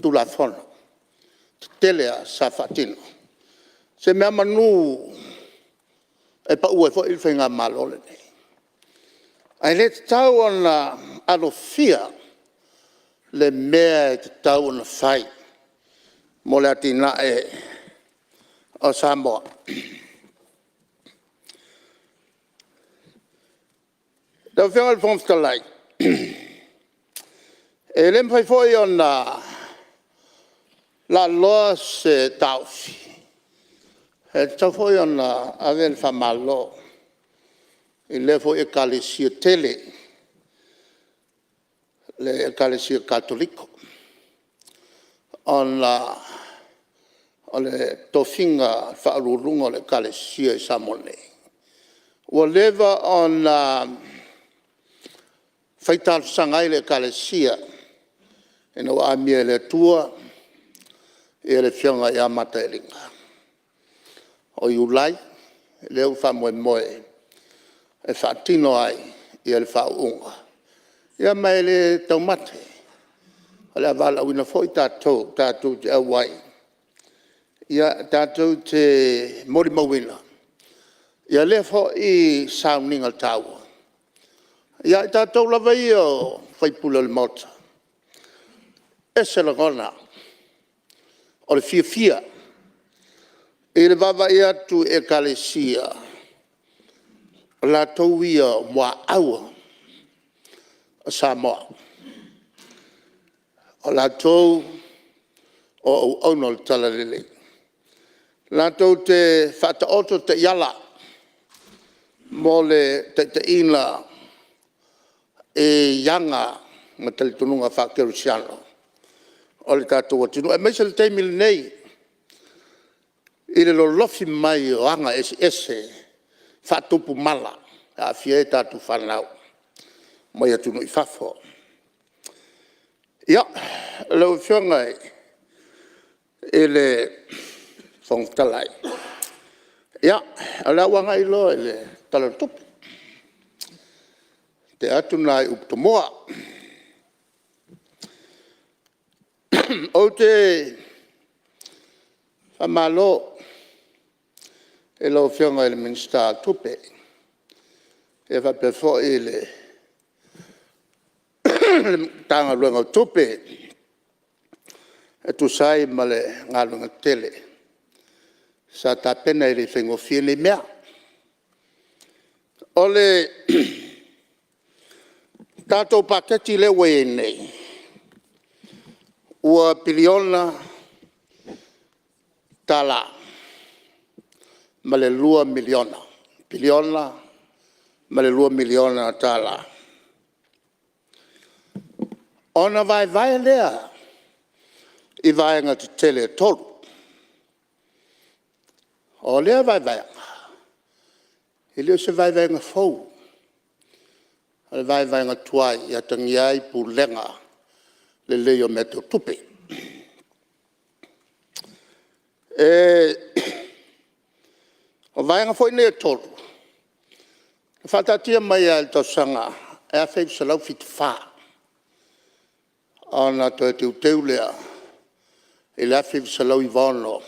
Speaker 8: Tulafono tetele lava sa faatino, se meamanu e pau ai foi le faigamalo lenei. Ae le tatau ona alofia le mea e tatau ona fai mo le atinae o Samoa. Lau Afioga i le Fofoga Fetalai, e le mafai foi ona laaloa se taofi, e tatau foi ona ave le faamalo i lea foi Ekalesia tele, le Ekalesia Katoliko, ona o le tofiga faauluuluga o le Ekalesia i Samoa nei, ua leva ona fai talosaga ai le Ekalesia ina ua amia e le Atua le Afioga ia Mataelima. O Iulai lea ua faamoemoe e faatino ai le faauuga, ia ma e le taumate, o le a valaauina foi tatou tatou te auai tatou te molimauina lea foi sauniga taua. Ia i tatou lava ia o sui usufono o le Maota, e ese lagona o le fiafia i le vaavaai atu i Ekalesia, o latou ia o muaau o Samoa, o latou o auauna o le talalelei, latou te faataoto taiala mo le taitaiga i aga ma talitonuga faakerisiano o le tatou atunuu, aemaise le taimi lenei i le lolofi mai o aga eseese faatupu mala e aafia ai a tatou fanau mai atunuu i fafo. Ia, lau Afioga i le Fofoga Fetalai, ia, o le a ou agai loa i le Tala o le Tupe. Tea atu na i upu tomoa. Ou te faamalo i lau Afioga i le Minisita o Tupe faapea foi le Matagaluega o Tupe e tusa ai ma le galuega tele sa tapena, e le i faigofie nei mea. O le tatou Paketi lea ua i ai nei, ua piliona tala ma le $2 miliona, piliona ma le $2 miliona tala. Ona vaevae lea i vaega tetele e 3. O lea vaevaega, e le o se vaevaega fou, o le vaevaega tuai e atagia ai pulega lelei o mea tau tupe. O vaega foi nei e 3, na faataatia mai lava i le tausaga e 1974, ona toe teuteu lea i le 1996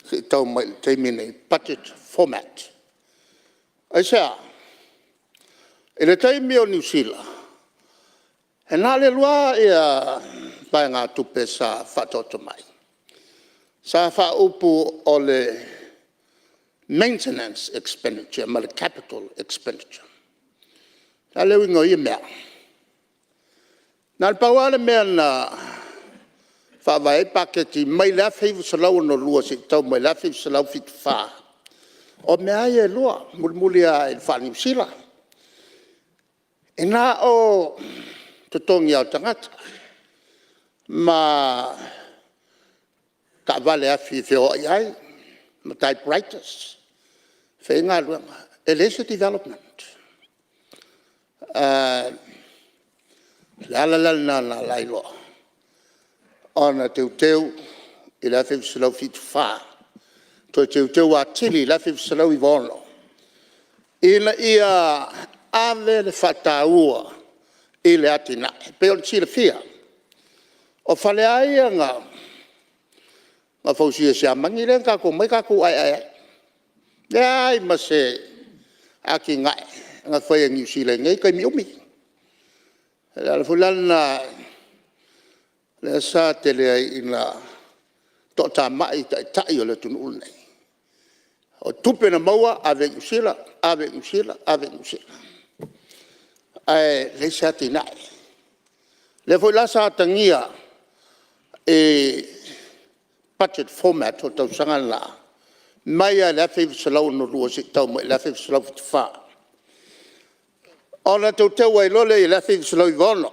Speaker 8: seia tau mai i le taimi lenei, Budget Format. Aisea? I le taimi o Niu Sila, e na o le 2 lava vaegatupe sa faataoto mai, sa faaupu o le maintenance expenditure ma le capital expenditure. O le a le uiga o ia mea? Na o le pau lava le mea na faavae ai paketi mai le 1962 seia tau mai le 1974, o mea lava ia e lua, e mulimuli lava i le faa-Niu Sila. E na o totogi lava o tagata ma taavale e afi e feoai ai ma typewriters e fai ai galuega. E leai se development. O le ala la lena na ala ai loa ona teuteu i le 1974, toe teuteu atili i le 1996 ina ia ave le faataua i le atinae. E pei ona silafia, o fale lava ia na fausia e Siamani lea na tatou omai tatou aeae ai. Leai ma se atinae na faia e Niu Sila i nei taimi umi. O le ala foi la lena lea sa tele ai ina toatamai Taitai o le atunuu lenei. O tupe na maua ave i Niu Sila, ave i Niu Sila, ave i Niu Sila ae leai se atinae. O lea foi la sa atagia i Budget Format o tausaga na mai lava i le 1962 seia tau mai i le 1974, ona teuteu ai loa lea i le 1996.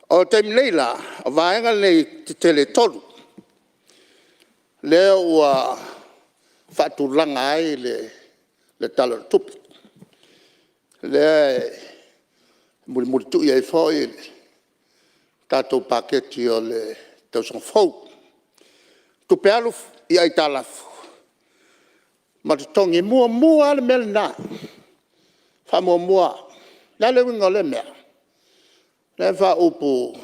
Speaker 8: O le taimi nei la, o vaega nei tetele e 3 lea ua faatulaga ai le Tala o le Tupe, lea e mulimulitui ai foi le tatou paketi o le tausaga fou. Tupe alu i aitalafu ma totogi, e muamua lava le mea lena, faamuamua. O le a le uiga o lea mea? Lea e faaupu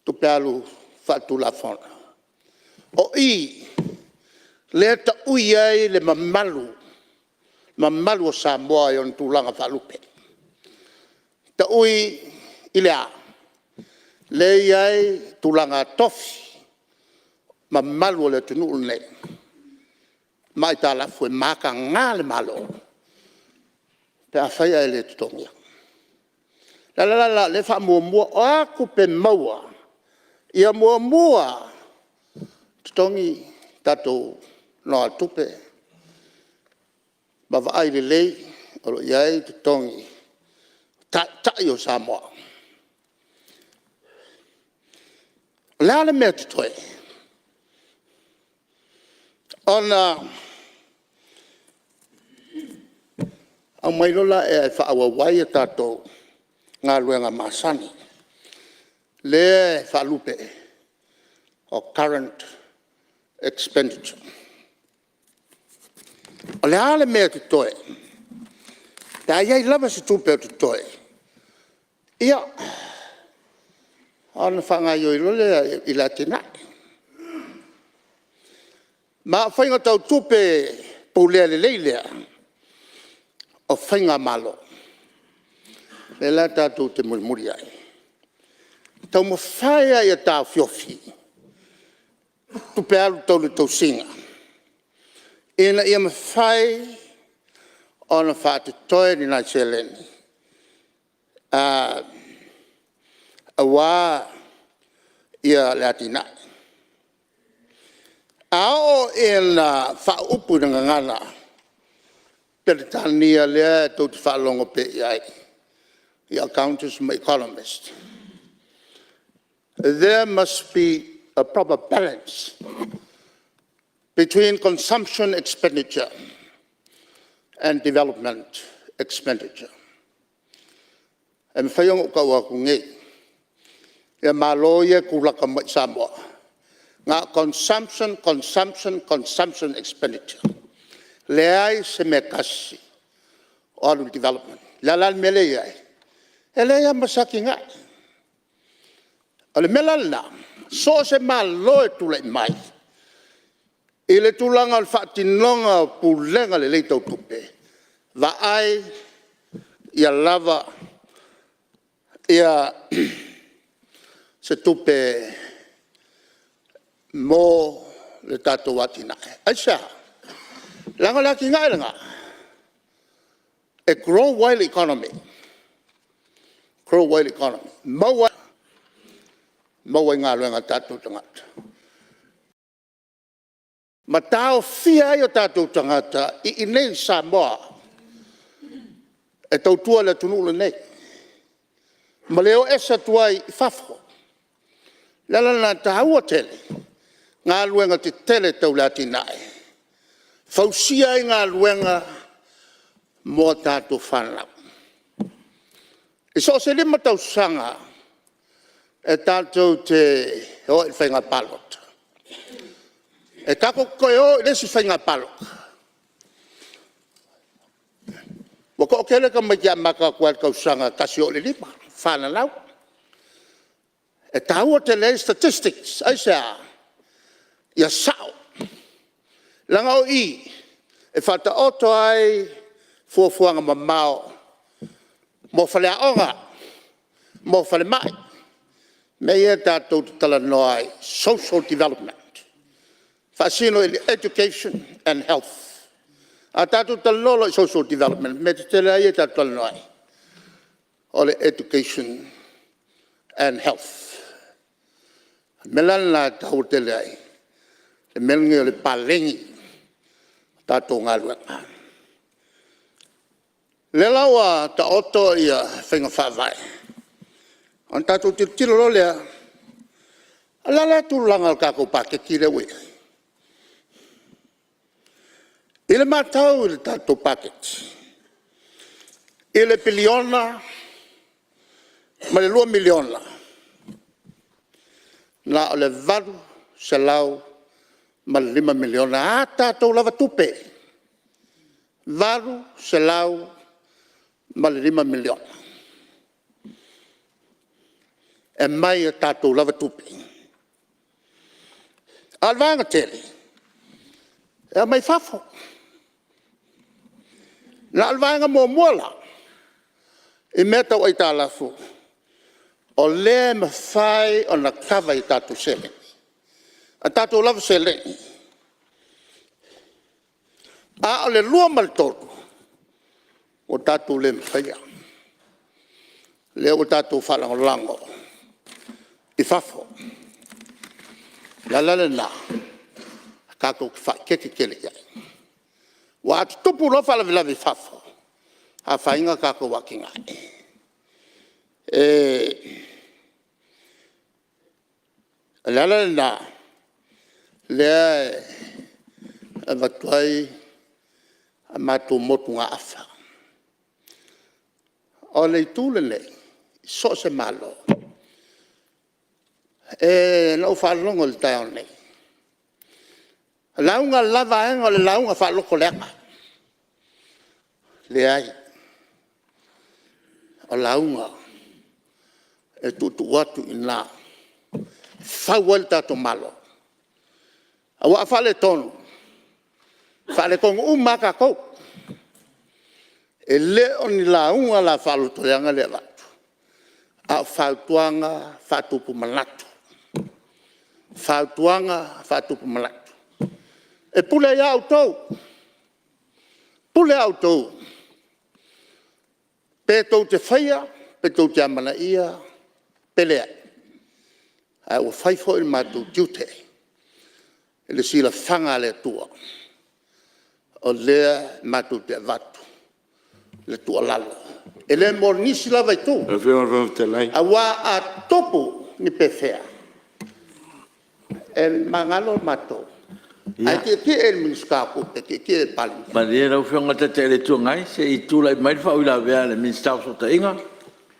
Speaker 8: tupe alu faale-Tulafono. O i lea e taui ai le mamalu, mamalu o Samoa i ona tulaga faalupe. Taui i le a? Lea e i ai tulaga tofi, mamalu o le atunuu lenei ma aitalafu e mataga le Malo pe afai ae le totogia. O le ala la lena o lea e faamuamua, o a tupe maua, ia muamua totogi tatou nogatupe ma vaai lelei o lo o i ai totogi o Taitai o Samoa. O le a le mea e totoe? Ona aumai loa lea e faaauau ai a tatou galuega masani lea e faalupe o current expenditure. O le a le mea e totoe pe a i ai lava se tupe o totoe? Ia, ona faagaoioi loa lea i le atinae. Ma o faiga tau tupe pulea lelei lea o faigamalo, lea la tatou te mulimuli ai, e taumafai lava ia taofiofi tupe alu tau le tausiga ina ia mafai ona faatotoe ni nai seleni aua le atinae. A oo ina faaupu i le gagana Peretania lea tou te faalogo pea i ai i Accountants ma Economist, there must be a proper balance between consumption expenditure and development expenditure. E mafai ona ou tau atu nei, ia Malo ia e tulaka mai i Samoa, na o consumption, consumption, consumption expenditure. Leai se mea e tasi o alu i le development. O le a la le mea lea e i ai? E leai lava ma se atinae. O le mea la lena, so o se Malo e tulai mai i le tulaga o le faatinoga o pulega lelei tau tupe, vaai ia lava se tupe mo le tatou atinae. Aisea? Leaga o le atinae lena e grow ai le economy, grow ai le economy, maua ai galuega a tatou tagata ma taofia ai o tatou tagata i inei i Samoa e tautua le atunuu lenei ma le o ese atu ai i fafo. O le ala lena e taua tele galuega tetele tau le atinae, e fausia ai galuega mo a tatou fanau. I so o se 5 tausaga e tatou te o ai i le faiga palota, e tatou te toe o i le isi faiga palota, ua toatele tamaiti e amata atu lava i le tausaga e 1 e oo i le 5, fananau. E taua tele ai statistics. Aisea? Ia sao, leaga o i e faataoto ai fuafuaga mamao mo faleaoga, mo falemai, mea ia tatou te talanoa ai, social development, faasino i le Education and Health. A tatou talanoa loa i le social development, o mea tetele lava ia tatou te talanoa ai, o le Education and Health. O le mea la lena e taua tele ai le mea lenei o le paleni o tatou galuega. O lea la ua taoto faiga faavae, ona tatou tilotilo loa lea. O le a la le tulaga o le tatou paketi lea ua i ai? I le matau i le tatou Paketi i le piliona ma le $2 miliona, na o le $805 miliona a tatou lava tupe, $805 miliona e mai a tatou lava tupe. A o le vaega tele e aumai fafo. Na o le vaega muamua la i mea tau aitalafu o lea e mafai ona kava e tatou seleni, a tatou lava seleni. A o le 2 ma le 3 ua tatou le mafaia, lea ua tatou faalagolago i fafo. O le ala lena tatou te faaeteete tele i ai, aua a tutupu loa faalavelave i fafo, e afaina a tatou atinae. O le ala lena lea e avatu ai a matou motugaafa. O le itu lenei i so o se Malo, na ou faalogo i le taeao nei, o le lauga a le la vaega o le lauga faalotoleaga. Leai, o lauga e tuutuu atu i ina e fau ai le tatou Malo. Aua a faaletonu, e faaletonu uma lava tatou. E le o ni lauga la faalotoleaga lea e avatu, a o fautuaga faatupu manatu, fautuaga faatupu manatu. E pule ai lava outou, pule lava outou pe tou te faia pe tou te amanaia pe leai. Ae ua fai foi lo matou tiute i le silafaga a le Atua o lea matou te avatu le tuualalo. E le mo nisi lava itu, aua a tupu ni pefea, e magalo matou ae tietie i le Minisita o Tupe, e tietie i le Palemia. Malie lau Afioga i le Taitai o le Itu Agai se i tulai mai le faauilavea a le Minisita o Fesootaiga.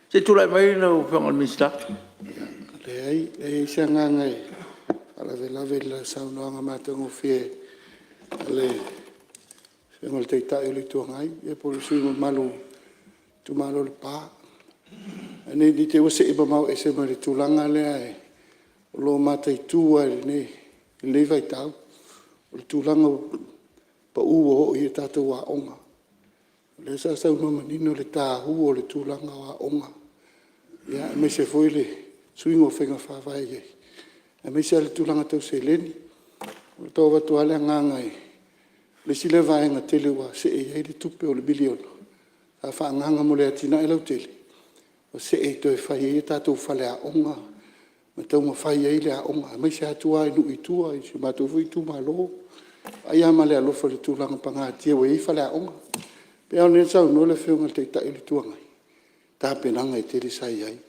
Speaker 8: Se i tulai mai lau Afioga i le Minisita. E leai se agaga e faalavelave i le saunoaga matagofie a le Afioga i le Taitai o le Itu Agai po o le sui usufono mamalu o le itumalo o Lepa. Ae ne i te i ua see mamao ese ma le tulaga lea o lo o mataitu lava i lenei vaitau, o le tulaga pau ua oo i ai tatou aoga. O lea sa saunoa manino le taua o le tulaga o aoga aemaise foi le suiga o faiga faavae aemaise lava le tulaga tau seleni. E tau avatu lava le agaga, o le isi lea vaega tele ua see i ai le tupe o le miliona sa faaagaaga mo le atinae lautele, ua see e toe fai ai tatou faleaoga ma taumafai ai le aoga aemaise lava tua i nuu i tua i si o matou foi itumalo. E vaai lava ma le alofa i le tulaga pagatia ua i ai faleaoga. E pei lava o lea na saunoa le Afioga i le Taitai o le Itu Agai i tapenaga tele sa i ai,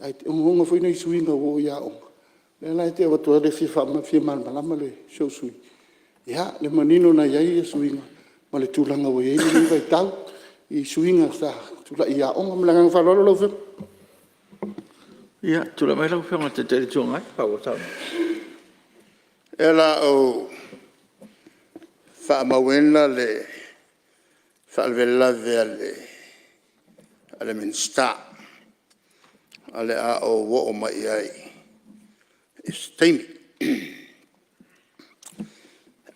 Speaker 8: ae ogaoga foi nai suiga ua oo i aoga. O lea la e tau avatu ai le fia malamalama si ou sui usufono le manino na i ai suiga ma le tulaga ua i ai lenei vaitau i suiga sa tulai i aoga. Ma le agaga faaaloalo lau Afioga. Ia, tulai mai lau Afioga i le Taitai o le Itu Agai e faaauau le saunoaga. O lea o le a ou faamauina le faalavelave a le Minisita, o le a ou oo mai i ai i se taimi.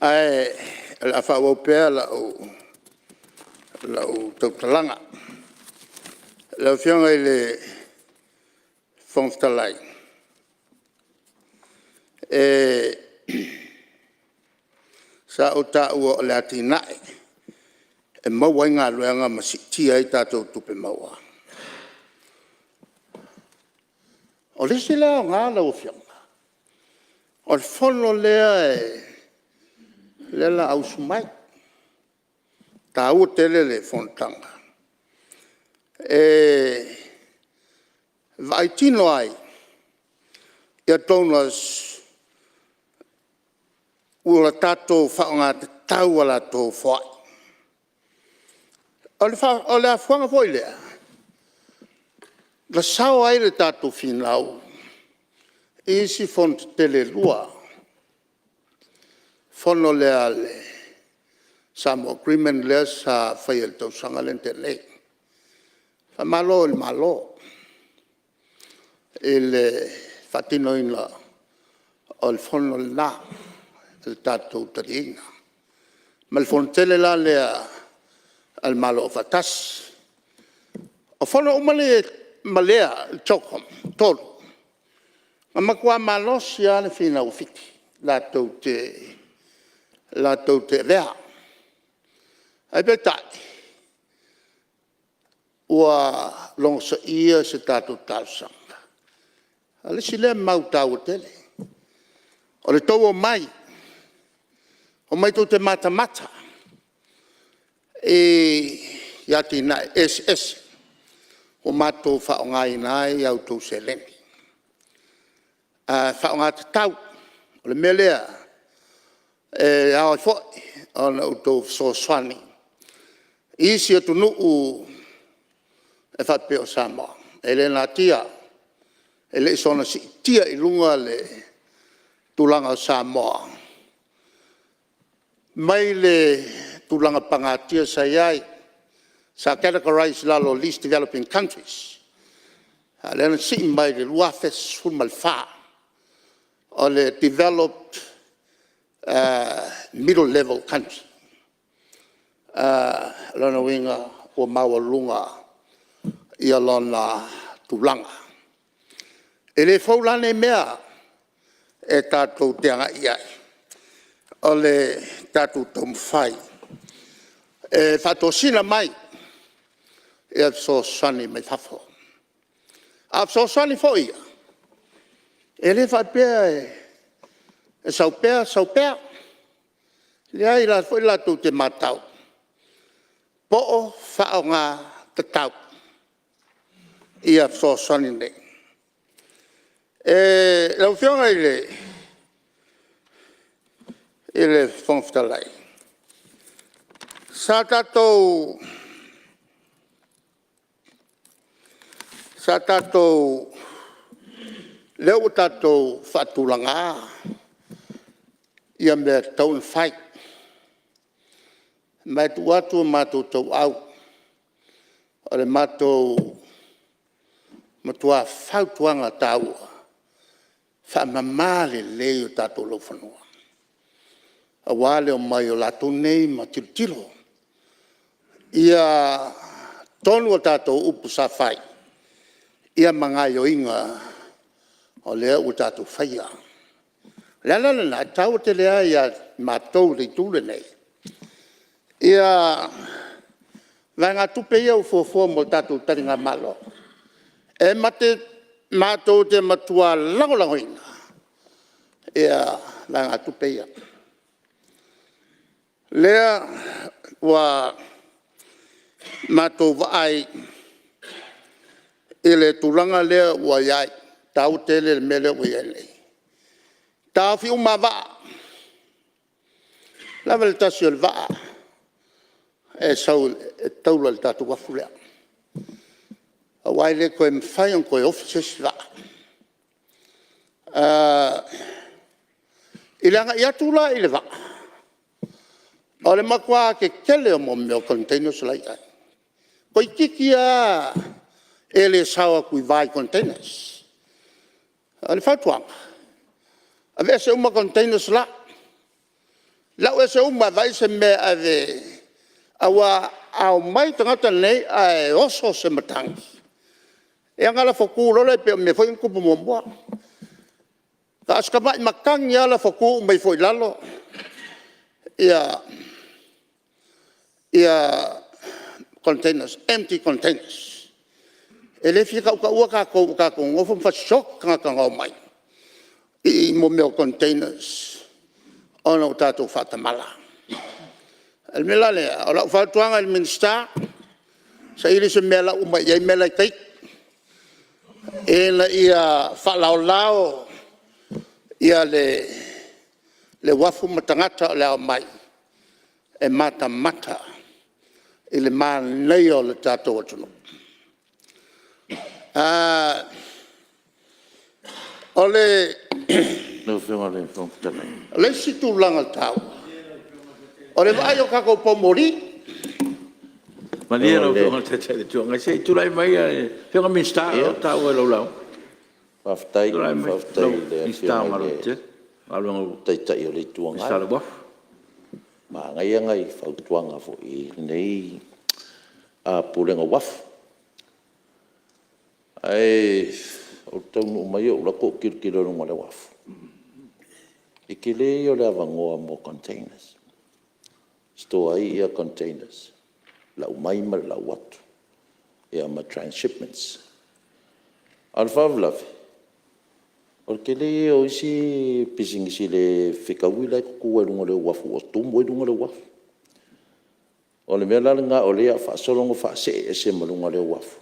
Speaker 8: Ae o le a faaauau pea lau tautalaga. Lau Afioga i le Fofoga Fetalai, sa ou taua o le atinae e maua ai galuega ma siitia ai tatou tupe maua. O le isi lea aoga lau Afioga, o le Fono lea o le a usu mai, e taua tele le fonotaga e vaai tino ai donors ua tatou faaaoga tatau a latou foai. O le afuaga foi lea na sao ai le tatou finau i isi fono tetele e lua, fono lea a le Samoa Agreement lea sa faia i le tausaga lea na tea nei. Faamalo i le Malo i le faatinoina o le fono lena i le tatou taliaina ma le fono tele la lea a le Malo Afaatasi. O fono uma nei ma lea CHOGM e 3, na matua malosi lava le finau a Fiti latou te avea. Ae peitai ua logosaia se tatou talosaga. O le isi lea mau taua tele, o le tou omai, omai tou te matamata i atinae eseese ua matou faaaogaina ai a outou seleni, ae faaaoga tatau. O le mea lea e ao ai foi ona outou fesoasoani i isi atunuu e faapea o Samoa. E le natia, e le i soona siitia i luga le tulaga o Samoa mai le tulaga pagatia sa i ai, sa categorize i lalo o Least Developing Countries, a o lea na sii mai i le 2014 o le Developed Middle Level Country. O lona uiga ua maualuga lona tulaga. E le fou la nei mea e tatou te agai i ai, o le tatou taumafai e faatosina mai fesoasoani mai fafo. A o fesoasoani foi ia, e le faapea e sau pea sau pea. E leai o la e foi latou te matau po o faaaoga tatau. fesoasoani nei. Lau Afioga i le Fofoga Fetalai, sa tatou, lea ua tatou faatulagā mea e tatau ona fai, ma e tuu atu a matou tauau o le matou matua fautuaga taua, faamama lelei o tatou laufanua aua le omai o latou nei ma tilotilo ia tonu a tatou upu sa fai ma gaoioiga o lea ua tatou faia. O le ala lena e taua tele ai ia i matou i le Itu lenei vaegatupe ia ua fuafua mo tatou taligamalo. E matou te matua lagolagoina vaegatupe ia. Lea ua matou vaai i le tulaga lea ua i ai, e taua tele le mea lea ua i ai nei, taofi uma lava vaa. O le a le tasi o le vaa e sau e taula i le tatou uafu lea, aua e le toe mafai ona toe ofi se isi vaa. I le agai atu la i le vaa, o le matua tetele o mea o containers la e i ai, toeitiiti lava ele sao atu i va i containers. O le fautuaga, aveese uma containers la, lau ese uma e vaai se mea e ave, aua a omai tagata nei ae oso se matagi, ia ona lafo tu loa lea pei o le mea foi lea na tupu muamua. Na o si tamai matagi lava lafo tu uma ifo i lalo containers, empty containers. E le fia tautaua tatou ua tatou nonofo ma fasioti tagata na omai i mea o containers ona ua tatou faatamala. O le mea la lea, o lau fautuaga i le Minisita, saili se mea e lau uma i ai mea la e i tai ina ia faalaolao le uafu ma tagata o le a omai e matamata i le manaia o le tatou atunuu. O le
Speaker 1: Lau Afioga i le Fofoga Fetalai…
Speaker 8: isi tulaga taua, o le vaai o tatou poumoli.
Speaker 1: Malie lau Afioga i le Taitai o le Itu Agai, se i tulai mai le Afioga i le Minisita lea ua taua i lau lauga.
Speaker 9: Faafetai i le Afioga i le Taitai o le Itu Agai. Manaia nai fautuaga foi i lenei Pulega o Uafu. Ae ou te taunuu mai ou alu atu ou tilotilo i luga o le uafu, i le tele ia o le avanoa mo containers, e store ai containers, lau mai ma le lau atu, ia ma transhipments. A o le faalavelave, o le tele ia o isi pisinisi le fetaui la e tutu lava i luga o le uafu ua tumu ai luga o le uafu. O le mea la lena o lea o le a faasolo ona faasee ese ma luga o le uafu,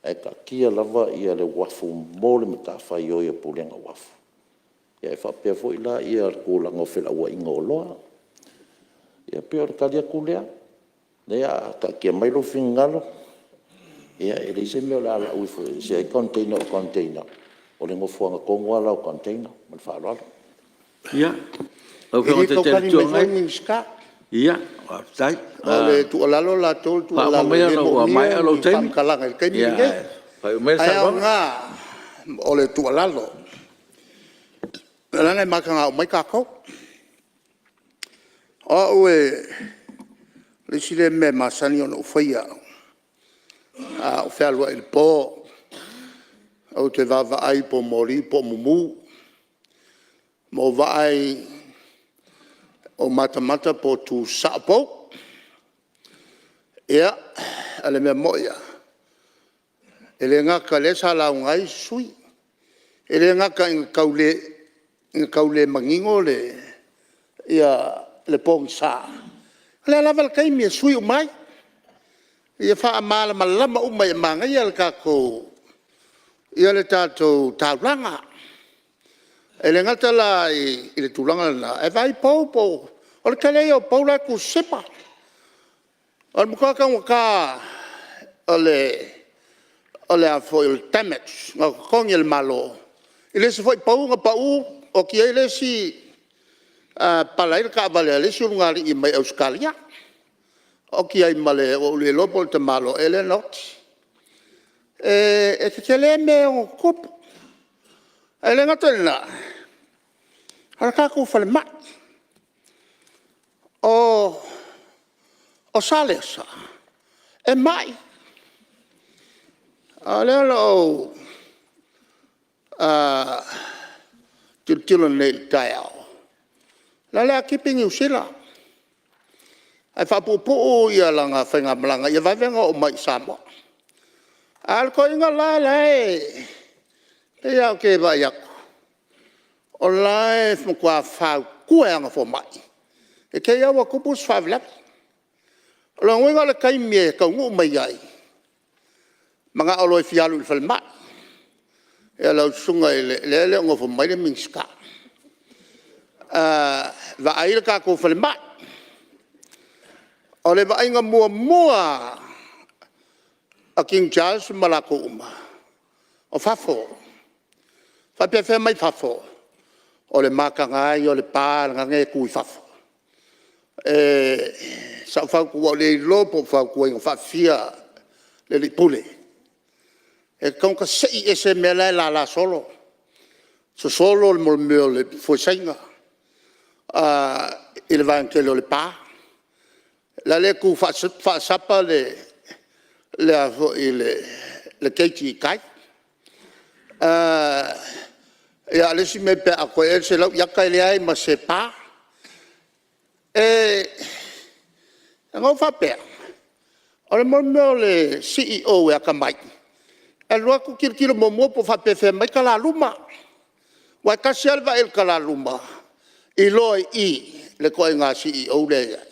Speaker 9: ae taatia lava le uafu mo le matafaioi a le Pulega o Uafu. E faapea foi la le tulaga o felauaiga o oloa. Ia pei o le tali atu lea. O lea o le a taatia mai lou finagalo, e leai se mea o le a lau ifo ese ai container o container, o le nofoaga tonu lava la o container. Ma le faaaloalo.
Speaker 1: Ia, lau
Speaker 8: E
Speaker 1: Afioga i
Speaker 8: le
Speaker 1: le
Speaker 8: tau
Speaker 1: Taitai o le
Speaker 8: tali
Speaker 1: Itu
Speaker 8: mai foi le
Speaker 1: Agai.
Speaker 8: Minisita.
Speaker 1: Ia, faafetai.
Speaker 8: O le tuualalo latou o le
Speaker 1: Faauma
Speaker 8: tuualalo e
Speaker 1: maia
Speaker 8: le
Speaker 1: ona ua
Speaker 8: moomia
Speaker 1: maea lou
Speaker 8: ni
Speaker 1: taimi
Speaker 8: faamatalaga i le taimi lenei.
Speaker 1: ae faaiu maia le
Speaker 8: Ae
Speaker 1: saunoaga.
Speaker 8: aoga o le tuualalo, leaga e mataga uma ai tatou. O au o le isi lea mea e masani ona ou faia a ou fealuai i le po, ou te vaavaai po o moli po o mumu, ma ou vaai o matamata po o tu sao pou. Ia, o le mea moi lava, e le gata o lea sa lauga ai isi sui usufono, e le gata ina tau le manino le pogisa, a o le a lava le taimi e sui uma ai. Ia faamalamalama uma e manaia le tatou taulaga. E le gata la i le tulaga lena ae vaai pou po o… O le tele ia o pou la e tu sisima. O le matua taugata o le damage na totogi e le Malo i le isi foi pou na pau oti ai le isi, pala ai le taavale a le isi ulugalii mai Ausetalia, oti ai ma le… Ua ou le iloa po o le tamaloa ea lea na oti. E tetele mea e ono tutupu. Ae le gata i lena a o le tatou falemai. O Salesa e mai, o lea na ou tilotilo nei i le taeao o la o le a tipi Niu Sila ae faapuupuu lana faigamalaga ia vave ona oo mai i Samoa. A o le toeaina la la e pei lava ou te vaai atu o la e matua fautua e ana fomai i te i lava ua tupu se faalavelave. O lona uiga o le taimi e taunuu mai ai, manao loa e fia alu i le falemai. Ia lau susuga i le… lea e le o nofo mai le Minisita, vaai le tatou falemai. O le vaaiga muamua lava a King Charles ma latou uma, o fafo. E faapefea mai fafo? O le mataga ia o le pa lena e tu i fafo. Ua ou le iloa po o fautuaina faafia le Alii Pule, e tatau ona tasei ese mea la e lala solo, sosolo le mea o le fuesaina i le vaega tele o le pa, lale e tu faasapa le keiki i tai. Ia a o le isi mea pe a atoa i ai le 100 iata e leai ma se pa. Ona ou faapea, o le mea o le CEO e atamai e alu atu tilotilo muamua po o faapefea mai talaluma aua e tasi lava le vaai a le talaluma iloa i i le ituaiga CEO lea e i ai.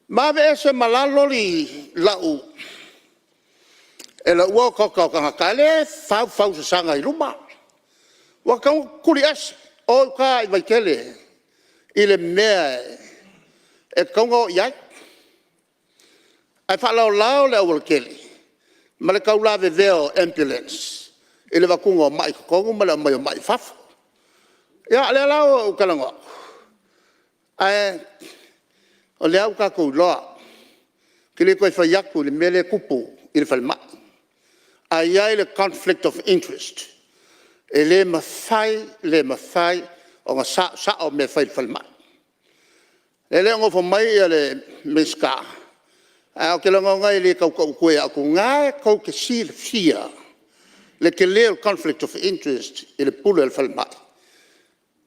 Speaker 8: Ma aveese ma la loli lau e lauina otaota o tagata a o lea e faufausasaga i luma. Ua tatau ona tutuli ese, o i uta i Vaitele i le mea e tatau ona o i ai, ae faalaolao le aualatele ma le tau lavevea o ambulance i le avatuina o mai i totonu ma le aumai o mai i fafo. Ia o lea la ua ou talanoa atu, ae o lea ua tatou iloa, ou te le toe fai atu i le mea lea e tupu i le falemai. Ae i ai le conflict of interest e le mafai, le mafai ona saosao mea e fai i le falemai. E le o nofo mai le Minisita ae ou te lagona e le tau tau atua ia te au, o lena tou te silafia le tele o le conflict of interest i le pule a le falemai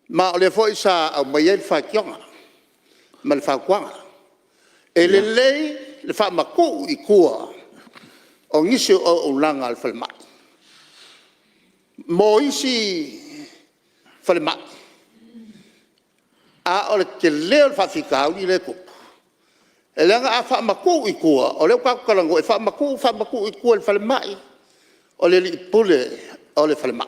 Speaker 8: ma o lea foi sa aumai ai le faitioga ma le fautuaga. E lelei le faamatuu i tua o nisi o auaunaga a le falemai mo isi falemai, a o le tele o le faafitauli lea e tupu e leaga a faamatuu i tua o lea ua tatou talanoa e faamatuu, faamatuu i tua i le falemai o le alii pule o le falemai.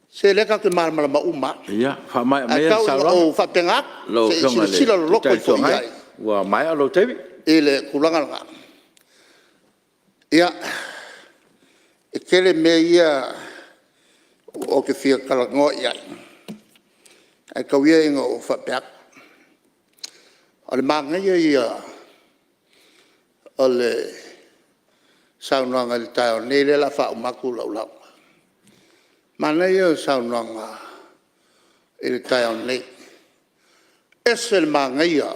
Speaker 8: Se lea tatou te malamalama uma lava.
Speaker 1: Ia faamaea
Speaker 8: Ae
Speaker 1: maia le
Speaker 8: tau ina
Speaker 1: saunoaga
Speaker 8: ou faapena atu,
Speaker 1: lau
Speaker 8: se i
Speaker 1: Afioga i le
Speaker 8: silasila loloto
Speaker 1: Taitai o le
Speaker 8: ifo
Speaker 1: Itu
Speaker 8: i
Speaker 1: Agai
Speaker 8: ai
Speaker 1: ua maea lou taimi.
Speaker 8: i le tulaga lena. Ia, e tele mea ia ou te fia talanoa i ai ae tau ia ina ou faapea atu, o le manaia ia o le saunoaga i le taeao nei lea o le a faauma atu lau lauga. Manaia ia o le saunoaga i le taeao nei, ese le manaia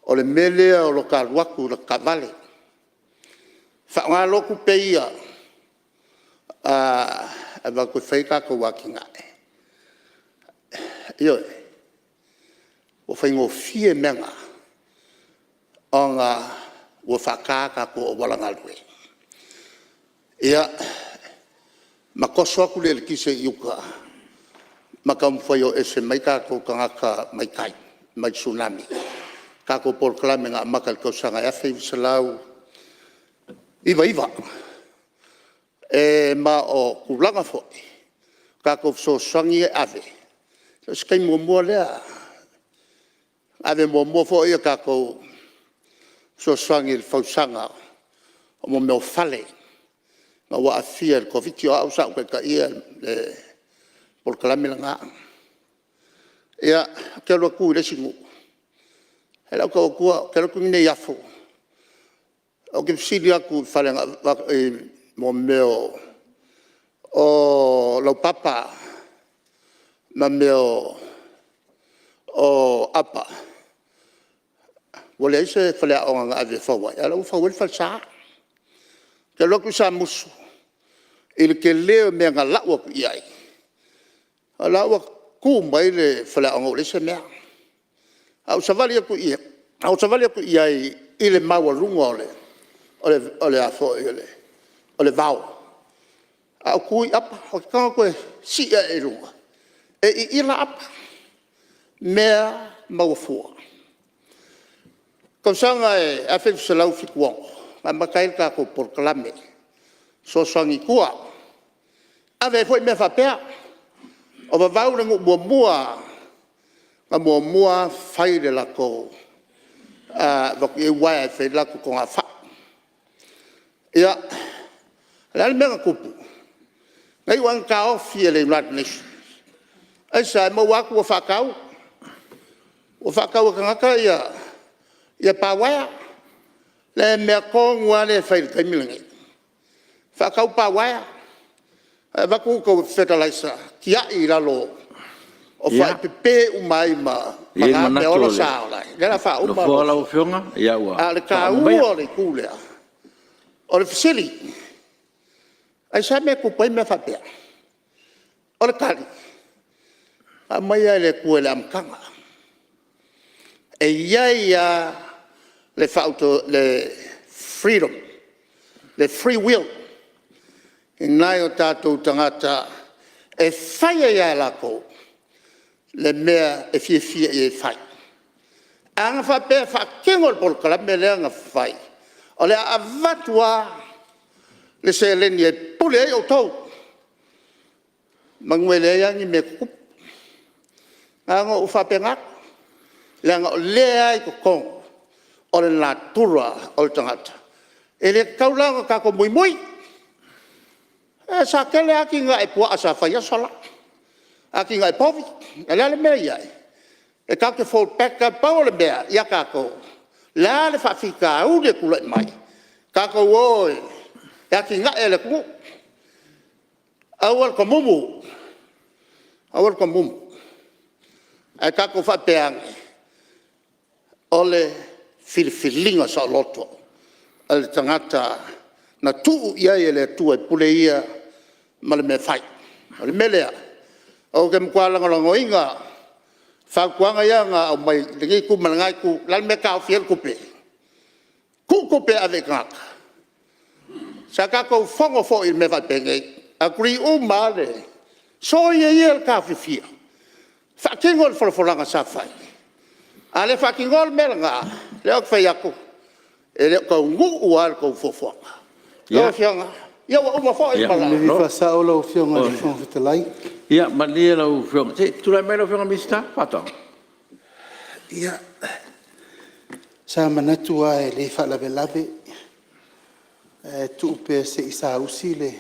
Speaker 8: o le mea lea o lota alu atu i lata taavale, faaaoga loa tupe ia e avatu e fai a tatou atinae. Ioe, ua faigofie mea na ona ua faata a tatou auala galue. Ia, ma toso atu le eletise i uta ma taumafai e o ese mai tatou tagata mai tai mai le Tsunami. tatou polokalame na amata i le tausaga e 1999. Ma o tulaga foi o tatou fesoasoani ia e ave, so o se taimi muamua lea, na ave muamua foi a tatou fesoasoani i le fausiaga o mea o fale ina ua aafia i le Koviti-19. O au sa ou taitaia le polokalame lena. Ia, ou te alu atu i le isi nuu, ae o lau tau atu ou te alu atu i Neiafu, ou te fesili atu i fale i mea o laupapa ma mea o apa, ua leai se faleaoga na ave e fau ai, a o la e ua fau ai le falesa. Ou te alu atu i Samusu i le tele o mea na lau atu i ai, o la e ua tu mai le faleaoga ua leai se mea. Ae ou savali atu i ai i le maualuga o le vao a o tu ai apa. Ou te tago atu e sii ae i luga, e iila apa, mea maua fua. O le tausaga e 1976 na amata ai le tatou polokalame e fesoasoani i tua, ave ai foi mea faapea. O Vavau o le nuu muamua na muamua fai le latou, avatu i ai uaea e fai ai le latou togafai. Ia, o le a le mea na tupu? Na iu lava ina taofi e le United Nations. Aisea? E maua atu ua faatau, ua faatau e tagata pa uaea. Le mea tonu lava lea e fai i le taimi lenei, faatau pa uaea ae avatu outou fetalaisa tiai i lalo o fai, pepe uma ai ma na meaola sa ola ai, lea o le a faauma lau Afioga.
Speaker 1: Ia, e i ai le manatu o le Nofoa lau Afioga, ua
Speaker 8: A o le
Speaker 1: faauma maia.
Speaker 8: taua o le itu lea. O le fesili; aisea le mea e tupu ai mea faapea? O le tali, na aumai lava e le Atua i le amataga. E i ai lava le freedom, le free will i nai o tatou tagata e fai ai lava e latou le mea e fiafia i ai e fai. Ana faapea e faatino le polokalame lea na fai, o le a avatu lava le seleni e pule ai outou, semeamanu e leai lava ni mea e tutupu. Na ona ou faapena atu, leaga o lea lava e i totonu o le natura o le tagata, e le tatau la ona tatou muimui. Sa tele lava atinae puaa sa fai i aso la, atinae povi. A o le a le mea e i ai? E tatou te fall back lava. Pau o le mea ia tatou, o le a le faafitauli e tulai mai, tatou o e atinae le atunuu. Aua le pamumu, aua le pamumu, ae tatou faapea ane, o le filifiliga saoloto a le tagata na tuu i ai e le Atua e pule ia ma le mea e fai. O le mea lea ou te matua lagolagoina fautuaga ia na aumai i lenei itu ma lena itu. O le a le mea e taofi ai le tupe? Tuu tupe e ave i tagata. Sa tatou fono foi i mea faapenei, agree uma lava le… Soia ia le taofiofia, faatino le folafolaga sa fai. A le faatinoa le mea lena, lea ou te fai atu, e le o taunuu lava le tou fuafuaga. Lau Afioga, ia ua uma foi ma lau…
Speaker 3: Ia fia faasao lau Afioga i le Fofoga Fetalai.
Speaker 1: Ia malie lau Afioga, se i tulai mai lau Afioga i le Minisita o Faatoaga.
Speaker 3: Ia, sa manatu lava e le faalavelave ae tuu pea se i saausi le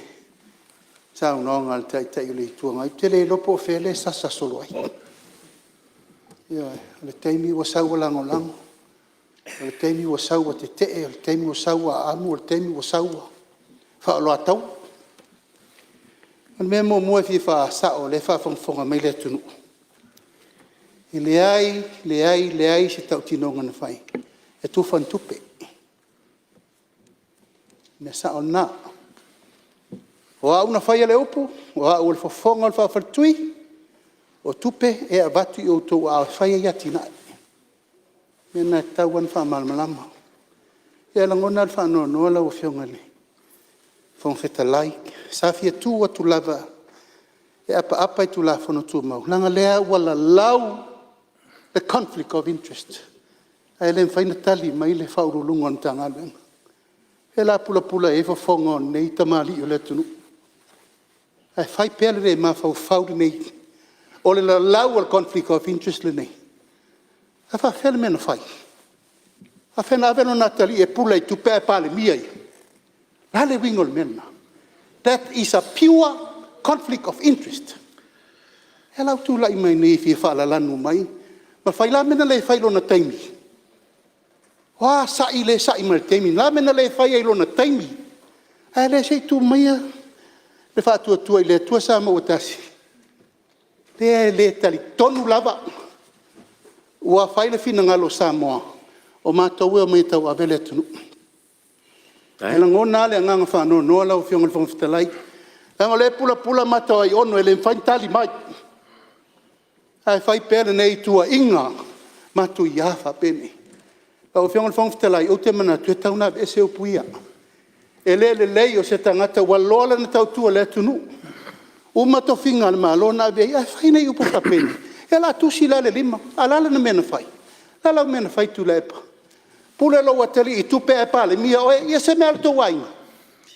Speaker 3: saunoaga a le Taitai o le Itu Agai. Ou te le iloa po o fea lea e sasa solo ai. Ioe. O le taimi ua sau ua lagolago, o le taimi ua sau ua tetee, o le taimi ua sau ua amu, o le taimi ua sau ua faaoloataua. O le mea muamua e fia faasao o lea e faafogafoga mai le atunuu, e leai, leai, leai se tautinoga na fai e tufa ni tupe. O le mea sao lena. O au na faia le upu, o au o le fofoga o le faafaletui, o tupe e avatu i outou aao e fai ai atinae. O le mea lena e tatau ona faamalamalama. Ia e lagona lava le faanoanoa lau Afioga i le Fofoga Fetalai, sa fia tu atu lava e apaapa i Tulafono Tumau, leaga o lea ua lalau le conflict of interest. Ae le mafai ona tali mai le Ofisa Sili o Pulega o le Matagaluega. O fea la a pulapula i ai fofoga o lenei tamalii o le atunuu? Ae fai pea le le mafaufau lenei, o le lalau o le conflict of interest lenei. Ae faapefea le mea na fai? E faapefea ona ave lona atalii e pula i tupe ae Palemia ia? O le a le uiga o le mea lena? That is a pure conflict of interest. O lea la ua tulai mai nei e fia faalalanu mai ma fai. O le a le mea na le fai i lona taimi? O a sa'i lea e sa'i mai i le taimi lenei? O le a le mea na le faia i lona taimi? A lea se i tuu maia le Faatuatua i le Atua Samoa ua Tasi, lea e le talitonu lava ua fai le finagalo o Samoa, o matou e omai e tauave le atunuu. E lagona lava le agaga faanoanoa lau Afioga i le Fofoga Fetalai, leaga o lea e pulapula mata o Aiono e le mafai ona tali mai, ae fai pea lenei tuuaiga matuia faapenei. Lau Afioga i le Fofoga Fetalai, ou te manatu e tatau ona aveese upu ia. E le lelei o se tagata ua loa lana tautua i le atunuu, uma tofiga a le Malo na ave i ai, ae fai nei upu faapenei. Ia o le a tusi la le lima, a o le a lana mea na fai? O le a lau mea na fai Tuilaepa? Pule lou atalii i tupe ae Palemia oe. Ia o se mea a lo outou aiga?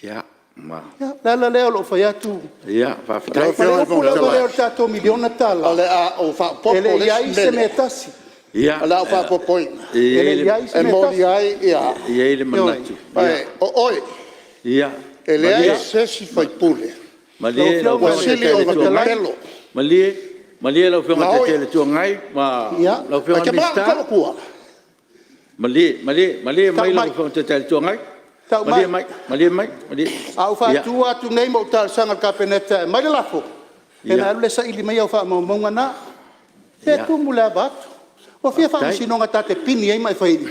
Speaker 3: Ia, o le ala lea o lou fai atu, o le upu lava lea o le tatou $1 miliona,
Speaker 8: O le a ou faaopoopo
Speaker 3: e le i i ai se mea e tasi.
Speaker 8: O le a ou faaopoopoina
Speaker 3: E le i i ai se
Speaker 8: e
Speaker 3: mea e
Speaker 8: moni
Speaker 3: tasi.
Speaker 8: ai
Speaker 1: E i ai le manatu…
Speaker 8: O oe, e leai se isi sui usufono
Speaker 1: Malie lau
Speaker 8: ua
Speaker 1: Afioga i le
Speaker 8: sili
Speaker 1: Taitai o le
Speaker 8: ona
Speaker 1: Itu Agai,
Speaker 8: pepelo
Speaker 1: malie lau Afioga i le
Speaker 8: na
Speaker 1: Taitai
Speaker 8: oe.
Speaker 1: o le Itu Agai ma lau
Speaker 8: E
Speaker 1: Afioga i
Speaker 8: te
Speaker 1: le
Speaker 8: manao
Speaker 1: Minisita.
Speaker 8: ou te tau atua?
Speaker 1: Malie malie
Speaker 3: Tau
Speaker 1: mai lau
Speaker 3: mai,
Speaker 1: Afioga i le Taitai o le Itu Agai.
Speaker 3: tau
Speaker 1: Malie
Speaker 3: mai.
Speaker 1: malie mai.
Speaker 3: A ou faatu atu nei ma ou talosaga i le Kapeneta e aumai le lafo, ia ona e alu lea e saili mai au faamaumauga na. Se e tumu i le ava atu. Ua fia faamasinoga ta te pini ai ma e fai ai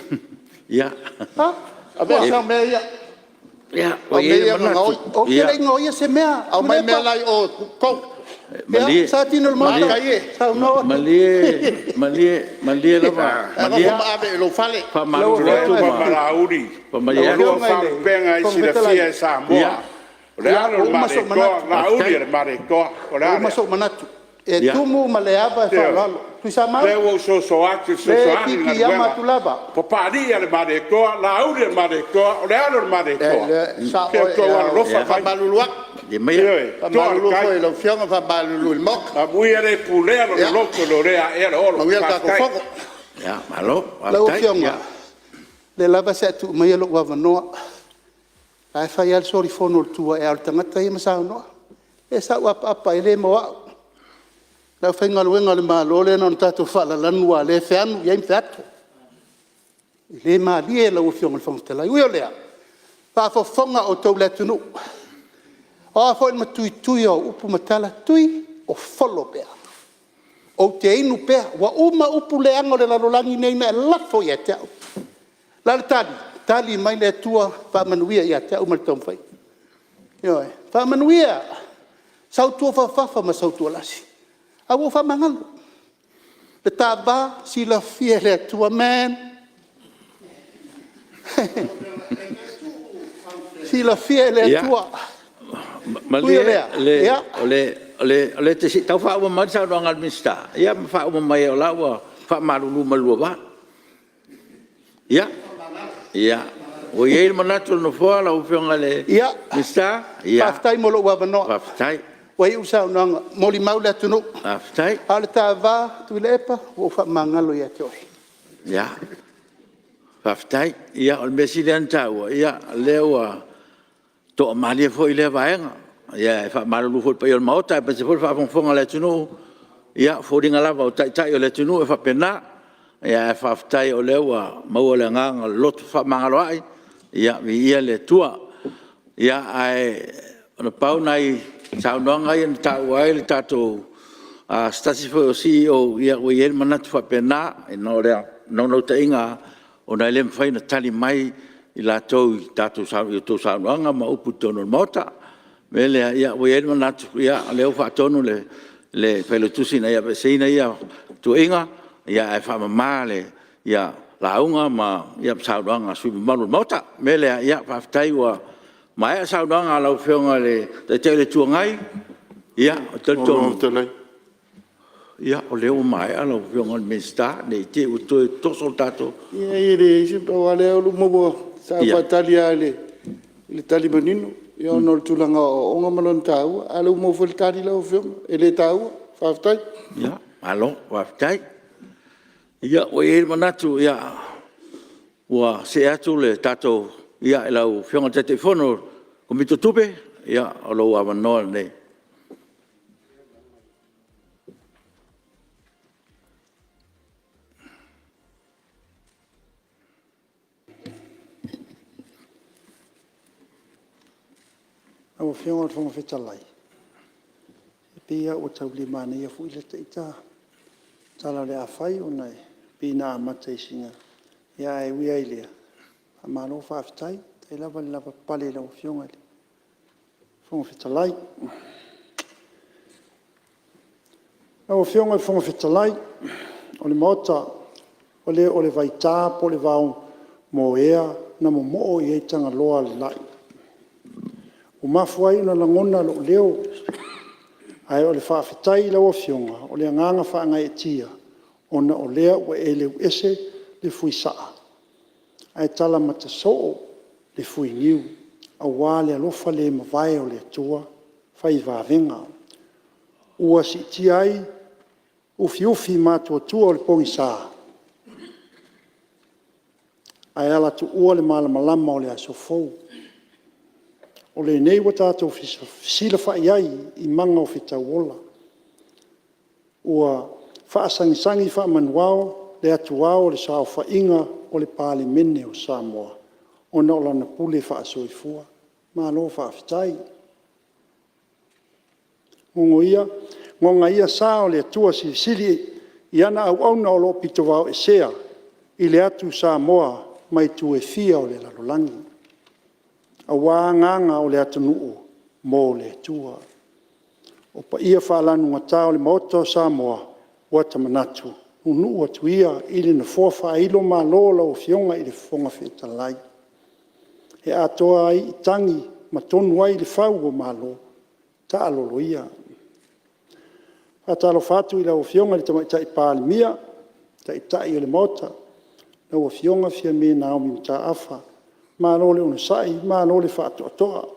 Speaker 3: i i? A?
Speaker 8: Aveese au mea ia.
Speaker 1: Ua
Speaker 8: O
Speaker 1: i ai
Speaker 8: mea
Speaker 1: le
Speaker 8: ia na
Speaker 1: manatu…
Speaker 8: gaoi.
Speaker 3: Ou te le i gaoia se mea.
Speaker 8: Aumai mea la e i o i totonu.
Speaker 3: Ia, Satini o le Maota, saunoa oe.
Speaker 1: Malie malie malie lava.
Speaker 8: E nofo ma ave i lou fale.
Speaker 1: E faamalulu
Speaker 3: Lau
Speaker 1: atu
Speaker 3: Afioga
Speaker 1: ma
Speaker 3: i le
Speaker 5: Laauli,
Speaker 1: faamalie
Speaker 5: ua
Speaker 1: atu.
Speaker 5: lua faalupega i silafia e Samoa, o le
Speaker 3: Ia,
Speaker 5: alo o
Speaker 3: ua
Speaker 5: le
Speaker 3: uma sou
Speaker 5: Malietoa,
Speaker 3: manatu.
Speaker 5: Laauli o le Malietoa. O le
Speaker 3: Ua
Speaker 5: a
Speaker 3: uma
Speaker 5: lea?
Speaker 3: sou manatu. E tumu ma le ava e faaaloalo.
Speaker 5: O
Speaker 3: Tuisamau,
Speaker 5: lea ua ou soso atu e
Speaker 3: e
Speaker 5: fesoasoani le
Speaker 3: piipiiama
Speaker 5: galuega.
Speaker 3: atu lava.
Speaker 5: Papalii o le Malietoa, Laauli o le Malietoa, o le alo o le Malietoa,
Speaker 8: E sao
Speaker 5: se i
Speaker 8: oe.
Speaker 5: outou alolofa
Speaker 8: E
Speaker 5: mai.
Speaker 8: faamalulu atu.
Speaker 1: Malie maia.
Speaker 5: Ioe, toa le
Speaker 8: Faamalulu
Speaker 5: tai.
Speaker 8: foi i lau Afioga faamalulu i le Maota.
Speaker 5: Amuia le pulea lona loto i lo le aea le olo.
Speaker 8: Manuia le tatou
Speaker 5: Faafetai.
Speaker 8: Fono.
Speaker 1: Malo
Speaker 3: Lau
Speaker 1: faafetai.
Speaker 3: Afioga, o lea lava sa e tuu maia lou avanoa. O la e fai lava le solifono a le tu ae o le tagata ia ma saunoa. Ia sa ou apaapa i ai le mo au. Le aufaigaluega a le Malo lea na ona tatou faalalanu aua o lea e feanu i ai ma featu. E le malie lau Afioga i le Fofoga Fetalai. E ui o lea, faafofoga outou le atunuu, o a foi le matuitui o au upu ma tala, Tui, o folo pea, ou te inu pea. Ua uma upu leaga o le lalolagi lenei na e lafo ia te au. O le a le tali? Tali mai le Atua, faamanuia ia te au ma le taumafaiga. Ioe. Faamanuia, sau tuafafafa ma sau tualasi, ae ua ou faamagalo. Le ta va, silafia e le Atua, man, e silafia e le Atua. Ui o
Speaker 1: Malie
Speaker 3: lea, ia…
Speaker 1: se i tau faauma mai le saunoaga a le Minisita ia ma faauma mai o la ua faamalulu mai i le lua va. Ia, ua i ai le manatu o le Nofoa lau Afioga i le
Speaker 3: Ia,
Speaker 1: Minisita,
Speaker 3: faafetai mo lou avanoa.
Speaker 1: Faafetai.
Speaker 3: Ua iu le saunoaga, molimau le atunuu.
Speaker 1: Faafetai.
Speaker 3: A o le ta va Tuilaepa, ua ou faamagalo ia te oe.
Speaker 1: Faafetai. Ia o le mea sili lava ona taua, o lea ua toamalie foi lea vaega. E faamalulu foi i le paia o le Maota aemaise foi le faafogafoga a le atunuu, ia o foliga lava o Taitai o le atunuu e faapena. Ae faafetai o lea ua maua le agaga o le loto fefaamagaloai, ia viia le Atua. Ae na pau nai saunoaga ia na taua ai le tatou… se tasi foi o CEO, ia ua i ai le manatu faapena, ona o le naunautaiga lava ona e le mafai ona tali mai i latou i a outou saunoaga ma upu i totonu o le Maota. O le mea lea, ua i ai le manatu o lea ua faatonu le Failautusi ina ia aveeseina ia tuuaiga, ae faamama lauga ma saunoaga a sui usufono mamalu o le Maota. O le mea lea, ia faafetai ua maea saunoaga a lau Afioga i le Taitai o le Itu Agai. Ou te talitonu… Ia o lea ua maea lau Afioga i le Minisita, ne i te i ua toe toso le tatou…
Speaker 3: Leai e leai se… Pau lava lea o lea ua maua, sa ou faatali lava i le tali manino ona o le tulaga o aoaoga ma lona taua, a o lea ua maua foi le tali lau Afioga, e le taua. Faafetai.
Speaker 1: Malo faafetai. Ia ua i ai le manatu ua see atu le tatou… i lau Afioga i le Taitaifono o le Komiti o Tupe, o lou avanoa lenei.
Speaker 10: Lau Afioga i le Fofoga Fetalai, e pei lava ua tau le manaia foi lata ita tala o le a fai ona e pei na amata i sina… Ae ui lava i lea, faamalo faafetai. Faafetai lava le lavapapale i lau Afioga i le Fofoga Fetalai. Lau Afioga i le Fofoga Fetalai o le Maota, e le o le vaita po o le vaomoea na momoo i ai Tagaloa o le lai, ua mafua ai ona lagona lou leo, ae o le faafetai i lau Afioga, o le agaga faagaeetia ona o lea ua e leuese le fuisaa ae talamatasoo le fuiniu aua le alofa le mavae o le Atua fai vavega ua siitia ai ufiufi matuatua o le pogisa ae alatuua le malamalama o le aso fou. O lenei ua tatou fesilafai ai i magafetau ola, ua faasagisagi faamanuao le Atu Ao o le saofaiga o le Palemene o Samoa ona o Lana pule faasoifua. Malo faafetai. Goga ia sa o le Atua Silisili i ana auauna o lo o pitovaoesea i le atu Samoa mai itu e fia o le lalolagi, aua agaga o le atunuu mo le Atua. O paia faalanugata o le Maota o Samoa, ua ta manatu, nuunuu atu ia i le nofoa faailomalo o lau Afioga i le Fofoga Fetalai e atoa ai i tagi ma tonu ai le fau o Malo. Taalolo ia. E faatalofa atu i lau Afioga i le Tamaitai Palemia, Taitai o le Maota, lau Afioga Fiame Naomi Mataafa. Malo le onosai malo le faatoatoa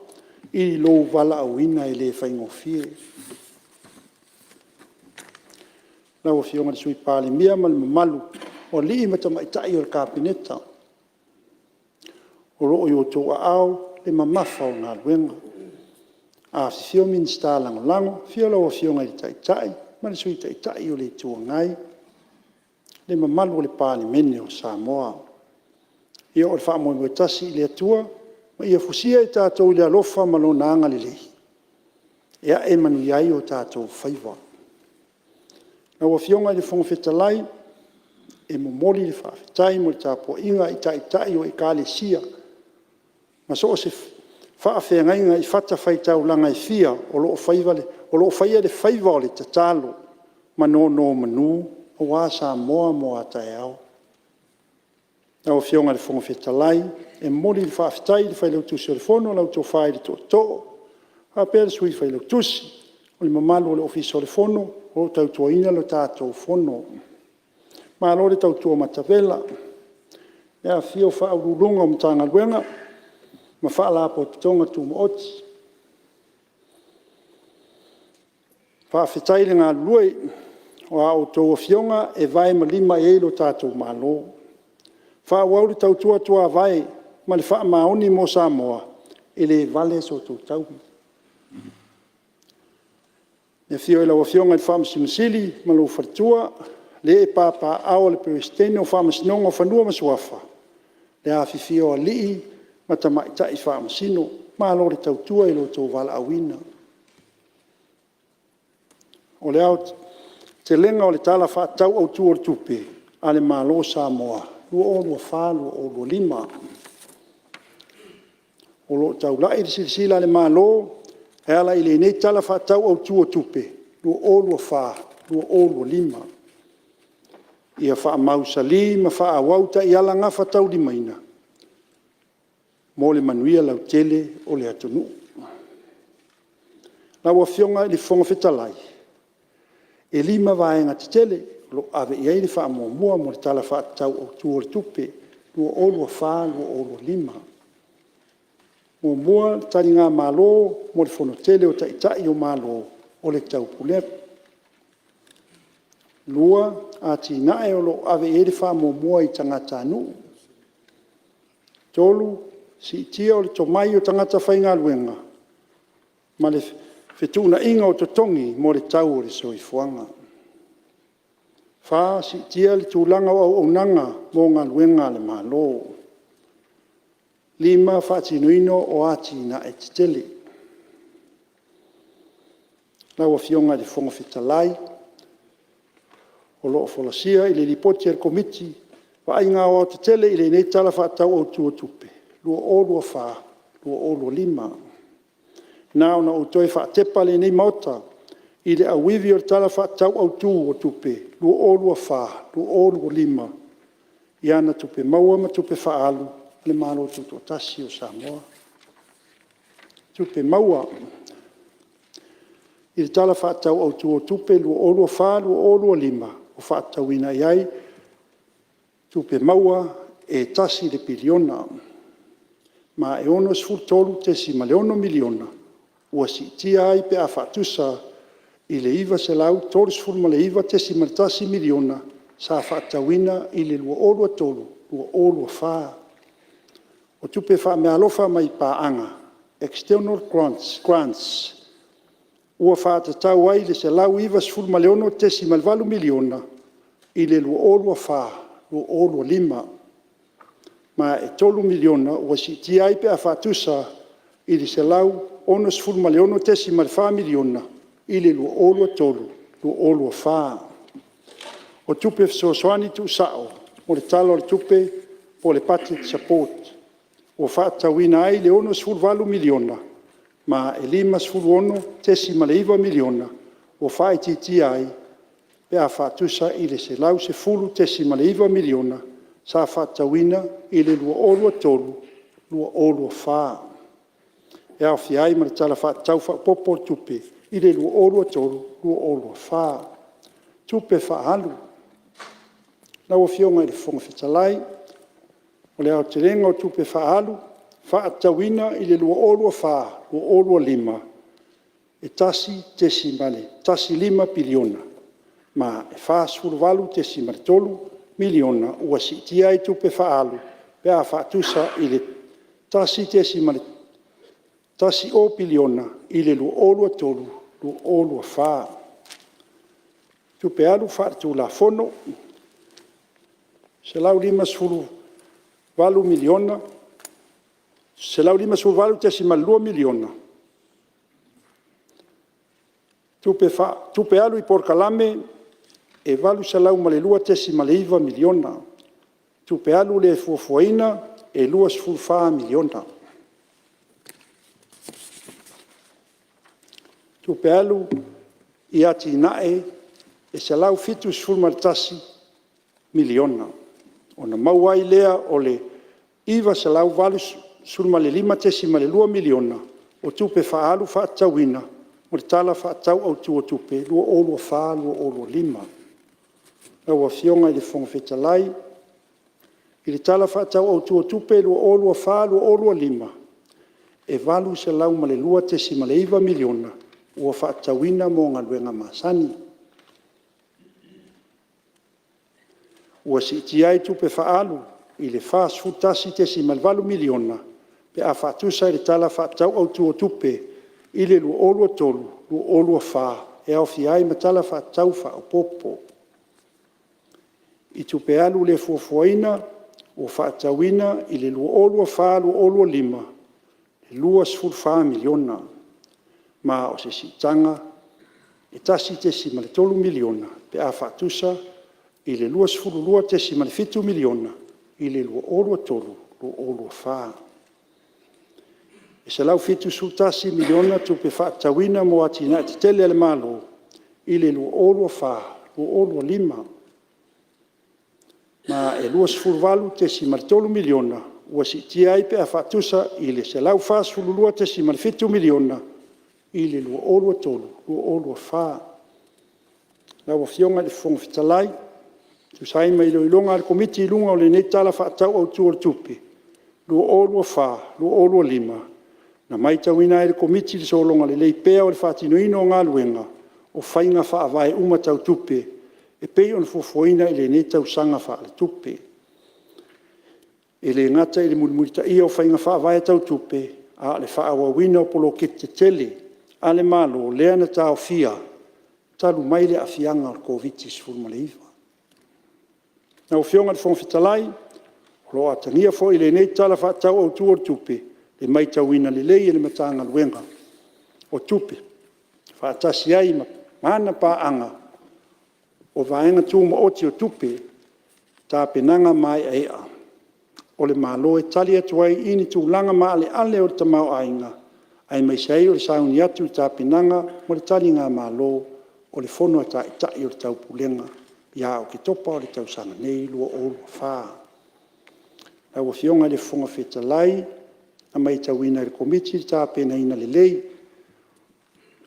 Speaker 10: i lou valaauina e le faigofie. Lau Afioga i le Sui Palemia ma le mamalu o alii ma tamaitai o le Kapeneta, o lo o i o outou aao le mamafa o galuega. Afifio Minisita Lagolago, afio lau Afioga i le Taitai ma le Sui Taitai o le Itu Agai, le mamalu o le Palemene o Samoa. Ia o le faamoemoe tasi i le Atua ma ia fusia i tatou i le alofa ma Lona agalelei e ae manuia ai o tatou faiva. Lau Afioga i le Fofoga Fetalai, e momoli le faafetai mo le tapuaiga i Taitai o Ekalesia ma so o se faafeagaiga i fatafaitaulaga e fia o lo o faia le faiva o le tatalo ma nonomanu aua Samoa mo a taeao. Lau Afioga i le Fofoga Fetalai, e momoli le faafetai i le Failautusi o le Fono, lau Tofa i le Tootoo faapea le Sui Failautusi ma le mamalu o le Ofisa o le Fono o lo o tautuaina le tatou Fono. Malo le tautua matavela. Le afifio o Ofisa Sili o Pulega o Matagaluega ma Faalapotopotoga Tumaoti. Faafetai le galulue. O a outou Afioga e vae ma lima i ai lo tatou Malo. Faaauau le tautua tuavae ma le faamaoni mo Samoa, e le vale so outou taui. Le afio o lau Afioga i le Faamasino Sili ma lou faletua, le ee papaaao i le Peresetene o le Faamasinoga o Fanua ma Suafa, le afifio o alii ma tamaitai Faamasino. Malo le tautua i lo outou valaauina. O le aotelega o le Tala Faatatau Autu o le Tupe a le Malo o Samoa 2024/2025 o lo o taulai le silasila a le Malo e ala i lenei Tala Faatatau Autu o Tupe 2024/2025. Ia faamausali ma faaauau taiala gafataulimaina mo le manuia lautele o le atunuu. Lau Afioga i le Fofoga Fetalai, E 5 vaega tetele o lo o ave i ai le faamuamua mo le Tala Faatatau Autu o le Tupe 2024/2025. Muamua, taligamalo mo le Fonotele o Taitai o Malo o le Taupulega. Lona lua, atinae o lo o ave i ai le faamuamua i tagatanuu. Tolu, siitia o le tomai o tagata faigaluega ma le fetuunaiga o totogi mo le tau o le soifuaga. Fa, siitia le tulaga o auaunaga mo galuega a le Malo. Lima, faatinoina o atinae tetele. Lau Afioga i le Fofoga Fetalai, o lo o folasia i le Lipoti a le Komiti vaaiga aoaotetele i lenei Tala Faatatau Autu o Tupe 2024/2025. Na ona ou toe faatepa lenei Maota i le auivi o le Tala Faatatau Autu o Tupe 2024/2025 i ana Tupe Maua ma Tupe Faaalu a le Malo Tutoatasi o Samoa. Tupe Maua: I le Tala Faatatau Autu o Tupe 2024/2025 ua faatatauina i ai tupe maua e $1 piliona, ma e $63.6 miliona ua siitia ai pe a faatusa i le $939.1 miliona sa faatatauina i le 2023/2024. O tupe faameaalofa mai paaga, external grants ua faatatau ai le $196.8 miliona i le 2024/2025, ma e $3 miliona ua siitia ai pe a faatusa i le $166.4 miliona i le 2023/2024. O tupe fesoasoani tuusao mo le Tala o le Tupe po o le Budget Support ua faatatauina ai le $68 miliona ma e $56.9 miliona ua faaitiitia ai pe a faatusa i le $110.9 miliona sa faatatauina i le 2023/2024, e aofia ai ma le Tala Faatatau Faaopoopo o le Tupe i le 2023/2024. Tupe Faaalu: Lau Afioga i le Fofoga Fetalai, o le aotelega o tupe faaalu faatatauina i le 2024/2025 e $1.15 piliona, ma e $48.3 miliona ua siitia ai tupe faaalu pe a faatusa i le $1.10 piliona i le 2023/2024. Tupe alu faaletulafono: $158.2 miliona. Tupe alu i polokalame e $802.9 miliona. Tupe alu le fuafuaina e $24 miliona. Tupe alu i atinae e $171 miliona, ona maua ai lea o le $985.2 miliona o tupe faaalu faatatauina mo le Tala Faatatau Autu o Tupe 2024/2025. Lau Afioga i le Fofoga Fetalai, i le Tala Faatatau Autu o Tupe 2024/2025, e $802.9 miliona ua faatatauina mo galuega masani. Ua siitia ai tupe faaalu i le $41.8 miliona pe a faatusa i le Tala Faatatau Autu o Tupe i le 2023/2024 e aofia ai ma Tala Faatatau Faaopoopo. I tupe alu le fuafuaina ua faatatauina i le 2024/2025 e $24 miliona, ma o se siitaga e $1.3 miliona pe a faatusa i le $22.7 miliona i le 2023/2024. E $171 miliona tupe faatatauina mo atinae tetele a le Malo i le 2024/2025, ma e $28.3 miliona ua siitia ai pe a faatusa i le $142.7 miliona i le 2023/2024. Lau Afioga i le Fofoga Fetalai, e tusa ai ma iloiloga a le Komiti i luga o lenei Tala Faatatau Autu o le Tupe 2024/2025, na matauina ai e le Komiti le sologa lelei pea o le faatinoina o galuega, o faiga faavae uma tau tupe e pei ona fuafuaina i lenei tausaga faaletupe. E le gata i le mulimulitaia o faiga faavae tau tupe, a o le faaauauina o poloketi tetele a le Malo lea na taofia talu mai le aafiaga o le Koviti-19. Lau Afioga i le Fofoga Fetalai, o lo o atagia foi i lenei Tala Faatatau Autu o le Tupe le matauina lelei e le Matagaluega o Tupe faatasi ai ma ana paaga o Vaega Tumaoti o Tupe, tapenaga maeaea o le Malo e tali atu ai i ni tulaga maaleale o le tamaoaiga, aemaise ai o le sauni atu i tapenaga mo le taligamalo o le Fono a Taitai o le Taupulega ia Oketopa i le tausaga nei 2024. Lau Afioga i le Fofoga Fetalai, na matauina e le Komiti le tapenaina lelei o le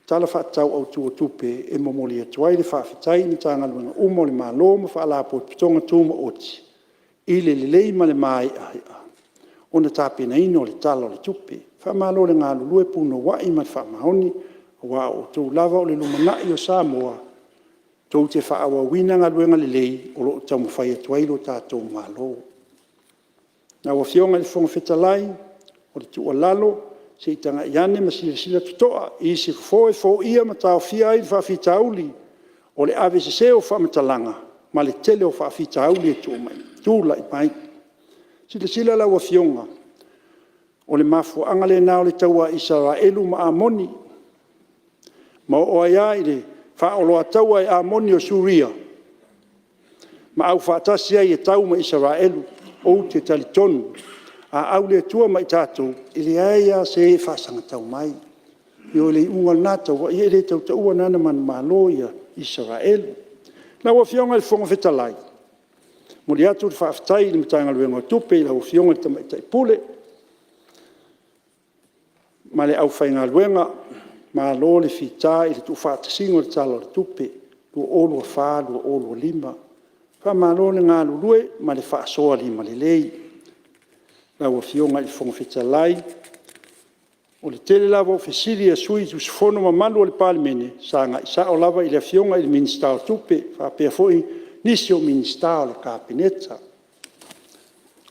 Speaker 10: Tala Faatatau Autu o Tupe, e momoli atu ai le faafetai i Matagaluega uma a le Malo ma Faalapotopotoga Tumaoti i le lelei ma le maeaea ona tapenaina o le Tala o le Tupe. Faamalo le galulue punouai ma le faamaoni aua o outou lava o le lumanai o Samoa tou te faaauauina galuega lelei o lo o taumafai atu ai lo tatou Malo. Lau Afioga i le Fofoga Fetalai, o le tuualalo, se i tagai ane ma silasila totoa i se fofo e foia ma taofia ai le faafitauli o le avesese o faamatalaga ma le tele o faafitauli e tulai mai. Silasila lau Afioga, o le mafuaaga lena o le taua a Isaraelu ma Amoni, ma oo ai lava i le faaoloataua e Amoni o Suria ma aufaatasi ai e tau ma Isaraelu. Ou te talitonu, a au i le Atua ma i tatou, e leai lava se e faasagatau mai. O le iuga o lena taua, e le tau taua lana manumalo ia Isaraelu. Lau Afioga i le Fofoga Fetalai, e momoli atu le faafetai i le Matagaluega o Tupe i lau Afioga i le Tamaitai Pule ma le aufaigaluega, malo le fita i le tuufaatasiga o le Tala o le Tupe 2024/2025. Faamalo le galulue ma le faasoa limalelei. Lau Afioga i le Fofoga Fetalai, o le tele lava o fesili a sui usufono mamalu o le Palemene sa agai sao lava i le Afioga i le Minisita o Tupe faapea foi nisi o Minisita o le Kapeneta.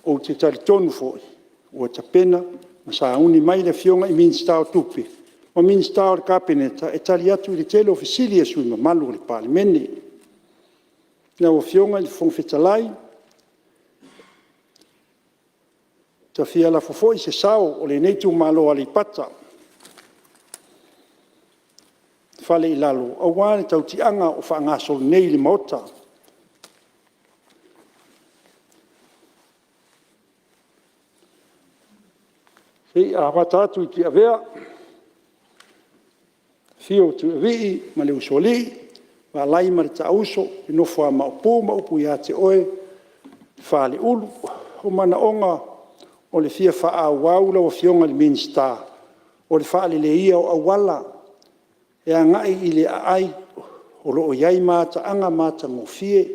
Speaker 10: Ou te talitonu foi ua tapena ma sauni mai le Afioga i le Minisita o Tupe ma Minisita o le Kapeneta e tali atu i le tele o fesili a sui usufono mamalu o le Palemene. Lau Afioga i le Fofoga Fetalai, ta fia lafo foi se sao o lenei itumalo o Aleipata Fale i Lalo aua le tautiaga o faagasolo nei i le Maota. Se i amata atu i Tiavea, afio o Tuialii ma le Usoalii, Vaalai ma le Taauso, le nofo a Maopu ma upu ia te oe le Faleulu. O manaoga o le fia faaauau lau Afioga i le Minisita, o le faaleleia o auala e agai i le aai o lo o i ai mataaga matagofie.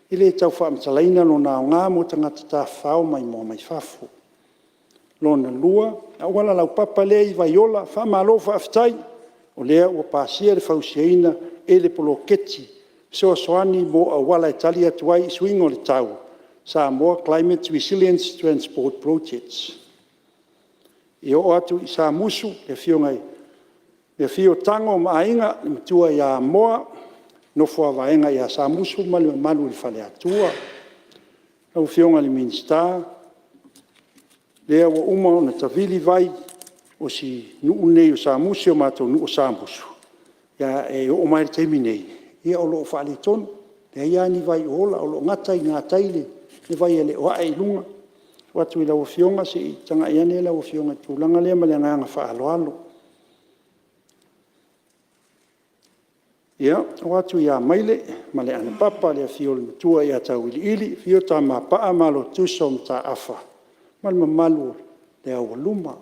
Speaker 10: E le tau faamatalaina lona aoga mo tagata tafafao maimoa mai fafo. Lona lua, auala laupapa lea i Vaiola, faamalo faafetai o lea ua pasia le fausiaina e le poloketi fesoasoani mo auala e tali atu ai i suiga o le tau, Samoa Climate Resilient Transport Project. E oo atu i Samusu, le afio o Tago ma Aiga, le Matua ia Amoa, nofo a vaega ia Samusu ma le mamalu i le Faleatua. Lau Afioga i le Minisita, lea ua uma ona tavili vai o si nuu lenei o Samusu, si o matou nuu o Samusu, e oo mai lava i le taimi lenei o lo o faaletonu, leai lava ni vai o ola, o lo o gata i gatai le vai e le o ae i luga. E tuu atu i lau Afioga se i tagai ane lau Afioga i le tulaga lea ma le agaga faaaloalo. Ia, oo atu ia Maile ma Leanapapa le afio o le Matua ia Tauiliili, afio Tama a Paa ma alo tutusa o Mataafa ma le mamalu o le aualuma.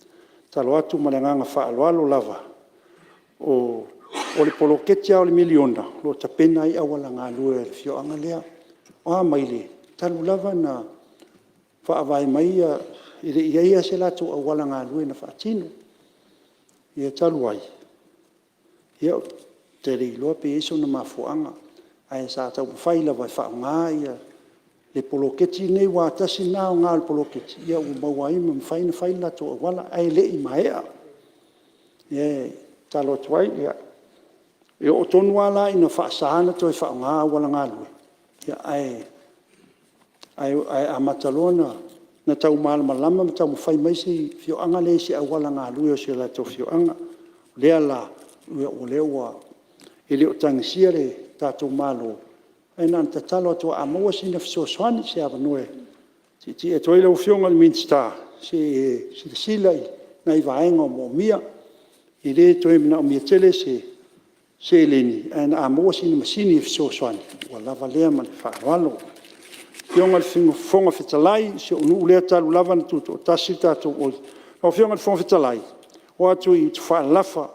Speaker 10: E tatalo atu ma le agaga faaaloalo lava, o O le poloketi lava o le miliona o lo o tapena ai aualagalue a le afioaga lea. O Amaile talu lava ona faavae mai e le i i ai lava so latou aualagalue na faatino. Ia talu ai, ou te le iloa pe i ai sona mafuaaga, ae sa taumafai lava e faaaoga le poloketi lenei, aua tasi lena aoga o le poloketi ua maua ai ma mafai ona fai le latou auala, ae le i maea. O lea e tatalo atu ai, e oo tonu lava la ina faasa ona toe faaaoga aualagalue, ae amata loa ona tau malamalama ma taumafai mai le afioaga lea i se aualagalue o si o latou afioaga. O lea la, ua e le o tagisia le tatou Malo, ae na ona tatalo atu lava a maua sina fesoasoani, se avanoa e tietie atu ai lau Afioga i le Minisita, se i e silasila i nai vaega o manaomia. E le toe manaomia tele se seleni, ae a maua sina masini e fesoasoani ua lava lea ma le faaaloalo. Lau Afioga i le Fofoga Fetalai, si ou nuu lea talu lava ona tutoatasi le tatou... Lau Afioga i le Fofoga Fetalai, oo atu i Tufaalalafa,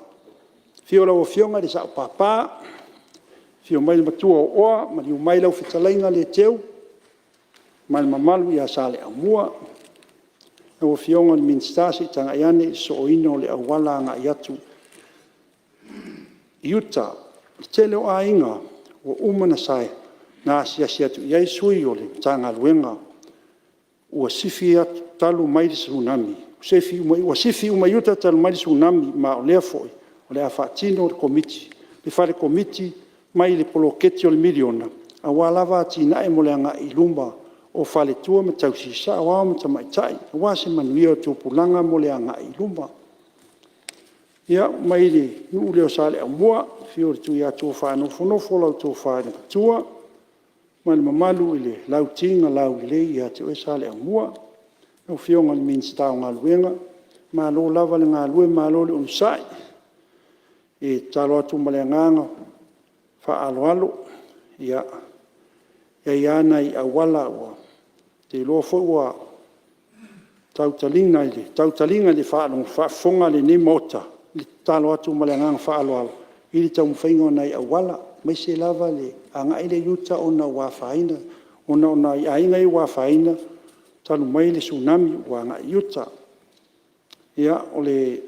Speaker 10: afio lau Afioga i le Sao Papa, afio mai le Matua o Oa, maliu mai lau fetalaiga Leiteu ma le mamalu ia Saleaaumua. Lau Afioga i le Minisita se i tagai ane i le soona o le auala agai atu i uta. O le tele o aiga ua uma ona asiasi atu i ai sui o le Matagaluega ua sifi uma i uta talu mai le Tsunami, ma o lea foi o le a faatino le fale komiti mai le poloketi o le miliona, aua lava atinae mo le agai i luma o faletua ma tausi, saoao ma tamaitai, aua se manuia o tupulaga mo le agai i luma. Ia, mai le nuu lea o Saleaaumua, afio le Tuiatua Faanofonofo lau Tofa i le Matua ma le mamalu i le Lauti na Laulelei ia te oe Saleaaumua. Lau Afioga i le Minisita o Galuega, malo lava le galulue malo le onosai. E tatalo atu ma le agaga faaaloalo, ia, e i ai lava nai auala ou te iloa foi ua tau taliga i le faafofoga a lenei Maota le tatalo atu ma le agaga faaaloalo i le taumafaiga o nai auala, aemaise lava le agai lea i uta ona o nai aiga ia ua afaina talu mai le Tsunami ua agai i uta. Ia, o le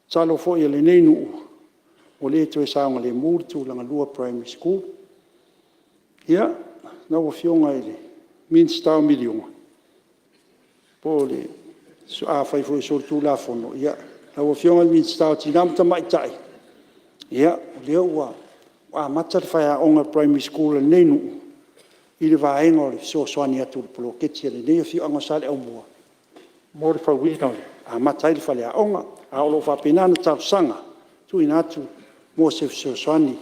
Speaker 10: tatalo foi a lenei nuu, ua le toe saogalemu le Tulagalua Primary School. Ia, lau Afioga i le Minisita o Miliona, afai foi o solitulafono, ia, lau Afioga i le Minisita o Tina ma Tamaitai, ia, o lea ua amata le faiaoga o le primary school a lenei nuu i le vaega o le fesoasoani atu i le poloketi a lenei afioaga o Saleaaumua mo le fauina e amata ai le faleaoga. Ae o lo o faapena ona talosaga e tuuina atu mo se fesoasoani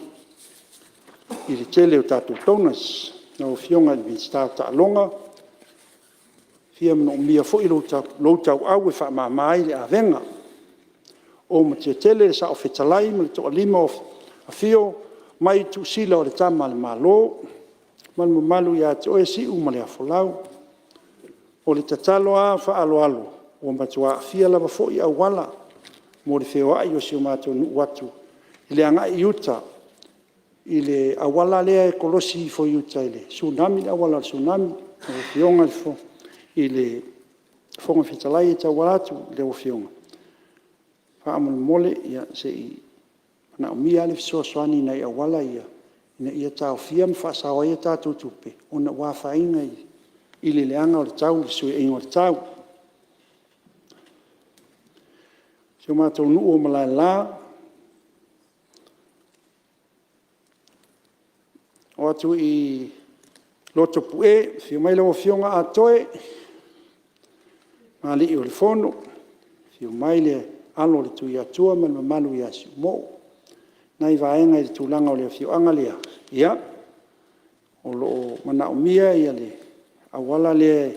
Speaker 10: i le tele o tatou donors. Lau Afioga i le Minisita o Taaloga, e fia manaomia foi lou tauau e faamama ai le avega. O Matiatele le Saofetalai ma le toalima o Afio mai Tuusila o le Tama a le Malo ma le mamalu ia te oe Siu ma le Afolau. O le tatalo lava faaaloalo, ua matua aafia lava foi auala mo le feoai o si o matou nuu atu i le agai i uta i le auala lea e kolosi ifo i uta i le auala o le Tsunami. Lau Afioga i le Fofoga Fetalai e tauala atu i lau Afioga, faamolemole se i manaomia lava le fesoasoani i nai auala ia ina ia taofia ma faasao ai tatou tupe ona ua afaina i le leaga o le tau i le fesuiaiga o le tau. Si o matou nuu o Malaela, oo atu i Lotopue, afio mai lau Afioga Atoe, Alii o le Fono, afio mai le alo o le Tuiatua ma le mamalu ia Siumoo. O nai vaega i le tulaga o le afioaga lea, ia, o lo o manaomia le auala lea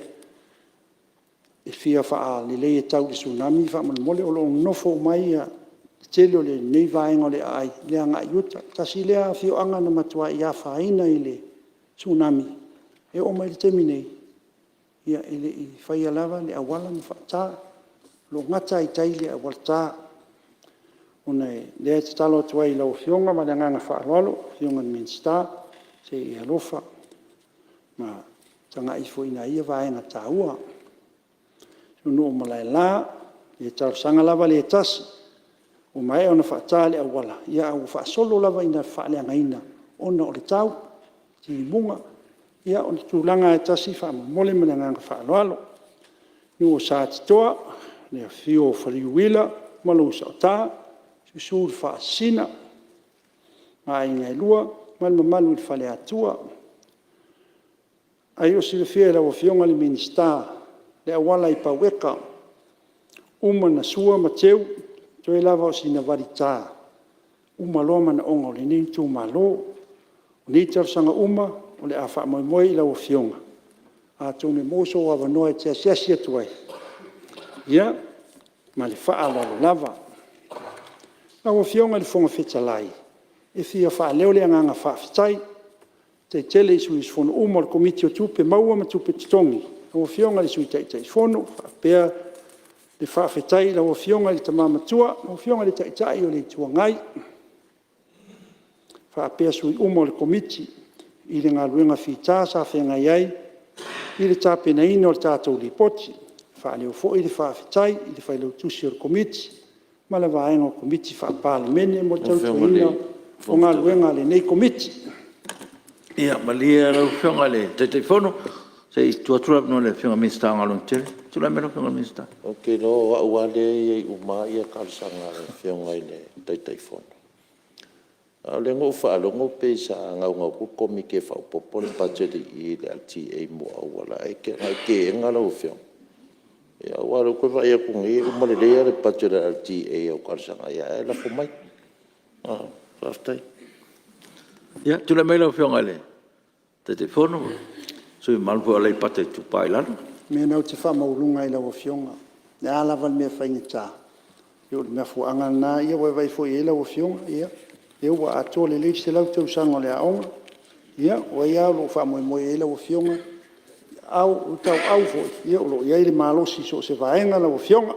Speaker 10: e fia faalelei e tau i le Tsunami faamolemole. O lo o nonofo uma ai le tele o lenei vaega o le aai i le agai i uta. Tasi lea afioaga na matua afaina i le Tsunami, e oo mai i le taimi nei, e le i faia lava ni auala ma faata, o lo o gata lava i tai i le auala ta. Ona o lea e tatalo atu ai i lau Afioga ma le agaga faaaloalo lau Afioga i le Minisita, se i e alofa ma tagai ifo i nai ia vaega taua. O le nuu o Malaela, e talosaga lava le tasi, ua maea ona faata le auala, ae ua faasolo lava ina faaleagaina ona o le tau, timuga. Ia o le tulaga lava e tasi faamolemole ma le agaga faaaloalo. Le nuu o Satitoa, le afio o Faliuila ma lou Saota, susu le Faasisina ma aiga e lua ma le mamalu i le Faleatua. A o silafia e lau Afioga i le Minisita le auala i Paueka, ua uma ona sua ma teu, toe lava o sina valita uma loa manaoga o lenei itumalo. O nei talosaga uma o le a faamoemoe i lau Afioga, atonu e maua sou avanoa e te asiasi atu ai. Ia, ma le faaaloalo lava. Lau Afioga i le Fofoga Fetalai, e fia faaleo le agaga faafetai tele i sui usufono uma o le Komiti o Tupe Maua ma Tupe Totogi, lau Afioga i le Sui Taitaifono, faapea le faafetai i lau Afioga i le Tama Matua, lau Afioga i le Taitai o le Itu Agai, faapea sui uma o le Komiti i le galuega fita sa feagai ai i le tapenaina o le tatou Lipoti. E faaleo foi le faafetai i le Failautusi o le Komiti ma le vaega o Komiti Faa-Palemene mo le tautuaina o galuega a lenei Komiti.
Speaker 1: Ia malie lau Afioga i le Taitaifono se i tuu atu le avanoa i le Afioga i le Minisita o Galuega Tetele. Tulai mai lau Afioga i le Minisita.
Speaker 9: Ou te iloa o au lava lea e i ai uma lava talosaga a le Afioga i le Taitaifono. A o lea na ou faalogo pei sa naunau atu le Komiti e faaopoopo le budget i i i le LTA mo auala, ae na ou teena lau Afioga, aua o lea ou te vaai atu nei e uma lelei lava le budget a le LTA i au talosaga, ae lafo mai. Faafetai. Ia, tulai mai lau Afioga i le Taitaifono o le sui usufono mamalu foi mo Aleipata Itupa i Lalo.
Speaker 10: O le mea lena ou te faamaualuga ai i lau Afioga, o le a lava le mea e faigata, o le mafuaaga lena. Ua e vaai foi i ai lau Afioga, o lea ua atoa lelei le 100 tausaga o le aoga. Ia o ai lava o lo o faamoemoe i ai lau Afioga, o tauau foi o lo o i ai le malosi i so o se vaega lau Afioga.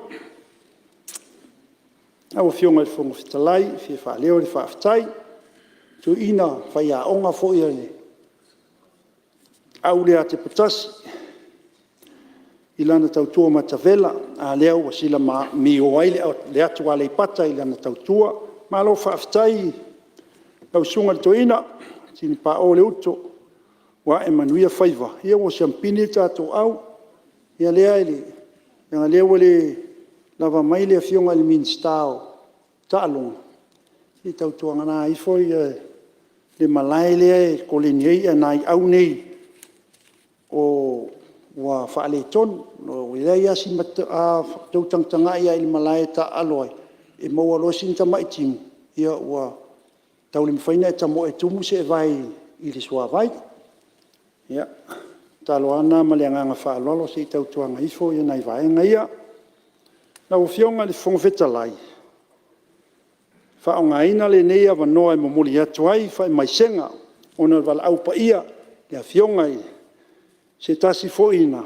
Speaker 10: Lau Afioga i le Fofoga Fetalai, e fia faaleo le faafetai i le toeaina, o faiaoga foi a le au lea tepotasi i lana tautua matavela, a lea ua sila mio ai le atu Aleipata i lana tautua. Malo faafetai lau susuga i le toeaina Sinipao Leuto, ua ae manuia faiva, ua siamupini le tatou au. Ia leaga o lea ua le lava mai le Afioga i le Minisita o Taaloga, se i tautuana ifo le malae lea e koleni ai nai au nei ua faaletonu. A outou tagatagai lava i le malae e taaalo ai, e maua loa sina tamai timu, ua tau le mafai ona e tamoe e tumu seevae i le suavai. Ia, o le tatalo lava lena ma le agaga faaaloalo, se i tautuana ifo nai vaega ia. Lau Afioga i le Fofoga Fetalai, e faaaogaina lenei avanoa e momoli atu ai faamaisega ona o le valaau paia i le Afioga i se tasi foi o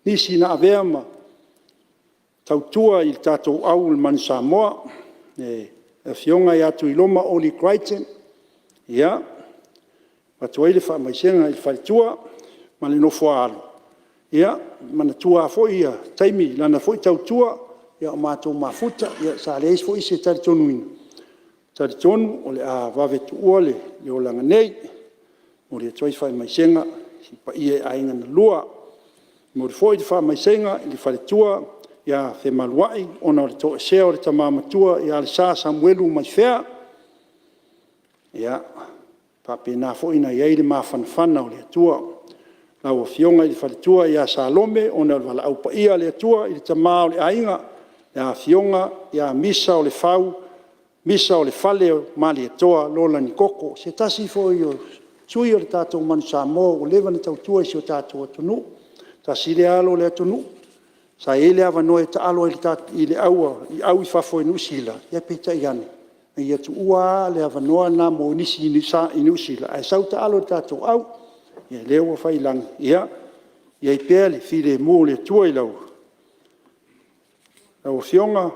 Speaker 10: nisi na avea ma tautua i le tatou au o le Manu Samoa, le Afioga ia Tuiloma Oli Crichton. E avatu ai le faamaisega i le faletua ma le nofo-a-alo. Ia manatua foi taimi i lana foi tautua a o matou mafuta, sa leai foi se talitonuga, talitonu o le a vave tuua le olaga nei. E momoli atu ai faamaisega i le paia i aiga na lua. E momoli foi le faamaisega i le faletua ia Femaluai ona o le toesea o le tama matua ia Lesa Samuelu Maifea. Ia faapena foi ona i ai le mafanafana o le Atua i lau afioga i le faletua ia Salome ona o le valaau paia a le Atua i le tama o le aiga, le afioga ia Misa Olefale Malietoa Lola Koko, o se tasi foi o sui o le tatou Manu Samoa ua leva ona tautua i si o tatou atunuu. Tasi lea alo o le atunuu sa i ai le avanoa e taalo ai i au i fafo i Niu Sila, ae peitai ane, na ia tuua lava le avanoa lena mo nisi i Niu Sila ae sau taalo i le tatou au. Ia lea ua fai i lagi, ia i ai pea le filemu o le Atua i lau afioga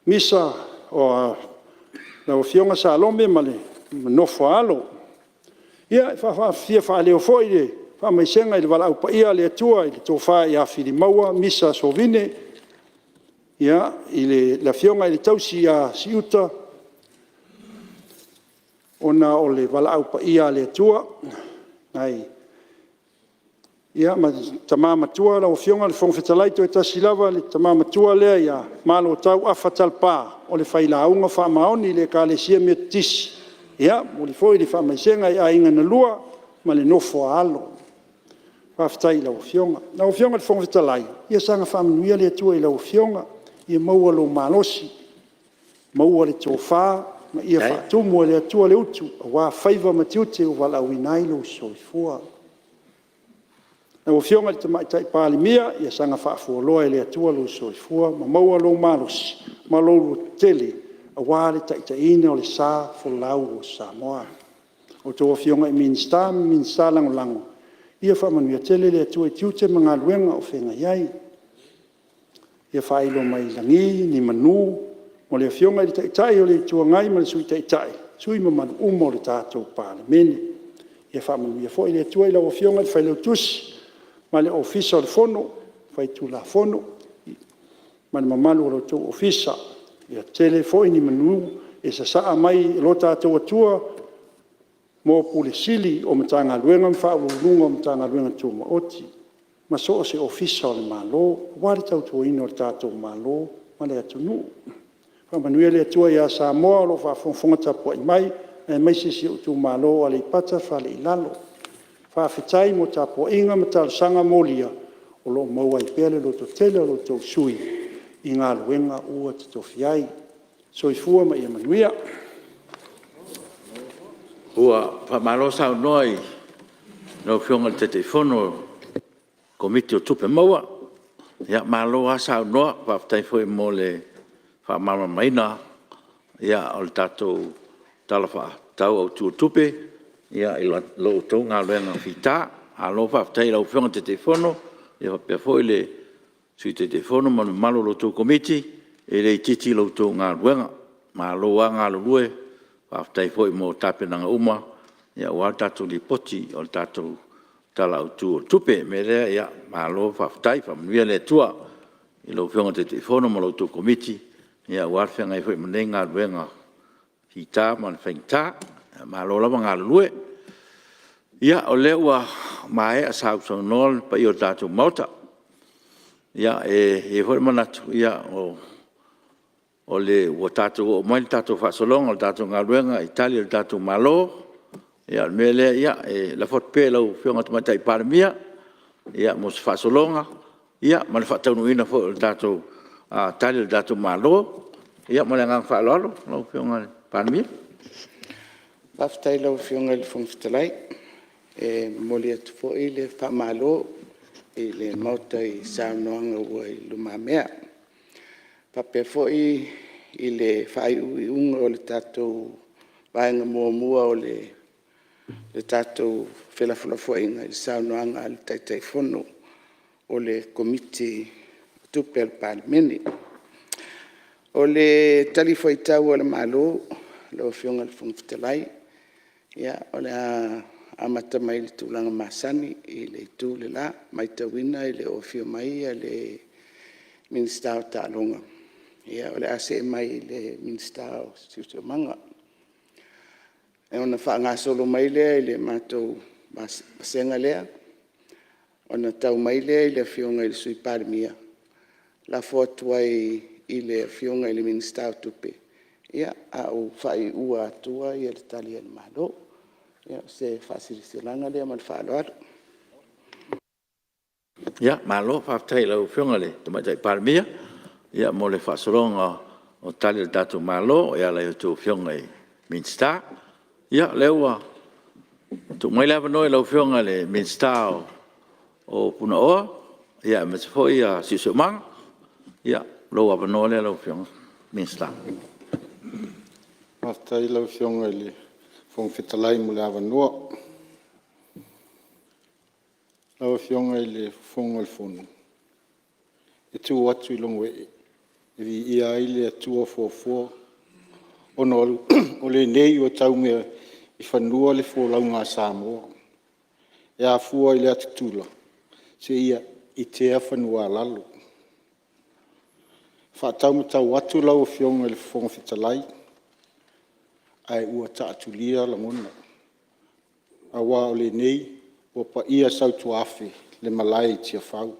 Speaker 10: Misa Lau Afioga Salome ma le nofo a alo. E fia faaleo foi le faamaisega i le valaau paia a le Atua i le Tofa ia Filimaua Misa Sovine, le afioga i le tausi ia Siuta, ona o le valaau paia a le Atua. Ma le tama matua lau Afioga i le Fofoga Fetalai, toe tasi lava le tama matua lea ia Malotau Afa Talapa o le failauga faamaoni i le Ekalesia Metotisi. E momoli foi le faamaisega i aiga na lua ma le nofo a alo. Faafetai i lau Afioga. Lau Afioga i le Fofoga Fetalai, ia saga faamanuia le Atua i lau Afioga, ia maua lou malosi, maua le tofa ma ia faatumu e le Atua le utu aua faiva ma tiute ua valaauina ai lou soifua. Lau Afioga i le Tamaitai Palemia, ia saga faafualoa e le Atua lou soifua ma maua lou malosi ma lou lototele aua le taitaiina o le sa folau o Samoa. A outou Afioga i Minisita ma Minisita Lagolago, ia faamanuia tele le Atua i tiute ma galuega o feagai ai. Ia faailoa mai lagi ni manu mo le Afioga i le Taitai o le Itu Agai ma le Sui Taitai, sui usufono mamalu uma o le tatou Palemene. Ia faamanuia foi le Atua i lau Afioga i le Failautusi ma le Ofisa o le Fono Faitulafono ma le mamalu o lo outou Ofisa. Ia tele foi ni manu e sasaa mai e lo tatou Atua mo Ofisa Sili o Matagaluega ma Faauluuluga o Matagaluega Tumaoti ma so o se Ofisa o le Malo aua le tautuaina o le tatou Malo ma le atunuu. Faamanuia le Atua ia Samoa o lo o faafogafoga tapuai mai aemaise si ou itumalo o Aleipata Fale i Lalo. Faafetai mo tapuaiga ma talosaga molia o lo o maua ai pea le lototele o lo outou sui usufono i galuega ua totofi ai. Soifua ma ia manuia.
Speaker 1: Ua faamalo saunoa i lau Afioga i le Taitaifono o le Komiti o Tupe Maua. Malo lava saunoa faafetai foi mo le faamalamalamaina o le tatou Tala Faatatau Autu o le Tupe i la outou galuega fita. Malo faafetai i lau Afioga i le Taitaifono faapea foi le Sui Taitaifono ma le mamalu o la outou Komiti, e le itiiti la outou galuega. Malo lava galulue, faafetai foi mo tapenaga uma aua le tatou Lipoti o le tatou Tala Autu o le Tupe. O le mea lea, malo faafetai, faamanuia le Atua i lau Afioga i le Taitaifono ma la outou Komiti aua le feagai foi ma lenei galuega fita ma le faigata. Malo lava galulue. Ia o lea ua maea sausaunoa le paia o le tatou Maota. E i ai foi le manatu ua tatou oo mai le tatou faasologa o le tatou galuega i Tali a le tatou Malo. O le mea lea e lafo atu pea i lau Afioga i le Tamaitai Palemia mo se faasologa ma le faataunuuina foi o le tatou Tali a le tatou Malo. Ia ma le agaga faaaloalo lau Afioga i le Palemia.
Speaker 11: Faafetai i lau Afioga i le Fofoga Fetalai. E momoli atu foi le faamalo i le Maota i saunoaga ua i lumamea, e faapea foi i le faaiuiuga o le tatou vaega muamua o le tatou felafolafoaiga i le saunoaga a le Taitaifono o le Komiti o Tupe a le Palemene. O le talifuaitau a le Malo lau Afioga i le Fofoga Fetalai, o le a amata mai i le tulaga masani i le itu le la. E matauina e le o afio mai le Minisita o Taaloga, o le a see mai i le Minisita o le Siosiomaga. Ona faagasolo mai lea i le matou vasega lea, ona tau mai lea i le Afioga i le Sui Palemia, lafo atu ai i le Afioga i le Minisita o Tupe, a o faaiua atua le Tali a le Malo. O se faasilasilaga lea ma le faaaloalo.
Speaker 1: Malo faafetai i lau Afioga i le Tamaitai Palemia mo le faasologa o Tali a le tatou Malo e ala i a outou Afioga i Minisita. Ia o lea ua tuu mai le avanoa i lau Afioga i le Minisita o Punaoa aemaise foi le Siosiomaga. Ia, o lou avanoa lea lau Afioga i le Minisita.
Speaker 3: Faafetai i lau Afioga i le Fofoga Fetalai mo le avanoa. Lau Afioga i le Fofoga o le Fono, e tu atu i logoee e viia ai le Atua foafoa. Ona o lenei ua tau i fanua le folauga a Samoa e afua i le atu Tula seia itea fanua-a-lalo. E faataumatau atu lau Afioga i le Fofoga Fetalai ae ua taatulia lagona aua o lenei ua paia sautuafe le Malae i Tiafau.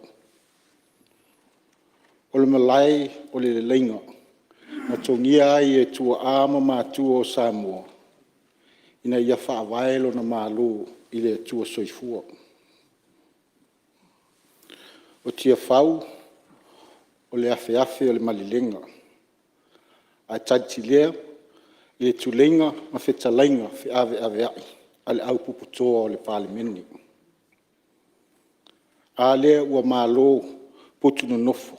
Speaker 3: O le Malae o le Leleiga na togia ai e tuaa ma matua o Samoa ina ia faavae lona Malo i le Atua Soifua. O Tiafau o le afeafe o le malelega ae tautilia i le tuleiga ma fetalaiga feaveaveai a le aupuputoa o le Palemene. A lea ua malo putu nonofo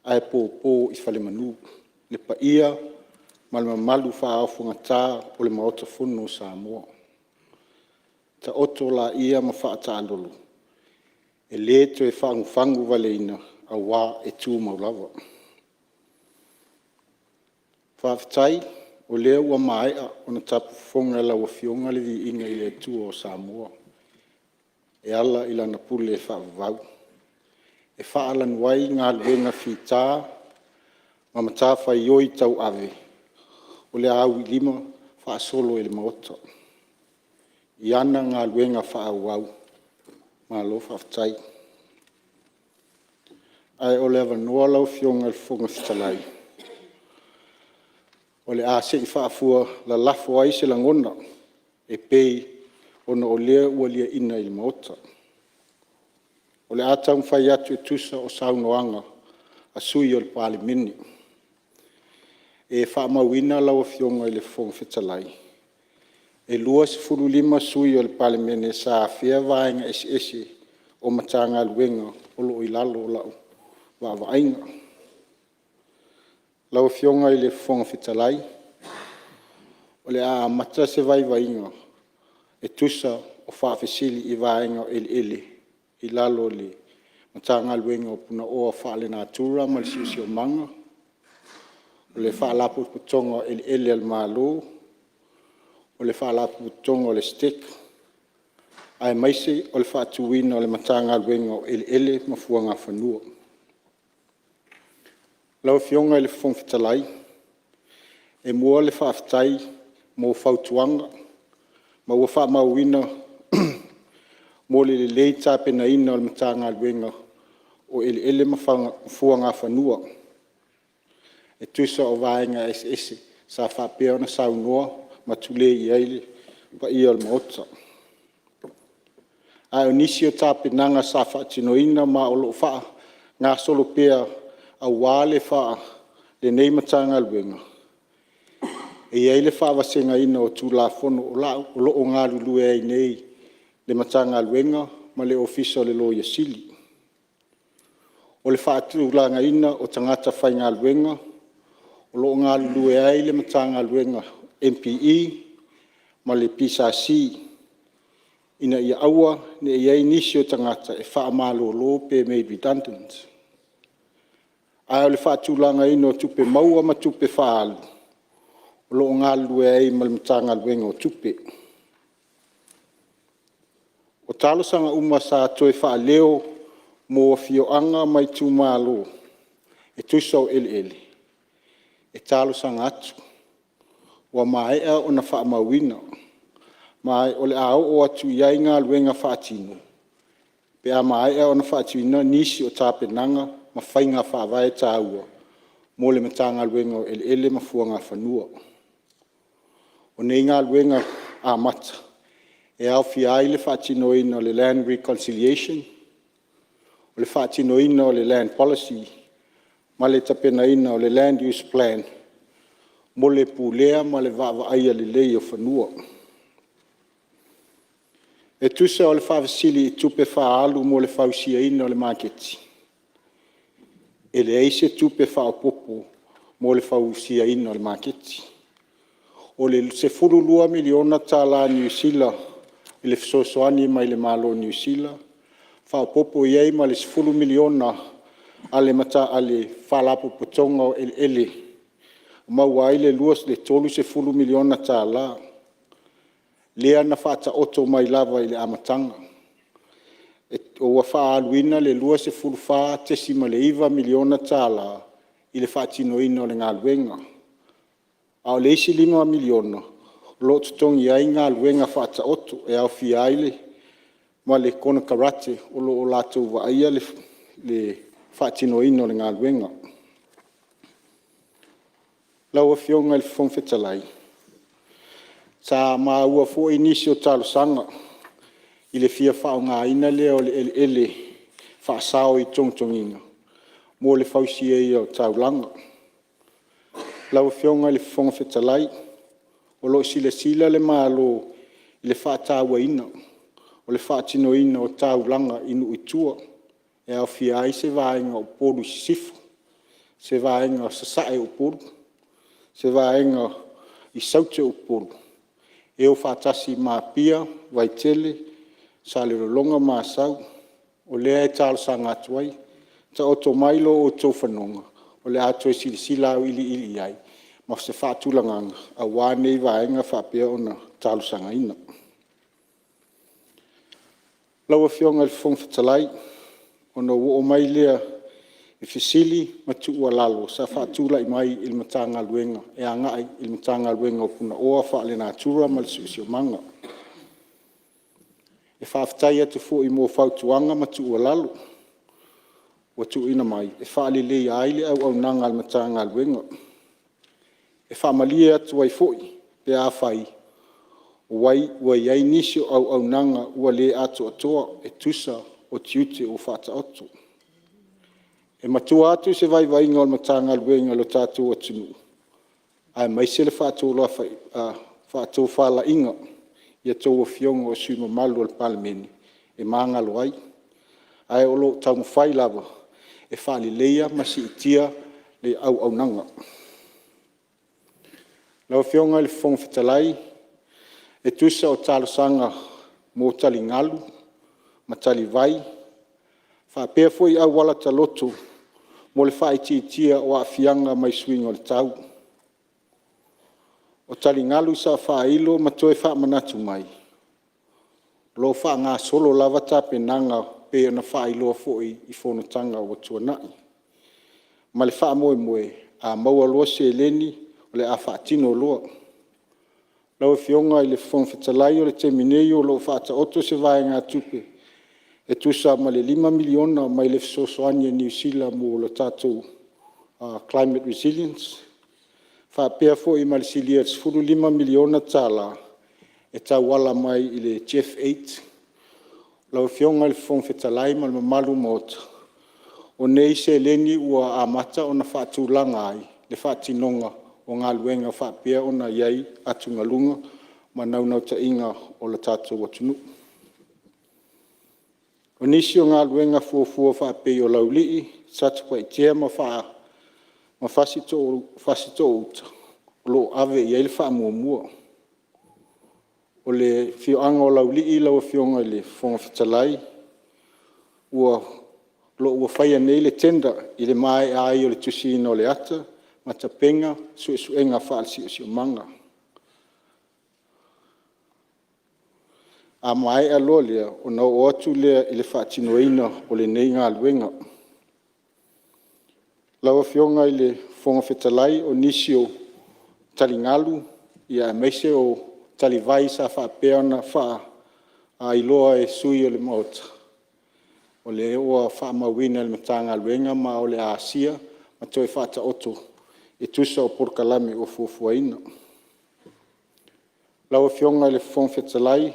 Speaker 3: ae popo i falemanu le paia ma le mamalu faaafogata o le Maota Fono o Samoa. Taoto laia ma faataalolo e le toe fagufagu valeina aua e tumau lava. Faafetai o lea ua maea ona tapufofoga e lau Afioga le viiga i le Atua o Samoa e ala i Lana pule faavavau e faalanu ai galuega fita ma matafaioi tauave o le a auiluma faasolo e le Maota i ana galuega faaauau. Malo faafetai. Ae o le avanoa lau Afioga i le Fofoga Fetalai o le a se i faafualalafo ai se lagona e pei ona o lea ua liaina i le Maota. O le a taumafai atu e tusa o saunoaga a sui usufono o le Palemene. E faamauina lau Afioga i le Fofoga Fetalai, e 25 sui usufono o le Palemene sa afea vaega eseese o Matagaluega o lo o i lalo o lau vaavaaiga. Lau Afioga i le Fofoga Fetalai, o le a amata se vaivaiga e tusa o faafesili i vaega o eleele i lalo o le Matagaluega o Punaoa Faalenatura ma le Siosiomaga, o le Faalapotopotoga o Eleele a le Malo, o le Faalapotopotoga o le STEC aemaise o le faatuina o le Matagaluega o Eleele ma Fuagafanua. Lau Afioga i le Fofoga Fetalai, e mua le faafetai mo fautuaga ma ua faamauina mo le lelei tapenaina o le Matagaluega o Eleele ma Fuagafanua e tusa o vaega eseese sa faapea ona saunoa ma tulei i ai le paia o le Maota. A o nisi o tapenaga sa faatinoina ma o lo o faagasolo pea aua lenei Matagaluega, e i ai le faavasegaina o Tulafono o lo o galulue ai nei le Matagaluega ma le Ofisa o le Loia Sili. O le faatulagaina o tagata faigaluega o lo o galulue ai le Matagaluega MPE ma le PSC ina ia aua ne i i ai nisi o tagata e faamalolo pe made redundant. A o le faatulagaina o tupe maua ma tupe faaalu, o lo o galulue ai ma le Matagaluega o Tupe. O talosaga uma sa toe faaleo mo afioaga ma itumalo e tusa o eleele, e talosaga atu ua maea ona faamauina, ma o le a oo atu i ai galuega faatino pe a maea ona faatino nisi o tapenaga ma faiga faavae taua mo le Matagaluega o Eleele ma Fuagafanua. O nei galuega amata e aofia ai le faatinoina o le Land Reconciliation, o le faatinoina o le Land Policy ma le tapenaina o le Land Use Plan mo le pulea ma le vaavaaia lelei o fanua. E tusa o le faafesili i tupe faaalu mo le fausiaina o le maketi, e leai se tupe faaopoopo mo le fausiaina o le maketi. O le $12 miliona tala Niu Sila i le fesoasoani mai le Malo o Niu Sila, faaopoopo i ai ma le $10 miliona a le Faalapotopotoga o Eleele
Speaker 12: maua ai le $30 miliona lea na faataoto mai lava i le amataga. Ua faaaluina le $24.9 miliona i le faatinoina o le galuega, a o le isi $5 miliona o lo o totogi ai galuega faataoto e aofia ai ma le konekarate o lo o latou vaaia le faatinoina o le galuega. Lau Afioga i le Fofoga Fetalai, sa maua foi nisi o talosaga i le fia faaaogaina lea o le eleele faasao i Togitogiga mo le fausia o taulaga. Lau Afioga i le Fofoga Fetalai, o lo o silasila le Malo i le faatauaina o le faatinoina o taulaga i nuu i tua e aofia ai se vaega o Upolu i Sisifo, se vaega o Sasae o Upolu, se vaega i Saute o Upolu e o faatasi ma Apia, Vaitele, Salelologa ma Asau. O lea e talosaga atu ai, taoto mai lo outou fanoga o le a toe silasila auiliili i ai ma se faatulagaga aua nei vaega faapea ona talosagaina. Lau Afioga i le Fofoga Fetalai, ona ou oo mai lea i fesili ma tuualalo sa faatulai mai i le Matagaluega e agai i le Matagaluega o Punaoa Faalenatura ma le Siosiomaga. E faafetai atu foi mo fautuaga ma tuualalo ua tuuina mai e faaleleia ai le auaunaga a le Matagaluega. E faamalie atu ai foi pe afai ua i ai nisi o auaunaga ua le atoatoa e tusa o tiute ua faataoto. E matua atu se vaivaiga o le Matagaluega i lo tatou atunuu aemaise le faatofalaiga i a outou Afioga o sui usufono mamalu o le Palemene e magalo ai, ae o lo o taumafai lava e faaleleia ma siitia le auaunaga. Lau Afioga i le Fofoga Fetalai, e tusa o talosaga mo taligalu ma talivai faapea foi auala taloto mo le faaitiitia o aafiaga mai suiga o le tau. O taligalu sa faailo ma toe faamanatu mai, o lo o faagasolo lava tapenaga pei ona faailoa foi i fonotaga ua tuanai ma le faamoemoe, a maua loa seleni o le a faatino loa. Lau Afioga i le Fofoga Fetalai, o le taimi nei o lo o faataoto se vaegatupe e tusa ma le $5 miliona mai le fesoasoani a Niu Sila mo le tatou Climate Resilience faapea foi ma le silia i le $15 miliona e tauala mai i le GEF 8. Lau Afioga i le Fofoga Fetalai ma le mamalu o le Maota, o nei seleni ua amata ona faatulaga ai le faatinoga o galuega faapea ona i ai atugaluga ma naunautaiga o le tatou atunuu. O nisi o galuega fuafua faapei o Laulii, Satupaitea ma Fasitoo-uta o lo o ave i ai le faamuamua. O le afioaga o Laulii lau Afioga i le Fofoga Fetalai, o lo o ua faia nei le tender i le maea ai o le tusiina o le ata ma tapena suesuega faale-siosiomaga. A maea loa lea, ona oo atu lea i le faatinoina o lenei galuega. Lau Afioga i le Fofoga Fetalai, o nisi o taligalu aemaise o talivai sa faapea ona faailoa e sui usufono o le Maota, o lea ua faamauina e le Matagaluega ma o le a asia ma toe faataoto e tusa o polokalame o fuafuaina. Lau Afioga i le Fofoga Fetalai, e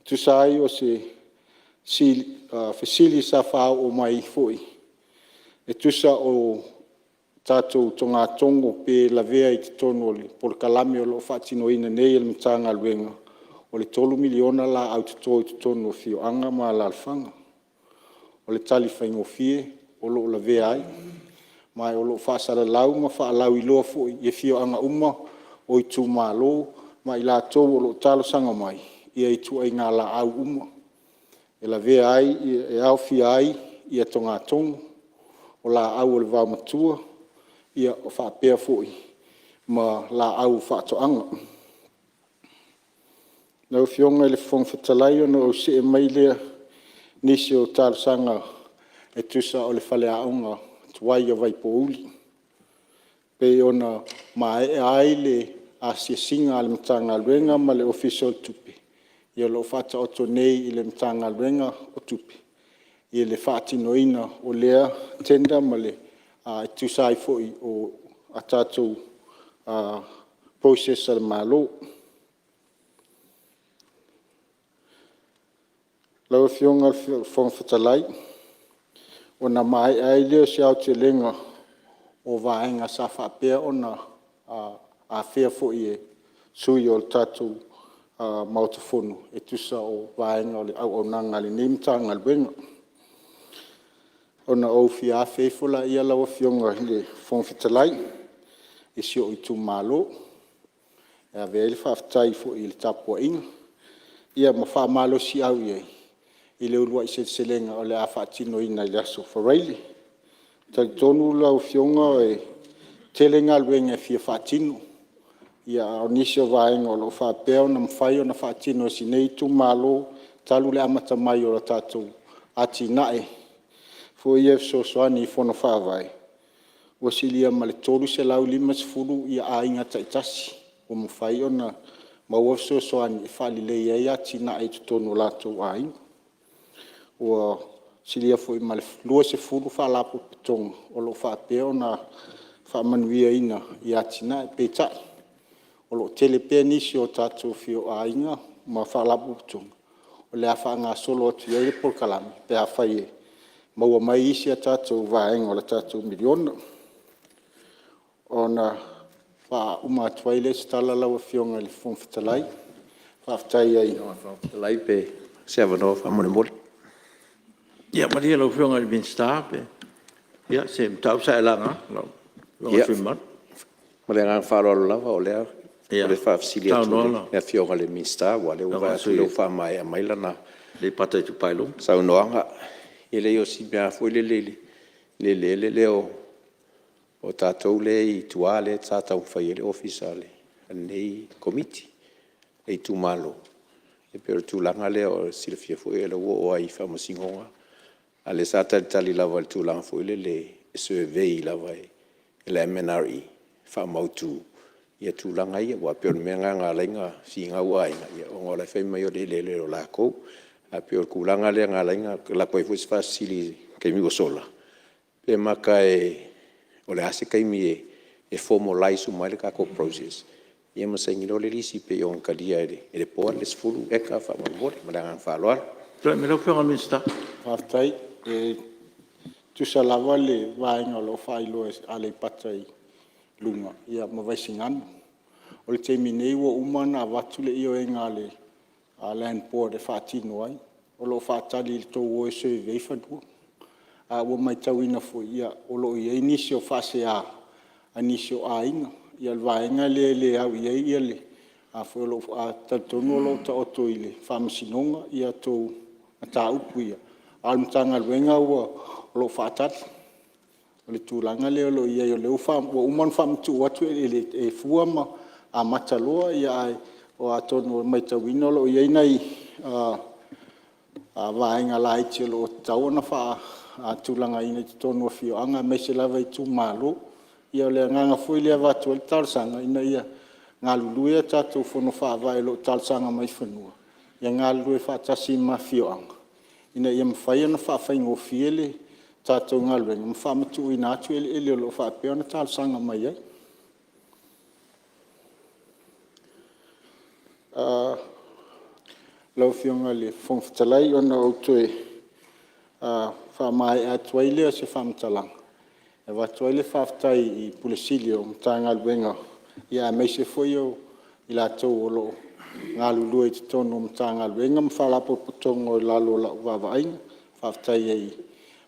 Speaker 12: tusa ai o se fesili sa faaoo mai foi e tusa o tatou togatogo pe lavea i totonu o le polokalame o lo o faatinoina nei e le Matagaluega, o le $3 miliona laau toto i totonu o afioaga ma alaalafaga. O le tali faigofie o lo o lavea ai, ma o lo o faasalalau ma faalauiloa foi i afioaga uma o itumalo ma i latou o lo o talosaga mai ituaiga laau uma e lavea ai, e aofia ai togatogo, o laau o le vaomatua, faapea foi ma laau faatoaga. Lau Afioga i le Fofoga Fetalai ona ou se'e mai lea i nisi o talosaga e tusa o le faleaoga tuai o Vaipouli. E pei ona maea ai le asiasiga a le Matagaluega ma le Ofisa o le Tupe, o lo o faataoto nei i le Matagaluega o Tupe le faatinoina o lea tender ma le… e tusa ai foi o a tatou process a le Malo. Lau Afioga i le Fofoga Fetalai, ona maea ai lea o se aotelega o vaega sa faapea ona afea foi e sui usufono o le tatou Maota Fono e tusa o vaega o le auaunaga a lenei Matagaluega. Ona ou fia afe ifo lea lau Afioga i le Fofoga Fetalai i si ou Itumalo e ave ai le faafetai foi i le tapuaiga ma faamalosiau i ai i le uluai seleselega o le a faatinoina i le Aso Faraile. E talitonu lau Afioga e tele galuega e fia faatino, a o nisi o vaega o lo o faapea ona mafai ona faatino e si nei Itumalo talu le amata mai o le tatou atinae foi ia fesoasoani i Fono Faavae, ua silia ma le 350 aiga taitasi ua mafai ona maua fesoasoani e faaleleia ai atinae i totonu o latou aiga. Ua silia foi ma le 20 Faalapotopotoga o lo o faapea ona faamanuiaina i atinae. Peitai o lo o tele pea nisi o tatou aiga ma Faalapotopotoga o le a faagasolo atu i ai le polokalame pe afai e maua mai isi a tatou vaega o le tatou miliona. Ona faauma atu ai lea o se tala lau Afioga i le Fofoga Fetalai, faafetai ai…
Speaker 13: Fetalai pe maua se avanoa faamolemole. Ia malie lau Afioga i le Minisita se mataupu sa e laga lau Afioga i le sui usufono mamalu. Ma le agaga faaaloalo lava o le faafesili atu i le Afioga i le Minisita aua o lea ua ou vaai atu o lea ua faamaea mai lana
Speaker 1: Aleipata Itupa i Luga.
Speaker 13: Saunoaga. E leai o si mea lava foi lele i le eleele lea o tatou lea e i tua lea sa taumafai ai le Ofisa o lenei Komiti le Itumalo. E pei o le tulaga lea e silafia foi o lea ua oo lava i Faamasinoga a o lea sa talitali lava i le tulaga foi lele e survey lava e le MNRE e faamautu tulaga ia. Aua pei o le mea lena na ala ai ona finau aiga ona o la e fai mai o le eleele o latou. Ae pei o le tulaga lea na ala ai ona alu atu ai se faafesili i le taimi ua sola, pe mata o le a se taimi e formalize uma ai le tatou process ia ma saini loa le lisi pei ona talia e le Board le 10 eka faamolemole. Ma le agaga faaaloalo.
Speaker 1: Tulai mai lau Afioga i le Minisita.
Speaker 12: Faafetai. E tutusa lava le vaega o lo o faailoa e Aleipata i Luga ma Vaisigano. O le taimi nei ua uma ona avatu le ioega a le Land Board e faatino ai, o lo o faatali i le tou o e survey fanua. Ae ua maitauina foi o lo o i ai nisi o faasea a nisi o aiga. Ia o le vaega lea e le au i ai le… Ae talitonu o lo o taoto i le Faamasinoga a outou mataupu ia, a o le Matagaluega o lo o faatali. O le tulaga lea o lo o i ai o lea ua uma ona faamatuu atu eleele e fua ma amata loa, ae atonu ua maitauina o lo o i ai nai vaega laiti o lo o tatau ona faatulagaina i totonu o afioaga aemaise lava itumalo. Ia o le agaga foi lea e avatu ai le talosaga ina ia galulue a tatou Fono Faavae o lo o talosaga mai i fanua, ia galulue faatasi ma afioaga ina ia mafai ona faafaigofie le tatou galuega ma faamatuuina atu eleele o lo o faapea ona talosaga mai ai. Lau Afioga i le Fofoga Fetalai, ona ou toe faamaea atu ai lea o se faamatalaga e avatu ai le faafetai i Ofisa Sili o Matagaluega aemaise foi o i latou o lo o galulue i totonu o Matagaluega ma Faalapotopotoga o lalo o lau vaavaaiga. Faafetai ai i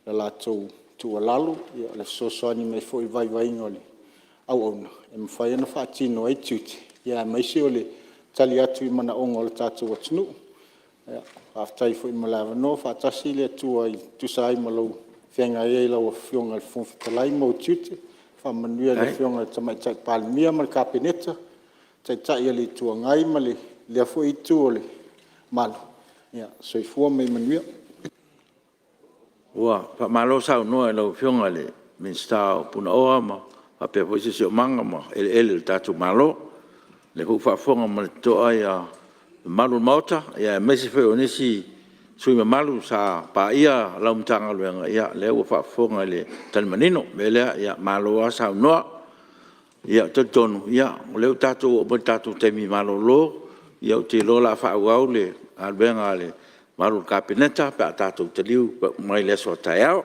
Speaker 12: le latou tuualalo, le fesoasoani mai foi i vaivaiga o le auauna e mafai ona faatino ai tiute aemaise o le tali atu i manaoga o le tatou atunuu. Faafetai foi mo le avanoa, faatasi le Atua e tusa ai ma lou feagai ai lau Afioga i le Fofoga Fetalai ma ou tiute. Faamanuia i le Afioga i le Tamaitai Palemia ma le Kapeneta, Taitai o le Itu Agai ma lea foi Itu o le Malu. Soifua ma ia manuia.
Speaker 1: Ua faamalo saunoa i lau Afioga i le Minisita o Punaoa faapea foi Siosiomaga ma Eleele o le tatou Malo. O lea foi ua faafofoga ma le totoa le mamalu o le Maota aemaise foi o nisi sui usufono mamalu sa paia lau Matagaluega, ia o lea ua faafofoga i le tali manino. O le mea lea, ia malo lava saunoa. Ou te talitonu o lea ua tatou oo mai i le tatou taimi malolo, ou te iloa o le a faaauau le galuega a le mamalu o le Kapeneta pe a tatou taliu mai i le aso a taeao. O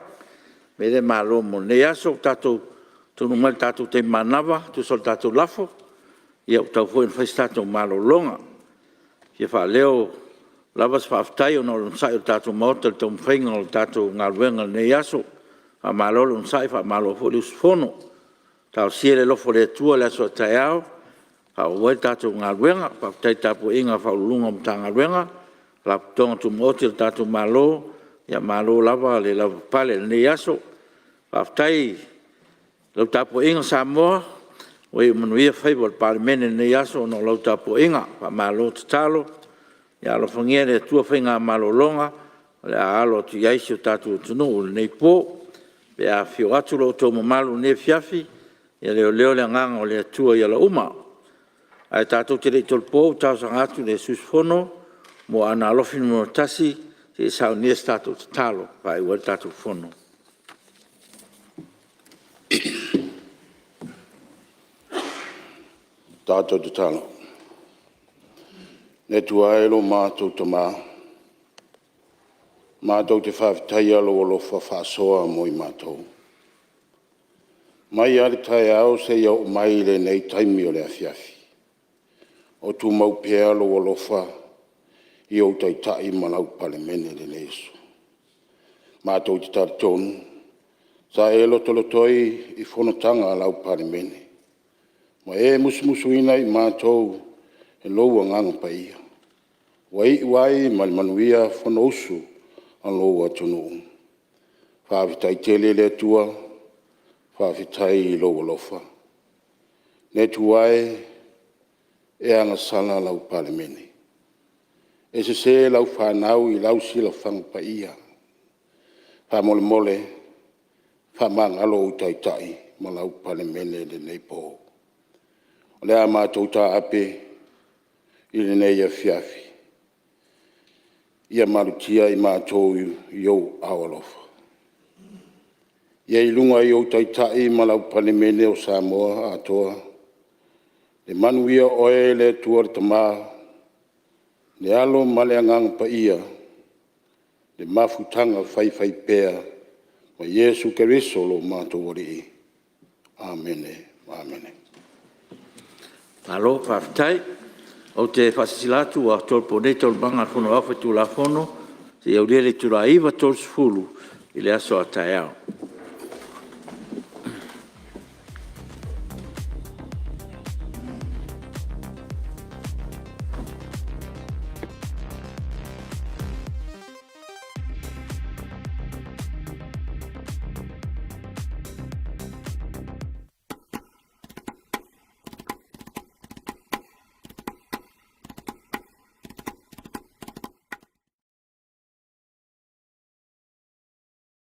Speaker 1: le mea lea, malo mo lenei aso. Ua tatou taunuu mai i le tatou taimi manava e tusa o le tatou lafo, ia ua tatau foi ona fai se tatou malologa. E fia faaleo lava se faafetai ona o le onosai o le tatou Maota i le taumafaiga o le tatou galuega i lenei aso. Faamalo le onosai faamalo foi le usufono. Talosia i le alofa o le Atua le aso a taeao e faaauau ai le tatou galuega. Faafetai i le tapuaiga a Ofisa Sili o Pulega o Matagaluega ma Faalapotopotoga Tumaoti a le tatou Malo, malo lava le lavapapale i lenei aso. Faafetai i lau tapuaiga Samoa ua iu manuia faiva o le Palemene i lenei aso ona o lau tapuaiga. Faamalo tatalo, ia alofagia e le Atua faiga malologa o le a alo atu i ai si o tatou atunuu i lenei po. Pe a afifio atu lo outou mamalu i lenei afiafi, ia leo le agaga o le Atua i ala uma. Ae tatou te le i tolopo ou te talosaga atu i le sui usufono mo Aana Alofi 1 se i saunia se tatou tatalo e faaiu ai le tatou fono.
Speaker 3: Le Atua e lo matou Tama, matou te faafetaia lou alofa faasoa mo i matou, mai lava i le taeao seia oo mai i lenei taimi o le afiafi, o tumau pea lou alofa i ou Taitai ma lau Palemene i lenei aso. Matou te talitonu sa e lotolotoi i fonotaga a lau Palemene ma e musumusuina i matou e lou Agaga Paia, ua iu ai ma le manuia le Fonousu a lou atunuu. Faafetai tele le Atua, faafetai i lou alofa. Le Atua e, e agasala lau Palemene, e sese lau fanau i lau silafaga paia. Faamolemole, faamagalo ou Taitai ma lau Palemene i lenei po. O le a matou taape i lenei afiafi, ia malutia i matou i ou aao alofa. Ia i luga i ou Taitai ma lau Palemene o Samoa atoa, le manuia o Oe le Atua le Tama, le Alo ma le Agaga Paia, le mafutaga faifaipea ma Iesu Keriso lo matou Alii. Amene. Amene.
Speaker 1: Malo faafetai. Ou te faasilasila atu ua tolopo nei Taualumaga a le Fono Aoao Faitulafono seia aulia le itula e 9:30 i le aso a taeao.